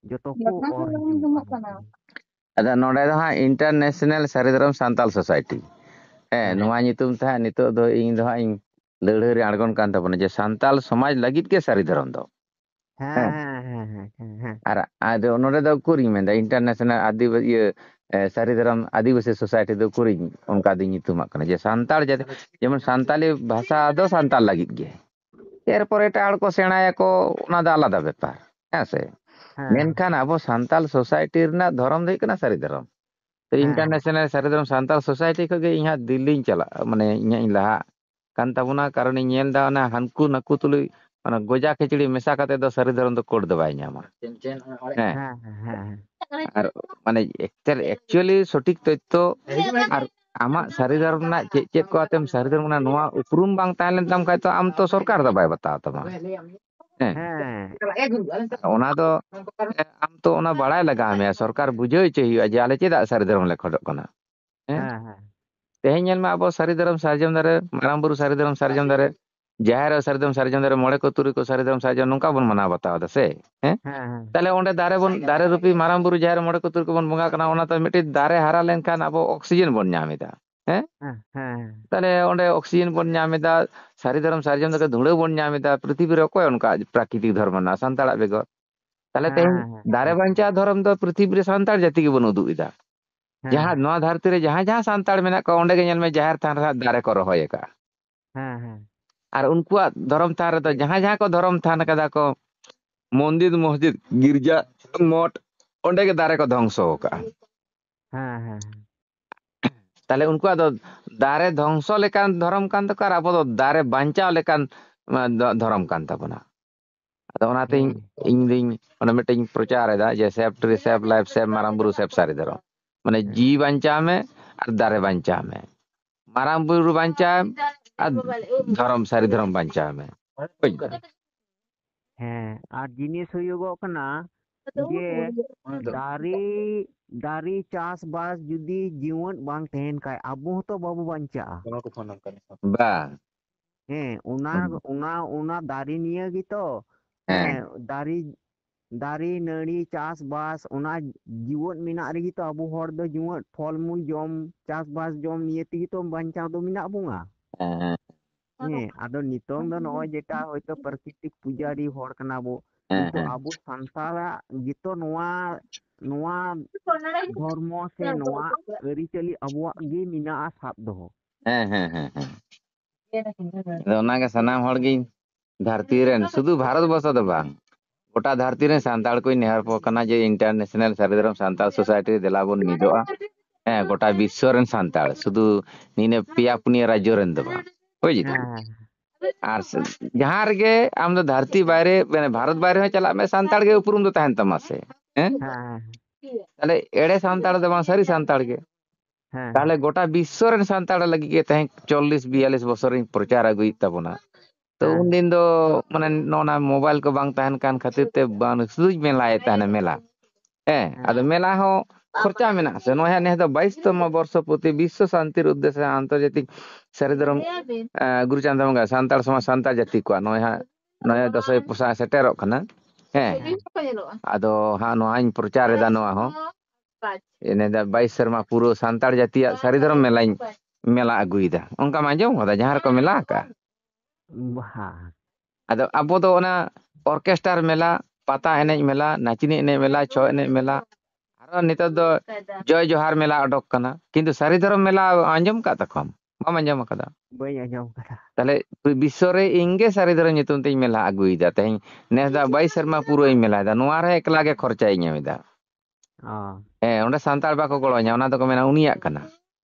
ᱡᱚᱛᱚ ᱠᱚ ᱚᱨ ᱦᱤᱡᱩᱜᱼᱟ᱾ ᱟᱫᱚ ᱱᱚᱰᱮ ᱫᱚ ᱦᱟᱸᱜ ᱤᱱᱴᱟᱨᱱᱮᱥᱱᱟᱞ ᱥᱟᱹᱨᱤ ᱫᱷᱚᱨᱚᱢ ᱥᱟᱱᱛᱟᱞ ᱥᱳᱥᱟᱭᱴᱤ᱾ ᱦᱮᱸ, ᱦᱮᱸ᱾ ᱱᱚᱣᱟ ᱧᱩᱛᱩᱢ ᱛᱮ ᱦᱟᱸᱜ ᱱᱤᱛᱚᱜ ᱫᱚ ᱤᱧ ᱫᱚ ᱦᱟᱸᱜ ᱤᱧ ᱞᱟᱹᱲᱦᱟᱹᱭ ᱨᱮ ᱟᱬᱜᱚᱱ ᱠᱟᱱ ᱛᱟᱵᱚᱱᱟ ᱡᱮ ᱥᱟᱱᱛᱟᱞ ᱥᱚᱢᱟᱡᱽ ᱞᱟᱹᱜᱤᱫ ᱜᱮ ᱥᱟᱹᱨᱤ ᱫᱷᱚᱨᱚᱢ ᱫᱚ᱾ ᱦᱮᱸ, ᱦᱮᱸ᱾ ᱦᱮᱸ, ᱦᱮᱸ, ᱦᱮᱸ, ᱦᱮᱸ, ᱦᱮᱸ᱾ ᱟᱨ ᱟᱫᱚ ᱱᱚᱰᱮ ᱫᱚ ᱩᱠᱩᱨᱤᱧ ᱢᱮᱱᱫᱟ, ᱤᱱᱴᱟᱨᱱᱮᱥᱱᱟᱞ ᱟᱹᱫᱤᱵᱟᱹᱥᱤ, ᱤᱭᱟᱹ, ᱮ, ᱥᱟᱹᱨᱤ ᱫᱷᱚᱨᱚᱢ ᱟᱹᱫᱤᱵᱟᱹᱥᱤ ᱥᱳᱥᱟᱭᱴᱤ ᱫᱚ ᱩᱠᱩᱨᱤᱧ ᱚᱱᱠᱟ ᱫᱚᱧ ᱧᱩᱛᱩᱢᱟᱜ ᱠᱟᱱᱟ ᱡᱮ ᱥᱟᱱᱛᱟᱲ ᱡᱟᱹᱛᱤ, ᱡᱮᱢᱚᱱ ᱥᱟᱱᱛᱟᱞᱤ ᱵᱷᱟᱥᱟ ᱫᱚ ᱥᱟᱱᱛᱟᱲ ᱞᱟᱹᱜᱤᱫ ᱜᱮ᱾ ᱮᱨᱯᱚᱨ ᱮᱴᱟᱜ ᱦᱚᱲ ᱠᱚ ᱥᱮᱬᱟᱭᱟᱠᱚ, ᱚᱱᱟ ᱫᱚ ᱟᱞᱟᱫᱟ ᱵᱮᱯᱟᱨ, ᱦᱮᱸ ᱥᱮ? ᱦᱮᱸ ᱢᱮᱱᱠᱷᱟᱱ ᱟᱵᱚ ᱥᱟᱱᱛᱟᱞ ᱥᱳᱥᱟᱭᱴᱤ ᱨᱮᱱᱟᱜ ᱫᱷᱚᱨᱚᱢ ᱫᱚ ᱦᱩᱭᱩᱜ ᱠᱟᱱᱟ ᱥᱟᱹᱨᱤ ᱫᱷᱚᱨᱚᱢ᱾ ᱛᱚ ᱦᱮᱸ ᱤᱱᱴᱟᱨᱱᱮᱥᱱᱟᱞ ᱥᱟᱹᱨᱤ ᱫᱷᱚᱨᱚᱢ ᱥᱟᱱᱛᱟᱞ ᱥᱳᱥᱟᱭᱴᱤ ᱠᱷᱚᱱ ᱜᱮ ᱤᱧ ᱦᱟᱸᱜ ᱫᱤᱞᱞᱤᱧ ᱪᱟᱞᱟᱜᱼᱟ, ᱢᱟᱱᱮ ᱤᱧᱟᱹᱜ ᱤᱧ ᱞᱟᱦᱟᱜ ᱠᱟᱱ ᱛᱟᱵᱚᱱᱟ᱾ ᱠᱟᱨᱚᱱ ᱤᱧ ᱧᱮᱞ ᱮᱫᱟ ᱚᱱᱟ ᱦᱟᱱᱠᱩ ᱱᱟᱠᱩ ᱛᱩᱞᱩᱡ ᱚᱱᱟ ᱜᱚᱡᱟ ᱠᱷᱤᱪᱲᱤ ᱢᱮᱥᱟ ᱠᱟᱛᱮ ᱫᱚ ᱥᱟᱹᱨᱤ ᱫᱷᱚᱨᱚᱢ ᱫᱚ ᱠᱳᱰ ᱫᱚ ᱵᱟᱭ ᱧᱟᱢᱟ᱾ ᱦᱮᱸ᱾ ᱦᱮᱸ ᱦᱮᱸ ᱦᱮᱸ ᱟᱨ ᱢᱟᱱᱮ ᱮᱠᱪᱩᱭᱟᱞᱤ ᱥᱚᱴᱷᱤᱠ ᱛᱚᱛᱛᱷᱚ ᱟᱨ ᱟᱢᱟᱜ ᱥᱟᱹᱨᱤ ᱫᱷᱚᱨᱚᱢ ᱨᱮᱱᱟᱜ ᱪᱮᱫ ᱪᱮᱫ ᱠᱚ ᱟᱛᱮᱢ ᱥᱟᱹᱨᱤ ᱫᱷᱚᱨᱚᱢ ᱠᱟᱱᱟ, ᱱᱚᱣᱟ ᱩᱯᱨᱩᱢ ᱵᱟᱝ ᱛᱟᱦᱮᱸ ᱞᱮᱱ ᱛᱟᱢ ᱠᱷᱟᱡ ᱛᱚ ᱟᱢ ᱛᱚ ᱥᱚᱨᱠᱟᱨ ᱫᱚ ᱵᱟᱭ ᱵᱟᱛᱟᱣ ᱛᱟᱢᱟ᱾ ᱦᱮᱸ᱾ ᱦᱮᱸ ᱚᱱᱟ ᱫᱚ ᱟᱢ ᱛᱚ ᱚᱱᱟ ᱵᱟᱲᱟᱭ ᱞᱟᱜᱟᱣ ᱢᱮᱭᱟ, ᱥᱚᱨᱠᱟᱨ ᱵᱩᱡᱷᱟᱹᱣ ᱦᱚᱪᱚᱭ ᱦᱩᱭᱩᱜᱼᱟ ᱡᱮ ᱟᱞᱮ ᱪᱮᱫᱟᱜ ᱥᱟᱹᱨᱤ ᱫᱷᱚᱨᱚᱢ ᱞᱮ ᱠᱷᱚᱡᱚᱜ ᱠᱟᱱᱟ᱾ ᱦᱮᱸ᱾ ᱦᱮᱸ ᱦᱮᱸ ᱛᱮᱦᱮᱧ ᱧᱮᱞ ᱢᱮ, ᱟᱵᱚ ᱥᱟᱹᱨᱤ ᱫᱷᱚᱨᱚᱢ ᱥᱟᱨᱡᱚᱢ ᱫᱟᱨᱮ, ᱢᱟᱨᱟᱝ ᱵᱩᱨᱩ ᱥᱟᱹᱨᱤ ᱫᱷᱚᱨᱚᱢ ᱥᱟᱨᱡᱚᱢ ᱫᱟᱨᱮ, ᱡᱟᱦᱮᱨ ᱟᱭᱳ ᱥᱟᱹᱨᱤ ᱫᱷᱚᱨᱚᱢ ᱥᱟᱨᱡᱚᱢ ᱫᱟᱨᱮ, ᱢᱚᱬᱮ ᱠᱚ ᱛᱩᱨᱩᱭ ᱠᱚ ᱥᱟᱹᱨᱤ ᱫᱷᱚᱨᱚᱢ ᱥᱟᱨᱡᱚᱢ, ᱱᱚᱝᱠᱟ ᱵᱚᱱ ᱢᱟᱱᱟᱣ ᱵᱟᱛᱟᱣ ᱮᱫᱟ ᱥᱮ? ᱦᱮᱸ᱾ ᱦᱮᱸ ᱦᱮᱸ ᱛᱟᱦᱞᱮ ᱚᱸᱰᱮ ᱫᱟᱨᱮ ᱵᱚᱱ, ᱫᱟᱨᱮ ᱨᱩᱯᱤ ᱢᱟᱨᱟᱝ ᱵᱩᱨᱩ ᱡᱟᱦᱮᱨ ᱢᱚᱬᱮ ᱠᱚ ᱛᱩᱨᱩᱭ ᱠᱚᱵᱚᱱ ᱵᱚᱸᱜᱟ ᱠᱟᱱᱟ, ᱚᱱᱟ ᱫᱚ ᱢᱤᱫᱴᱤᱡ ᱫᱟᱨᱮ ᱦᱟᱨᱟ ᱞᱮᱱᱠᱷᱟᱱ ᱟᱵᱚ ᱚᱠᱥᱤᱡᱮᱱ ᱵᱚᱱ ᱧᱟᱢ ᱮᱫᱟ᱾ ᱦᱮᱸ᱾ ᱦᱮᱸ ᱦᱮᱸ ᱛᱟᱦᱞᱮ ᱚᱸᱰᱮ ᱚᱠᱥᱤᱡᱮᱱ ᱵᱚᱱ ᱧᱟᱢ ᱮᱫᱟ, ᱥᱟᱹᱨᱤ ᱫᱷᱚᱨᱚᱢ ᱥᱟᱨᱡᱚᱢ ᱫᱟᱨᱮ ᱫᱷᱩᱲᱟᱹ ᱵᱚᱱ ᱧᱟᱢ ᱮᱫᱟ᱾ ᱯᱨᱤᱛᱷᱤᱵᱤ ᱨᱮ ᱚᱠᱚᱭ ᱚᱱᱠᱟ ᱯᱨᱟᱠᱨᱤᱛᱤᱠ ᱫᱷᱚᱨᱢ ᱢᱮᱱᱟᱜᱼᱟ ᱥᱟᱱᱛᱟᱲᱟᱜ ᱵᱮᱜᱚᱨ? ᱛᱟᱦᱞᱮ ᱛᱮᱦᱮᱧ ᱦᱮᱸ ᱫᱟᱨᱮ ᱵᱟᱧᱪᱟᱣ ᱫᱷᱚᱨᱚᱢ ᱫᱚ ᱯᱨᱤᱛᱷᱤᱵᱤ ᱨᱮ ᱥᱟᱱᱛᱟᱲ ᱡᱟᱹᱛᱤ ᱜᱮᱵᱚᱱ ᱩᱫᱩᱜ ᱮᱫᱟ᱾ ᱦᱮᱸ ᱡᱟᱦᱟᱸ ᱱᱚᱣᱟ ᱫᱷᱟᱹᱨᱛᱤ ᱨᱮ ᱡᱟᱦᱟᱸ ᱡᱟᱦᱟᱸ ᱥᱟᱱᱛᱟᱲ ᱢᱮᱱᱟᱜ ᱠᱚᱣᱟ, ᱚᱸᱰᱮ ᱜᱮ ᱧᱮᱞ ᱢᱮ ᱡᱟᱦᱮᱨ ᱛᱷᱟᱱ ᱨᱮ ᱦᱟᱸᱜ ᱫᱟᱨᱮ ᱠᱚ ᱨᱚᱦᱚᱭ ᱟᱠᱟᱫᱼᱟ᱾ ᱦᱮᱸ ᱦᱮᱸ ᱟᱨ ᱩᱱᱠᱩᱣᱟᱜ ᱫᱷᱚᱨᱚᱢ ᱛᱷᱟᱱ ᱨᱮᱫᱚ ᱡᱟᱦᱟᱸ ᱡᱟᱦᱟᱸ ᱠᱚ ᱫᱷᱚᱨᱚᱢ ᱛᱷᱟᱱ ᱟᱠᱟᱫᱟ ᱠᱚ, ᱢᱚᱱᱫᱤᱨ, ᱢᱚᱥᱡᱤᱫ, ᱜᱤᱨᱡᱟ, ᱢᱚᱴ, ᱚᱸᱰᱮ ᱜᱮ ᱫᱟᱨᱮ ᱠᱚ ᱫᱷᱚᱝᱥᱚ ᱟᱠᱟᱫᱼᱟ᱾ ᱦᱮᱸ ᱦᱮᱸ ᱛᱟᱦᱞᱮ ᱩᱱᱠᱩᱣᱟᱜ ᱫᱚ ᱫᱟᱨᱮ ᱫᱷᱚᱝᱥᱚ ᱞᱮᱠᱟᱱ ᱫᱷᱚᱨᱚᱢ ᱠᱟᱱ ᱛᱟᱠᱚᱣᱟ, ᱟᱨ ᱟᱵᱚ ᱫᱚ ᱫᱟᱨᱮ ᱵᱟᱧᱪᱟᱣ ᱞᱮᱠᱟᱱ ᱟᱸ, ᱫᱷᱚ-, ᱫᱷᱚᱨᱚᱢ ᱠᱟᱱ ᱛᱟᱵᱚᱱᱟ᱾ ᱟᱫᱚ ᱚᱱᱟᱛᱮ ᱤᱧ, ᱦᱮᱸ ᱤᱧ ᱫᱩᱧ ᱚᱱᱟ ᱢᱤᱫᱴᱮᱱ ᱯᱨᱚᱪᱟᱨ ᱮᱫᱟ ᱡᱮ save tree, save life, save ᱢᱟᱨᱟᱝ ᱵᱩᱨᱩ, save ᱥᱟᱹᱨᱤ ᱫᱷᱚᱨᱚᱢ᱾ ᱢᱟᱱᱮ ᱦᱮᱸ ᱡᱤᱣᱤ ᱵᱟᱧᱪᱟᱣ ᱢᱮ ᱟᱨ ᱫᱟᱨᱮ ᱵᱟᱧᱪᱟᱣ ᱢᱮ᱾ ᱢᱟᱨᱟᱝ ᱵᱩᱨᱩ ᱵᱟᱧᱪᱟᱣ ᱢᱮ ᱟᱨ ᱫᱷᱚᱨᱚᱢ, ᱥᱟᱹᱨᱤ ᱫᱷᱚᱨᱚᱢ ᱵᱟᱧᱪᱟᱣ ᱢᱮ᱾ ᱵᱩᱡᱽ ᱫᱟᱢ? ᱦᱮᱸ, ᱟᱨ ᱡᱤᱱᱤᱥ ᱦᱩᱭᱩᱜᱚᱜ ᱠᱟᱱᱟ ᱡᱮ ᱫᱟᱨᱮ, ᱫᱟᱨᱮ ᱪᱟᱥᱵᱟᱥ ᱡᱩᱫᱤ ᱡᱤᱣᱮᱫ ᱵᱟᱝ ᱛᱟᱦᱮᱱ ᱠᱷᱟᱡ ᱟᱵᱚ ᱦᱚᱸᱛᱚ ᱵᱟᱵᱚ ᱵᱟᱧᱪᱟᱜᱼᱟ᱾ ᱵᱟ᱾ ᱦᱮᱸ, ᱚᱱᱟ ᱦᱩᱸ᱾ ᱚᱱᱟ ᱚᱱᱟ ᱫᱟᱨᱮ ᱱᱤᱭᱟᱹ ᱜᱮᱛᱚ᱾ ᱦᱮᱸ᱾ ᱦᱮᱸ, ᱫᱟᱨᱮ ᱫᱟᱨᱮ ᱱᱟᱹᱲᱤ ᱪᱟᱥᱵᱟᱥ ᱚᱱᱟ ᱡᱤᱣᱮᱫ ᱢᱮᱱᱟᱜ ᱨᱮᱜᱮ ᱛᱚ ᱟᱵᱚ ᱦᱚᱲ ᱫᱚ ᱡᱤᱣᱮᱫ ᱯᱷᱚᱞ ᱢᱩᱞ ᱡᱚᱢ ᱪᱟᱥᱵᱟᱥ ᱡᱚᱢ ᱱᱤᱭᱟᱹ ᱛᱮᱜᱮ ᱛᱚ ᱵᱟᱧᱪᱟᱣ ᱫᱚ ᱢᱮᱱᱟᱜ ᱵᱚᱱᱟ᱾ ᱦᱮᱸ, ᱦᱮᱸ᱾ ᱦᱮᱸ, ᱟᱫᱚ ᱱᱤᱛᱚᱝ ᱫᱚ ᱱᱚᱜᱼᱚᱭ ᱡᱮᱴᱟ ᱦᱚᱭᱛᱚ ᱯᱨᱟᱠᱨᱤᱛᱤᱠ ᱯᱩᱡᱟᱨᱤ ᱦᱚᱲ ᱠᱟᱱᱟ ᱵᱚ, ᱦᱮᱸ, ᱠᱤᱱᱛᱩ ᱦᱮᱸ᱾ ᱟᱵᱚ ᱥᱟᱱᱛᱟᱲᱟᱜ ᱜᱮᱛᱚ ᱱᱚᱣᱟ, ᱱᱚᱣᱟ ᱫᱷᱚᱨᱢᱚ ᱥᱮ ᱱᱚᱣᱟ ᱟᱹᱨᱤᱪᱟᱹᱞᱤ ᱟᱵᱚᱣᱟᱜ ᱜᱮ ᱢᱮᱱᱟᱜᱼᱟ ᱥᱟᱵ ᱫᱚᱦᱚ᱾ ᱦᱮᱸ, ᱦᱮᱸ, ᱦᱮᱸ, ᱦᱮᱸ᱾ ᱟᱫᱚ ᱚᱱᱟᱜᱮ ᱥᱟᱱᱟᱢ ᱦᱚᱲ ᱜᱮ ᱫᱷᱟᱹᱨᱛᱤ ᱨᱮᱱ, ᱥᱩᱫᱷᱩ ᱵᱷᱟᱨᱚᱛ ᱵᱚᱨᱥᱚ ᱫᱚ ᱵᱟᱝ, ᱜᱚᱴᱟ ᱫᱷᱟᱹᱨᱛᱤ ᱨᱮᱱ ᱥᱟᱱᱛᱟᱲ ᱠᱚᱧ ᱱᱮᱦᱚᱨ ᱟᱠᱚ ᱠᱟᱱᱟ ᱡᱮ International ᱥᱟᱹᱨᱤ ᱫᱷᱚᱨᱚᱢ ᱥᱟᱱᱛᱟᱲ ᱥᱳᱥᱟᱭᱴᱤ ᱨᱮ ᱫᱮᱞᱟ ᱵᱚᱱ ᱢᱤᱫᱚᱜᱼᱟ᱾ ᱦᱮᱸ, ᱜᱚᱴᱟ ᱵᱤᱥᱥᱚ ᱨᱮᱱ ᱥᱟᱱᱛᱟᱲ, ᱥᱩᱫᱷᱩ ᱱᱤᱱᱟᱹ ᱯᱮᱭᱟ ᱯᱩᱱᱭᱟᱹ ᱨᱟᱡᱽᱡᱚ ᱨᱮᱱ ᱫᱚ ᱵᱟᱝ, ᱵᱩᱡᱽ ᱫᱟᱢ? ᱦᱮᱸ, ᱦᱮᱸ, ᱟᱨ ᱥ-, ᱡᱟᱦᱟᱸ ᱨᱮᱜᱮ ᱟᱢ ᱫᱚ ᱫᱷᱟᱹᱨᱛᱤ ᱵᱟᱭᱨᱮ, ᱢᱟᱱᱮ ᱵᱷᱟᱨᱚᱛ ᱵᱟᱭᱨᱮ ᱦᱚᱸ ᱪᱟᱞᱟᱜ ᱢᱮ, ᱥᱟᱱᱛᱟᱲ ᱜᱮ ᱩᱯᱨᱩᱢ ᱫᱚ ᱛᱟᱦᱮᱱ ᱛᱟᱢᱟ ᱥᱮ᱾ ᱦᱮᱸ? ᱦᱮᱸ, ᱦᱮᱸ, ᱛᱟᱦᱞᱮ ᱮᱲᱮ ᱥᱟᱱᱛᱟᱲ ᱫᱚ ᱵᱟᱝ, ᱥᱟᱹᱨᱤ ᱥᱟᱱᱛᱟᱲ ᱜᱮ᱾ ᱦᱮᱸ, ᱛᱟᱦᱞᱮ ᱦᱮᱸ, ᱜᱚᱴᱟ ᱵᱤᱥᱥᱚ ᱨᱮᱱ ᱥᱟᱱᱛᱟᱲ ᱞᱟᱹᱜᱤᱫ ᱜᱮ ᱛᱮᱦᱮᱧ ᱪᱚᱞᱞᱤᱥ ᱵᱤᱭᱟᱞᱞᱤᱥ ᱵᱚᱪᱷᱚᱨᱤᱧ ᱯᱨᱚᱪᱟᱨ ᱟᱹᱜᱩᱭᱮᱫ ᱛᱟᱵᱚᱱᱟ᱾ ᱛᱚ ᱦᱮᱸ, ᱩᱱᱫᱤᱱ ᱫᱚ ᱢᱟᱱᱮ ᱱᱚᱜᱼᱚ ᱱᱟ ᱢᱳᱵᱟᱭᱤᱞ ᱠᱚ ᱵᱟᱝ ᱛᱟᱦᱮᱱ ᱠᱟᱱ ᱠᱷᱟᱹᱛᱤᱨ ᱛᱮ ᱵᱟᱝ ᱥᱩᱫᱷᱩᱧ ᱢᱮᱞᱟᱭᱮᱫ ᱛᱟᱦᱮᱱᱟ, ᱢᱮᱞᱟ᱾ ᱦᱮᱸ, ᱦᱮᱸ, ᱟᱫᱚ ᱢᱮᱞᱟ ᱦᱚᱸ ᱠᱷᱚᱨᱪᱟ ᱢᱮᱱᱟᱜᱼᱟ ᱥᱮ᱾ ᱱᱚᱜᱼᱚᱭ ᱦᱟᱸᱜ ᱱᱮᱥ ᱫᱚ ᱵᱟᱭᱤᱥ ᱛᱚᱢᱚ ᱵᱚᱨᱥᱚ ᱯᱩᱛᱤ ᱵᱤᱥᱥᱚ ᱥᱟᱱᱛᱤᱨ ᱩᱫᱽᱫᱮᱥᱥᱚ ᱟᱱᱛᱚᱨᱡᱟᱛᱤᱠ ᱥᱟᱹᱨᱤ ᱫᱷᱚᱨᱚᱢ, ᱟᱸ, ᱜᱩᱨᱩ ᱪᱟᱸᱫᱟ ᱵᱚᱸᱜᱟ ᱥᱟᱱᱛᱟᱲ ᱥᱚᱢᱟᱡᱽ, ᱥᱟᱱᱛᱟᱲ ᱡᱟᱹᱛᱤ ᱠᱚᱣᱟᱜ ᱱᱚᱜᱼᱚᱭ ᱦᱟᱸᱜ, ᱱᱚᱜᱼᱚᱭ ᱫᱚᱥᱚᱭ ᱯᱚᱥᱟ ᱥᱮᱴᱮᱨᱚᱜ ᱠᱟᱱᱟ᱾ ᱦᱮᱸ, ᱦᱮᱸ, ᱟᱫᱚ ᱦᱟᱸᱜ ᱱᱚᱣᱟᱧ ᱯᱨᱚᱪᱟᱨ ᱮᱫᱟ, ᱱᱚᱣᱟ ᱦᱚᱸ᱾ ᱤᱱᱟᱹ ᱫᱚ ᱵᱟᱭᱤᱥ ᱥᱮᱨᱢᱟ ᱯᱩᱨᱟᱹ ᱥᱟᱱᱛᱟᱲ ᱡᱟᱹᱛᱤᱭᱟᱜ ᱥᱟᱹᱨᱤ ᱫᱷᱚᱨᱚᱢ ᱢᱮᱞᱟᱧ, ᱢᱮᱞᱟ ᱟᱹᱜᱩᱭᱮᱫᱟ᱾ ᱚᱱᱠᱟᱢ ᱟᱸᱡᱚᱢ ᱠᱟᱫᱟ ᱡᱟᱦᱟᱸ ᱨᱮᱠᱚ ᱢᱮᱞᱟ ᱟᱠᱟᱫ? ᱵᱟᱦᱟ᱾ ᱟᱫᱚ ᱟᱵᱚ ᱫᱚ ᱚᱱᱟ ᱚᱨᱠᱮᱥᱴᱟᱨ ᱢᱮᱞᱟ, ᱯᱟᱛᱟ ᱮᱱᱮᱡ ᱢᱮᱞᱟ, ᱱᱟᱪᱱᱤ ᱮᱱᱮᱡ ᱢᱮᱞᱟ, ᱪᱷᱚ ᱮᱱᱮᱡ ᱢᱮᱞᱟ, ᱟᱨᱚ ᱱᱮᱛᱟᱨ ᱫᱚ ᱡᱚᱭ ᱡᱚᱦᱟᱨ ᱢᱮᱞᱟ ᱚᱰᱚᱠ ᱠᱟᱱᱟ, ᱠᱤᱱᱛᱩ ᱥᱟᱹᱨᱤ ᱫᱷᱚᱨᱚᱢ ᱢᱮᱞᱟ ᱟᱸᱡᱚᱢ ᱟᱠᱟᱫ ᱛᱟᱠᱚᱣᱟᱢ? ᱵᱟᱢ ᱟᱸᱡᱚᱢ ᱟᱠᱟᱫᱟ? ᱵᱟᱹᱧ ᱟᱸᱡᱚᱢ ᱟᱠᱟᱫᱟ᱾ ᱛᱟᱦᱞᱮ ᱵᱤᱥᱥᱚ ᱨᱮ ᱤᱧ ᱜᱮ ᱥᱟᱹᱨᱤ ᱫᱷᱚᱨᱚᱢ ᱧᱩᱛᱩᱢ ᱛᱤᱧ ᱢᱮᱞᱟ ᱟᱹᱜᱩᱭᱮᱫᱟ᱾ ᱛᱮᱦᱮᱧ ᱱᱮᱥ ᱫᱚ ᱵᱟᱭᱤᱥ ᱥᱮᱨᱢᱟ ᱯᱩᱨᱟᱹᱧ ᱢᱮᱞᱟᱭᱮᱫᱟ, ᱱᱚᱣᱟ ᱨᱮ ᱮᱠᱞᱟ ᱜᱮ ᱠᱷᱚᱨᱪᱟᱧ ᱮᱢ ᱮᱫᱟ᱾ ᱚ᱾ ᱦᱮᱸ, ᱚᱸᱰᱮ ᱥᱟᱱᱛᱟᱲ ᱵᱟᱠᱚ ᱜᱚᱲᱚᱧᱟ, ᱚᱱᱟ ᱫᱚᱠᱚ ᱢᱮᱱᱟ ᱩᱱᱤᱭᱟᱜ ᱠᱟᱱᱟ᱾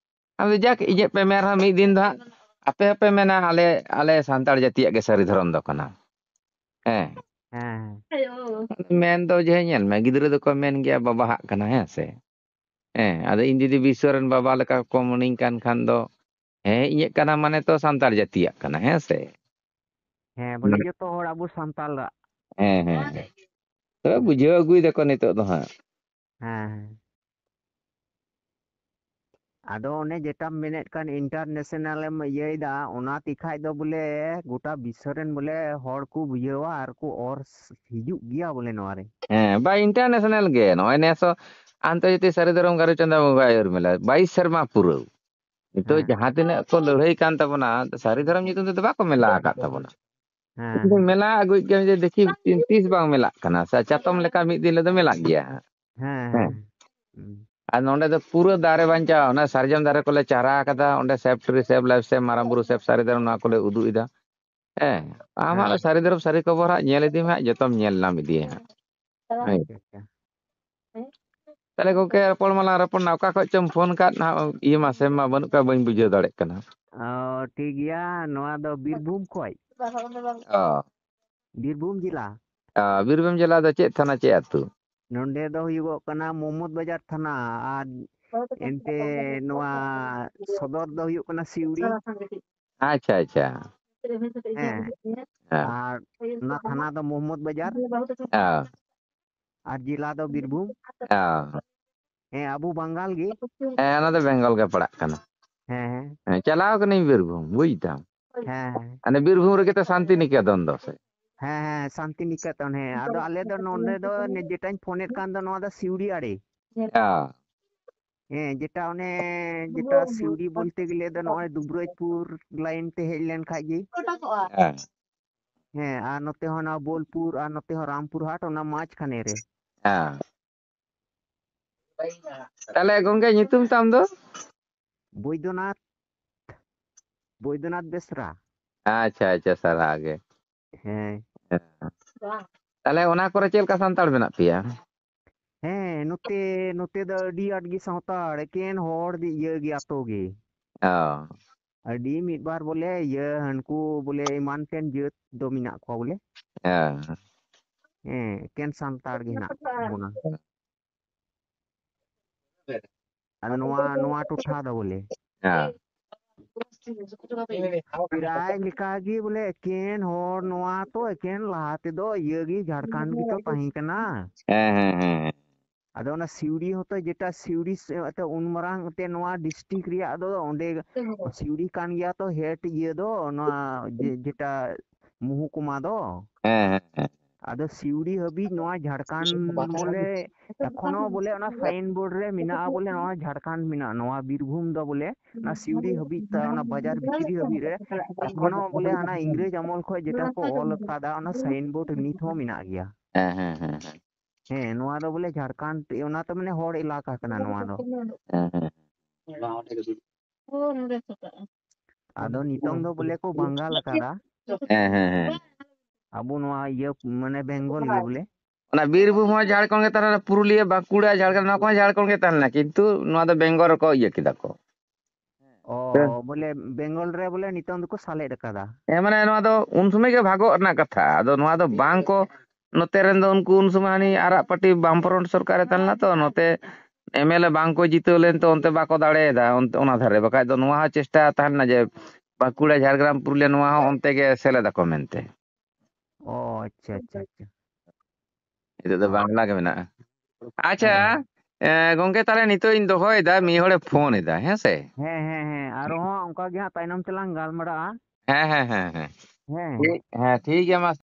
ᱟᱫᱚ ᱡᱟᱠ, ᱤᱧᱟᱹᱜ ᱯᱮ ᱢᱮᱱ ᱨᱮᱦᱚᱸ, ᱢᱤᱫ ᱫᱤᱱ ᱫᱚ ᱦᱟᱸᱜ ᱟᱯᱮ ᱦᱚᱸᱯᱮ ᱢᱮᱱᱟ ᱟᱞᱮ, ᱟᱞᱮ ᱥᱟᱱᱛᱟᱲ ᱡᱟᱹᱛᱤᱭᱟᱜ ᱜᱮ ᱥᱟᱹᱨᱤ ᱫᱷᱚᱨᱚᱢ ᱫᱚ ᱠᱟᱱᱟ᱾ ᱦᱮᱸ᱾ ᱦᱮᱸ᱾ ᱢᱮᱱ ᱫᱚ ᱡᱮ, ᱧᱮᱞ ᱢᱮ, ᱜᱤᱫᱽᱨᱟᱹ ᱫᱚᱠᱚ ᱢᱮᱱ ᱜᱮᱭᱟ ᱵᱟᱵᱟᱦᱟᱜ ᱠᱟᱱᱟ, ᱦᱮᱸ ᱥᱮ? ᱦᱮᱸ, ᱟᱫᱚ ᱤᱧ ᱡᱩᱫᱤ ᱵᱤᱥᱥᱚ ᱨᱮᱱ ᱵᱟᱵᱟ ᱞᱮᱠᱟ ᱠᱚ ᱢᱚᱱᱮᱧ ᱠᱟᱱ ᱠᱷᱟᱱ ᱫᱚ, ᱦᱮᱸ, ᱤᱧᱟᱹᱜ ᱠᱟᱱᱟ ᱢᱟᱱᱮ ᱛᱚ ᱥᱟᱱᱛᱟᱲ ᱡᱟᱹᱛᱤᱭᱟᱜ ᱠᱟᱱᱟ, ᱦᱮᱸ ᱥᱮ? ᱦᱮᱸ, ᱵᱚᱞᱮ ᱢᱟᱱᱮ ᱡᱚᱛᱚ ᱦᱚᱲ ᱟᱵᱚ ᱥᱟᱱᱛᱟᱲᱟᱜ᱾ ᱦᱮᱸ, ᱦᱮᱸ, ᱦᱮᱸ᱾ ᱛᱚᱵᱮ ᱵᱩᱡᱷᱟᱹᱣ ᱟᱹᱜᱩᱭ ᱫᱟᱠᱚ ᱱᱤᱛᱚᱜ ᱫᱚ ᱦᱟᱸᱜ᱾ ᱦᱮᱸ, ᱦᱮᱸ᱾ ᱟᱫᱚ ᱚᱱᱮ ᱡᱮᱴᱟᱢ ᱢᱮᱱᱮᱫ ᱠᱟᱱ international ᱮᱢ ᱤᱭᱟᱹᱭᱮᱫᱟ, ᱚᱱᱟ ᱛᱮᱠᱷᱟᱡ ᱫᱚ ᱵᱚᱞᱮ ᱜᱚᱴᱟ ᱵᱤᱥᱥᱚ ᱨᱮᱱ ᱵᱚᱞᱮ ᱦᱚᱲ ᱠᱚ ᱵᱩᱡᱷᱟᱹᱣᱟ ᱟᱨ ᱠᱚ ᱚᱨ ᱥ-, ᱦᱤᱡᱩᱜ ᱜᱮᱭᱟ ᱵᱚᱞᱮ ᱱᱚᱣᱟ ᱨᱮ᱾ ᱦᱮᱸ, ᱵᱟ international ᱜᱮ᱾ ᱱᱚᱜᱼᱚᱭ ᱱᱮᱥ ᱦᱚᱸ ᱟᱱᱛᱚᱨᱡᱟᱛᱤᱭᱚ ᱥᱟᱹᱨᱤ ᱫᱷᱚᱨᱚᱢ ᱜᱟᱨᱩ ᱪᱟᱸᱫᱟ ᱵᱚᱸᱜᱟ ᱟᱹᱭᱩᱨ ᱢᱮᱞᱟ, ᱵᱟᱭᱤᱥ ᱥᱮᱨᱢᱟ ᱯᱩᱨᱟᱹᱣ᱾ ᱱᱤᱛᱚᱜ ᱦᱮᱸ᱾ ᱡᱟᱦᱟᱸ ᱛᱤᱱᱟᱹᱜ ᱠᱚ ᱞᱟᱹᱲᱦᱟᱹᱭ ᱠᱟᱱ ᱛᱟᱵᱚᱱᱟ, ᱥᱟᱹᱨᱤ ᱫᱷᱚᱨᱚᱢ ᱧᱩᱛᱩᱢ ᱛᱮᱫᱚ ᱵᱟᱠᱚ ᱢᱮᱞᱟ ᱟᱠᱟᱫ ᱛᱟᱵᱚᱱᱟ᱾ ᱦᱮᱸ, ᱠᱤᱱᱛᱩ ᱦᱮᱸ᱾ ᱢᱮᱞᱟ ᱟᱹᱜᱩᱭᱮᱫ ᱜᱮᱭᱟ ᱡᱮ ᱫᱮᱠᱷᱤ ᱛᱤᱥ ᱵᱟᱝ ᱢᱮᱞᱟᱜ ᱠᱟᱱᱟ, ᱥᱮ ᱪᱟᱛᱚᱢ ᱞᱮᱠᱟ ᱢᱤᱫ ᱫᱤᱱ ᱦᱤᱞᱳᱜ ᱫᱚ ᱢᱮᱞᱟᱜ ᱜᱮᱭᱟ ᱦᱟᱸᱜ᱾ ᱦᱮᱸ, ᱦᱮᱸ᱾ ᱦᱮᱸ᱾ ᱦᱩᱸ᱾ ᱟᱨ ᱱᱚᱸᱰᱮ ᱫᱚ ᱯᱩᱨᱟᱹ ᱫᱟᱨᱮ ᱵᱟᱧᱪᱟᱣ, ᱚᱱᱟ ᱥᱟᱨᱡᱚᱢ ᱫᱟᱨᱮ ᱠᱚᱞᱮ ᱪᱟᱨᱟ ᱟᱠᱟᱫᱟ, ᱚᱸᱰᱮ Save Tree Save Life ᱥᱮ ᱢᱟᱨᱟᱝ ᱵᱩᱨᱩ Save ᱥᱟᱹᱨᱤ ᱫᱷᱚᱨᱚᱢ ᱱᱚᱣᱟ ᱠᱚᱞᱮ ᱩᱫᱩᱜ ᱮᱫᱟ᱾ ᱦᱮᱸ, ᱟᱢᱟᱜ ᱫᱚ ᱦᱮᱸ᱾ ᱥᱟᱹᱨᱤ ᱫᱚᱨᱚᱯ ᱥᱟᱹᱨᱤ ᱠᱷᱚᱵᱚᱨ ᱦᱟᱸᱜ ᱧᱮᱞ ᱤᱫᱤ ᱢᱮ ᱦᱟᱸᱜ, ᱡᱚᱛᱚᱢ ᱧᱮᱞ ᱧᱟᱢ ᱤᱫᱤᱭᱟ ᱦᱟᱸᱜ᱾ ᱦᱳᱭ᱾ ᱟᱪᱪᱷᱟ, ᱟᱪᱪᱷᱟ᱾ ᱛᱟᱦᱞᱮ ᱜᱚᱝᱠᱮ, ᱨᱚᱯᱚᱲ ᱢᱟᱞᱟᱝ ᱨᱚᱯᱚᱲ ᱱᱟ, ᱚᱠᱟ ᱠᱷᱚᱡ ᱪᱚᱢ ᱯᱷᱳᱱ ᱠᱟᱫ ᱱᱟᱦᱟᱜ, ᱤᱭᱟᱹ ᱢᱟ ᱥᱮᱢ ᱢᱟ ᱵᱟᱹᱱᱩᱜ ᱠᱟᱜ, ᱵᱟᱹᱧ ᱵᱩᱡᱷᱟᱹᱣ ᱫᱟᱲᱮᱭᱟᱜ ᱠᱟᱱᱟ᱾ ᱚ, ᱴᱷᱤᱠ ᱜᱮᱭᱟ, ᱱᱚᱣᱟ ᱫᱚ ᱵᱤᱨᱵᱷᱩᱢ ᱠᱷᱚᱡ᱾ ᱚ᱾ ᱵᱤᱨᱵᱷᱩᱢ ᱡᱮᱞᱟ᱾ ᱚ, ᱵᱤᱨᱵᱷᱩᱢ ᱡᱮᱞᱟ ᱫᱚ ᱪᱮᱫ ᱛᱷᱟᱱᱟ, ᱪᱮᱫ ᱟᱹᱛᱩ? ᱱᱚᱸᱰᱮ ᱫᱚ ᱦᱩᱭᱩᱜᱚᱜ ᱠᱟᱱᱟ ᱢᱚᱦᱢᱚᱫ ᱵᱟᱡᱟᱨ ᱛᱷᱟᱱᱟ, ᱟᱨ ᱮᱱᱛᱮ ᱱᱚᱣᱟ ᱥᱚᱫᱚᱨ ᱫᱚ ᱦᱩᱭᱩᱜ ᱠᱟᱱᱟ ᱥᱤᱣᱲᱤ᱾ ᱟᱪᱪᱷᱟ, ᱟᱪᱪᱷᱟ᱾ ᱦᱮᱸ᱾ ᱦᱮᱸ᱾ ᱟᱨ ᱚᱱᱟ ᱛᱷᱟᱱᱟ ᱫᱚ ᱢᱚᱦᱢᱚᱫ ᱵᱟᱡᱟᱨ᱾ ᱦᱮᱸ᱾ ᱟᱨ ᱡᱮᱞᱟ ᱫᱚ ᱵᱤᱨᱵᱷᱩᱢ᱾ ᱦᱮᱸ᱾ ᱦᱮᱸ, ᱟᱵᱚ ᱵᱟᱝᱜᱟᱞ ᱜᱮ᱾ ᱦᱮᱸ, ᱚᱱᱟ ᱫᱚ ᱵᱮᱝᱜᱚᱞ ᱜᱮ ᱯᱟᱲᱟᱜ ᱠᱟᱱᱟ᱾ ᱦᱮᱸ, ᱦᱮᱸ᱾ ᱦᱮᱸ, ᱪᱟᱞᱟᱣ ᱠᱟᱹᱱᱟᱹᱧ ᱵᱤᱨᱵᱷᱩᱢ, ᱵᱩᱡ ᱫᱟᱢ᱾ ᱦᱮᱸ, ᱦᱮᱸ᱾ ᱦᱟᱱᱮ ᱵᱤᱨᱵᱷᱩᱢ ᱨᱮᱜᱮ ᱛᱚ ᱥᱟᱱᱛᱤᱱᱤᱠᱮᱛᱚᱱ ᱫᱚ ᱥᱮ? ᱦᱮᱸ, ᱦᱮᱸ, ᱥᱟᱱᱛᱤᱱᱤᱠᱮᱛᱚᱱ, ᱦᱮᱸ᱾ ᱟᱫᱚ ᱟᱞᱮ ᱫᱚ ᱱᱚᱰᱮ ᱫᱚ ᱱᱮ-, ᱡᱮᱴᱟᱧ ᱯᱷᱳᱱᱮᱫ ᱠᱟᱱ ᱫᱚ, ᱱᱚᱣᱟ ᱫᱚ ᱥᱤᱣᱲᱤ ᱟᱲᱮ᱾ ᱦᱮᱸ᱾ ᱦᱮᱸ, ᱡᱮᱴᱟ ᱚᱱᱮ, ᱡᱮᱴᱟ ᱥᱤᱣᱲᱤ ᱵᱚᱞᱛᱮ ᱜᱮᱞᱮ ᱫᱚ ᱱᱚᱜᱼᱚᱭ ᱫᱩᱵᱨᱟᱡᱽᱯᱩᱨ ᱞᱟᱭᱤᱱ ᱛᱮ ᱦᱮᱡ ᱞᱮᱱ ᱠᱷᱟᱡ ᱜᱮ᱾ ᱦᱮᱸ᱾ ᱦᱮᱸ, ᱟᱨ ᱱᱚᱛᱮ ᱦᱚᱸ ᱚᱱᱟ ᱵᱳᱞᱯᱩᱨ, ᱟᱨ ᱱᱚᱛᱮ ᱦᱚᱸ ᱨᱟᱢᱯᱩᱨ ᱦᱟᱴ, ᱚᱱᱟ ᱢᱟᱡᱽ ᱠᱷᱟᱱᱮ ᱨᱮ᱾ ᱦᱮᱸ᱾ ᱛᱟᱦᱞᱮ ᱜᱚᱝᱠᱮ, ᱧᱩᱛᱩᱢ ᱛᱟᱢ ᱫᱚ? ᱵᱳᱭᱫᱚᱱᱟᱛᱷ, ᱵᱳᱭᱫᱚᱱᱟᱛᱷ ᱵᱮᱥᱨᱟ᱾ ᱟᱪᱪᱷᱟ, ᱟᱪᱪᱷᱟ, ᱥᱟᱨᱦᱟᱣ ᱜᱮ᱾ ᱦᱮᱸ᱾ ᱦᱮᱸ᱾ ᱛᱟᱦᱞᱮ ᱚᱱᱟ ᱠᱚᱨᱮ ᱪᱮᱫ ᱞᱮᱠᱟ ᱥᱟᱱᱛᱟᱲ ᱢᱮᱱᱟᱜ ᱯᱮᱭᱟ? ᱦᱮᱸ, ᱱᱚᱛᱮ, ᱱᱚᱛᱮ ᱫᱚ ᱟᱹᱰᱤ ᱟᱸᱴ ᱜᱮ ᱥᱟᱱᱛᱟᱲ, ᱮᱠᱮᱱ ᱦᱚᱲ ᱫᱤ-, ᱤᱭᱟᱹ ᱜᱮ ᱟᱛᱳ ᱜᱮ᱾ ᱚ᱾ ᱟᱹᱰᱤ ᱢᱤᱫ ᱵᱟᱨ ᱵᱚᱞᱮ ᱤᱭᱟᱹ ᱦᱟᱹᱱᱠᱩ ᱵᱚᱞᱮ ᱮᱢᱟᱱ ᱛᱮᱱ ᱡᱟᱹᱛ ᱫᱚ ᱢᱮᱱᱟᱜ ᱠᱚᱣᱟ ᱵᱚᱞᱮ᱾ ᱦᱮᱸ᱾ ᱦᱮᱸ, ᱮᱠᱮᱱ ᱥᱟᱱᱛᱟᱲ ᱜᱮ ᱦᱮᱱᱟᱜ ᱵᱚᱱᱟ᱾ ᱟᱫᱚ ᱱᱚᱣᱟ, ᱱᱚᱣᱟ ᱴᱚᱴᱷᱟ ᱫᱚ ᱵᱚᱞᱮ᱾ ᱦᱮᱸ᱾ ᱯᱨᱟᱭ ᱞᱮᱠᱟ ᱜᱮ ᱵᱚᱞᱮ ᱮᱠᱮᱱ ᱦᱚᱲ, ᱱᱚᱣᱟ ᱛᱚ ᱮᱠᱮᱱ ᱞᱟᱦᱟ ᱛᱮᱫᱚ ᱤᱭᱟᱹ ᱜᱮ ᱡᱷᱟᱲᱠᱷᱚᱸᱰ ᱜᱮᱛᱚ ᱛᱟᱦᱮᱸ ᱠᱟᱱᱟ᱾ ᱦᱮᱸ, ᱦᱮᱸ, ᱦᱮᱸ, ᱦᱮᱸ᱾ ᱟᱫᱚ ᱚᱱᱟ ᱥᱤᱣᱲᱤ ᱦᱚᱸᱛᱚ ᱡᱮᱴᱟ ᱥᱤᱣᱲᱤ ᱥᱮ, ᱮᱱᱛᱮ ᱩᱱ ᱢᱟᱨᱟᱝ ᱮᱱᱛᱮ ᱱᱚᱣᱟ district ᱨᱮᱭᱟᱜ ᱫᱚ ᱚᱸᱰᱮ ᱥᱤᱣᱲᱤ ᱠᱟᱱ ᱜᱮᱭᱟ ᱛᱚ head ᱤᱭᱟᱹ ᱫᱚ, ᱱᱚᱣᱟ ᱡᱮ-, ᱡᱮᱴᱟ ᱢᱩᱦᱩᱠᱩᱢᱟ ᱫᱚ᱾ ᱦᱮᱸ, ᱦᱮᱸ, ᱦᱮᱸ᱾ ᱟᱫᱚ ᱥᱤᱣᱲᱤ ᱦᱟᱹᱵᱤᱡ ᱱᱚᱣᱟ ᱡᱷᱟᱲᱠᱷᱚᱸᱰ ᱵᱚᱞᱮ ᱮᱠᱷᱚᱱᱳ ᱵᱚᱞᱮ ᱚᱱᱟ sign board ᱨᱮ ᱢᱮᱱᱟᱜᱼᱟ ᱵᱚᱞᱮ ᱱᱚᱣᱟ ᱡᱷᱟᱲᱠᱷᱚᱸᱰ ᱢᱮᱱᱟᱜᱼᱟ, ᱱᱚᱣᱟ ᱵᱤᱨᱵᱷᱩᱢ ᱫᱚ ᱵᱚᱞᱮ ᱚᱱᱟ ᱥᱤᱣᱲᱤ ᱦᱟᱹᱵᱤᱡ ᱛᱟ-, ᱚᱱᱟ ᱵᱟᱡᱟᱨ ᱵᱷᱤᱛᱨᱤ ᱦᱟᱹᱵᱤᱡ ᱨᱮ ᱮᱠᱷᱚᱱᱳ ᱵᱚᱞᱮ ᱦᱟᱱᱟ ᱤᱝᱨᱮᱡᱽ ᱟᱢᱚᱞ ᱠᱷᱚᱡ ᱡᱮᱴᱟ ᱠᱚ ᱚᱞ ᱟᱠᱟᱫᱟ ᱚᱱᱟ sign board ᱱᱤᱛ ᱦᱚᱸ ᱢᱮᱱᱟᱜ ᱜᱮᱭᱟ᱾ ᱦᱮᱸ, ᱦᱮᱸ, ᱦᱮᱸ, ᱦᱮᱸ᱾ ᱦᱮᱸ, ᱱᱚᱣᱟ ᱫᱚ ᱵᱚᱞᱮ ᱡᱷᱟᱲᱠᱷᱚᱸᱰ, ᱚᱱᱟ ᱛᱚ ᱢᱟᱱᱮ ᱦᱚᱲ ᱮᱞᱟᱠᱟ ᱠᱟᱱᱟ ᱱᱚᱣᱟ ᱫᱚ᱾ ᱦᱮᱸ, ᱦᱮᱸ᱾ ᱟᱫᱚ ᱱᱤᱛᱚᱝ ᱫᱚ ᱵᱚᱞᱮ ᱠᱚ ᱵᱟᱝᱜᱟᱞ ᱟᱠᱟᱫᱟ᱾ ᱦᱮᱸ, ᱦᱮᱸ, ᱦᱮᱸ᱾ ᱟᱵᱚ ᱱᱚᱣᱟ ᱤᱭᱟᱹ ᱢᱟᱱᱮ ᱵᱮᱝᱜᱚᱞ ᱜᱮ ᱵᱚᱞᱮ᱾ ᱚᱱᱟ ᱵᱤᱨᱵᱷᱩᱢ ᱦᱚᱸ ᱡᱷᱟᱲᱠᱷᱚᱸᱰ ᱜᱮ ᱛᱟᱦᱮᱸ ᱞᱮᱱᱟ, ᱯᱩᱨᱩᱞᱤᱭᱟᱹ, ᱵᱟᱸᱠᱩᱲᱟ, ᱡᱷᱟᱲᱜᱨᱟᱢ, ᱱᱚᱣᱟ ᱠᱚᱦᱚᱸ ᱡᱷᱟᱲᱠᱷᱚᱸᱰ ᱜᱮ ᱛᱟᱦᱮᱸ ᱞᱮᱱᱟ, ᱠᱤᱱᱛᱩ ᱱᱚᱣᱟ ᱫᱚ ᱵᱮᱝᱜᱚᱞ ᱨᱮᱠᱚ ᱤᱭᱟᱹ ᱠᱮᱫᱟ ᱠᱚ᱾ ᱚ, ᱵᱚᱞᱮ ᱵᱮᱝᱜᱚᱞ ᱨᱮ ᱵᱚᱞᱮ ᱱᱤᱛᱚᱝ ᱫᱚᱠᱚ ᱥᱟᱞᱮᱫ ᱟᱠᱟᱫᱟ᱾ ᱦᱮᱸ, ᱢᱟᱱᱮ ᱱᱚᱣᱟ ᱫᱚ ᱩᱱ ᱥᱚᱢᱚᱭ ᱜᱮ ᱵᱷᱟᱜᱚᱜ ᱨᱮᱱᱟᱜ ᱠᱟᱛᱷᱟ᱾ ᱟᱫᱚ ᱱᱚᱣᱟ ᱫᱚ ᱵᱟᱝ ᱠᱚ, ᱱᱚᱛᱮ ᱨᱮᱱ ᱫᱚ ᱩᱱᱠᱩ ᱩᱱ ᱥᱚᱢᱚᱭ ᱦᱟᱹᱱᱤ ᱟᱨᱟᱜ ᱯᱟᱨᱴᱤ ᱵᱟᱢ ᱯᱷᱨᱚᱱᱴ ᱥᱚᱨᱠᱟᱨ ᱨᱮ ᱛᱟᱦᱮᱸ ᱞᱮᱱᱟ ᱛᱚ, ᱱᱚᱛᱮ ᱮᱢᱮᱞᱮ ᱵᱟᱝ ᱠᱚ ᱡᱤᱛᱟᱹᱣ ᱞᱮᱱ ᱛᱚ ᱚᱱᱛᱮ ᱵᱟᱠᱚ ᱫᱟᱲᱮᱭᱟᱫᱟ ᱚᱱᱛᱮ, ᱚᱱᱟ ᱫᱷᱟᱨᱮ᱾ ᱵᱟᱠᱷᱟᱡ ᱫᱚ ᱱᱚᱣᱟ ᱦᱚᱸ ᱪᱮᱥᱴᱟ ᱛᱟᱦᱮᱸ ᱞᱮᱱᱟ ᱡᱮ ᱵᱟᱸᱠᱩᱲᱟ, ᱡᱷᱟᱲᱜᱨᱟᱢ, ᱯᱩᱨᱩᱞᱤᱭᱟᱹ ᱱᱚᱣᱟ ᱦᱚᱸ ᱚᱱᱛᱮ ᱜᱮ ᱥᱮᱞᱮᱫ ᱟᱠᱚ ᱢᱮᱱᱛᱮ᱾ ᱚ, ᱟᱪᱪᱷᱟ, ᱟᱪᱪᱷᱟ, ᱟᱪᱪᱷᱟ᱾ ᱱᱤᱛᱚᱜ ᱫᱚ ᱚ, ᱵᱟᱝᱞᱟ ᱜᱮ ᱢᱮᱱᱟᱜᱼᱟ᱾ ᱟᱪᱪᱷᱟ, ᱦᱮᱸ᱾ ᱮ, ᱜᱚᱝᱠᱮ, ᱛᱟᱦᱞᱮ ᱱᱤᱛᱚᱜ ᱤᱧ ᱫᱚᱦᱚᱭᱮᱫᱟ, ᱢᱤᱫ ᱦᱚᱲᱮ ᱯᱷᱳᱱ ᱮᱫᱟ, ᱦᱮᱸ ᱥᱮ? ᱦᱮᱸ, ᱦᱮᱸ, ᱦᱮᱸ, ᱟᱨᱦᱚᱸ ᱚᱱᱠᱟ ᱜᱮ ᱦᱟᱸᱜ ᱛᱟᱭᱱᱚᱢ ᱛᱮᱞᱟᱝ ᱜᱟᱞᱢᱟᱨᱟᱜᱼᱟ᱾ ᱦᱮᱸ, ᱦᱮᱸ, ᱦᱮᱸ, ᱦᱮᱸ᱾ ᱦᱮᱸ᱾ ᱴᱷᱤᱠ, ᱦᱮᱸ, ᱴᱷᱤᱠ ᱜᱮᱭᱟ, ᱢᱟ᱾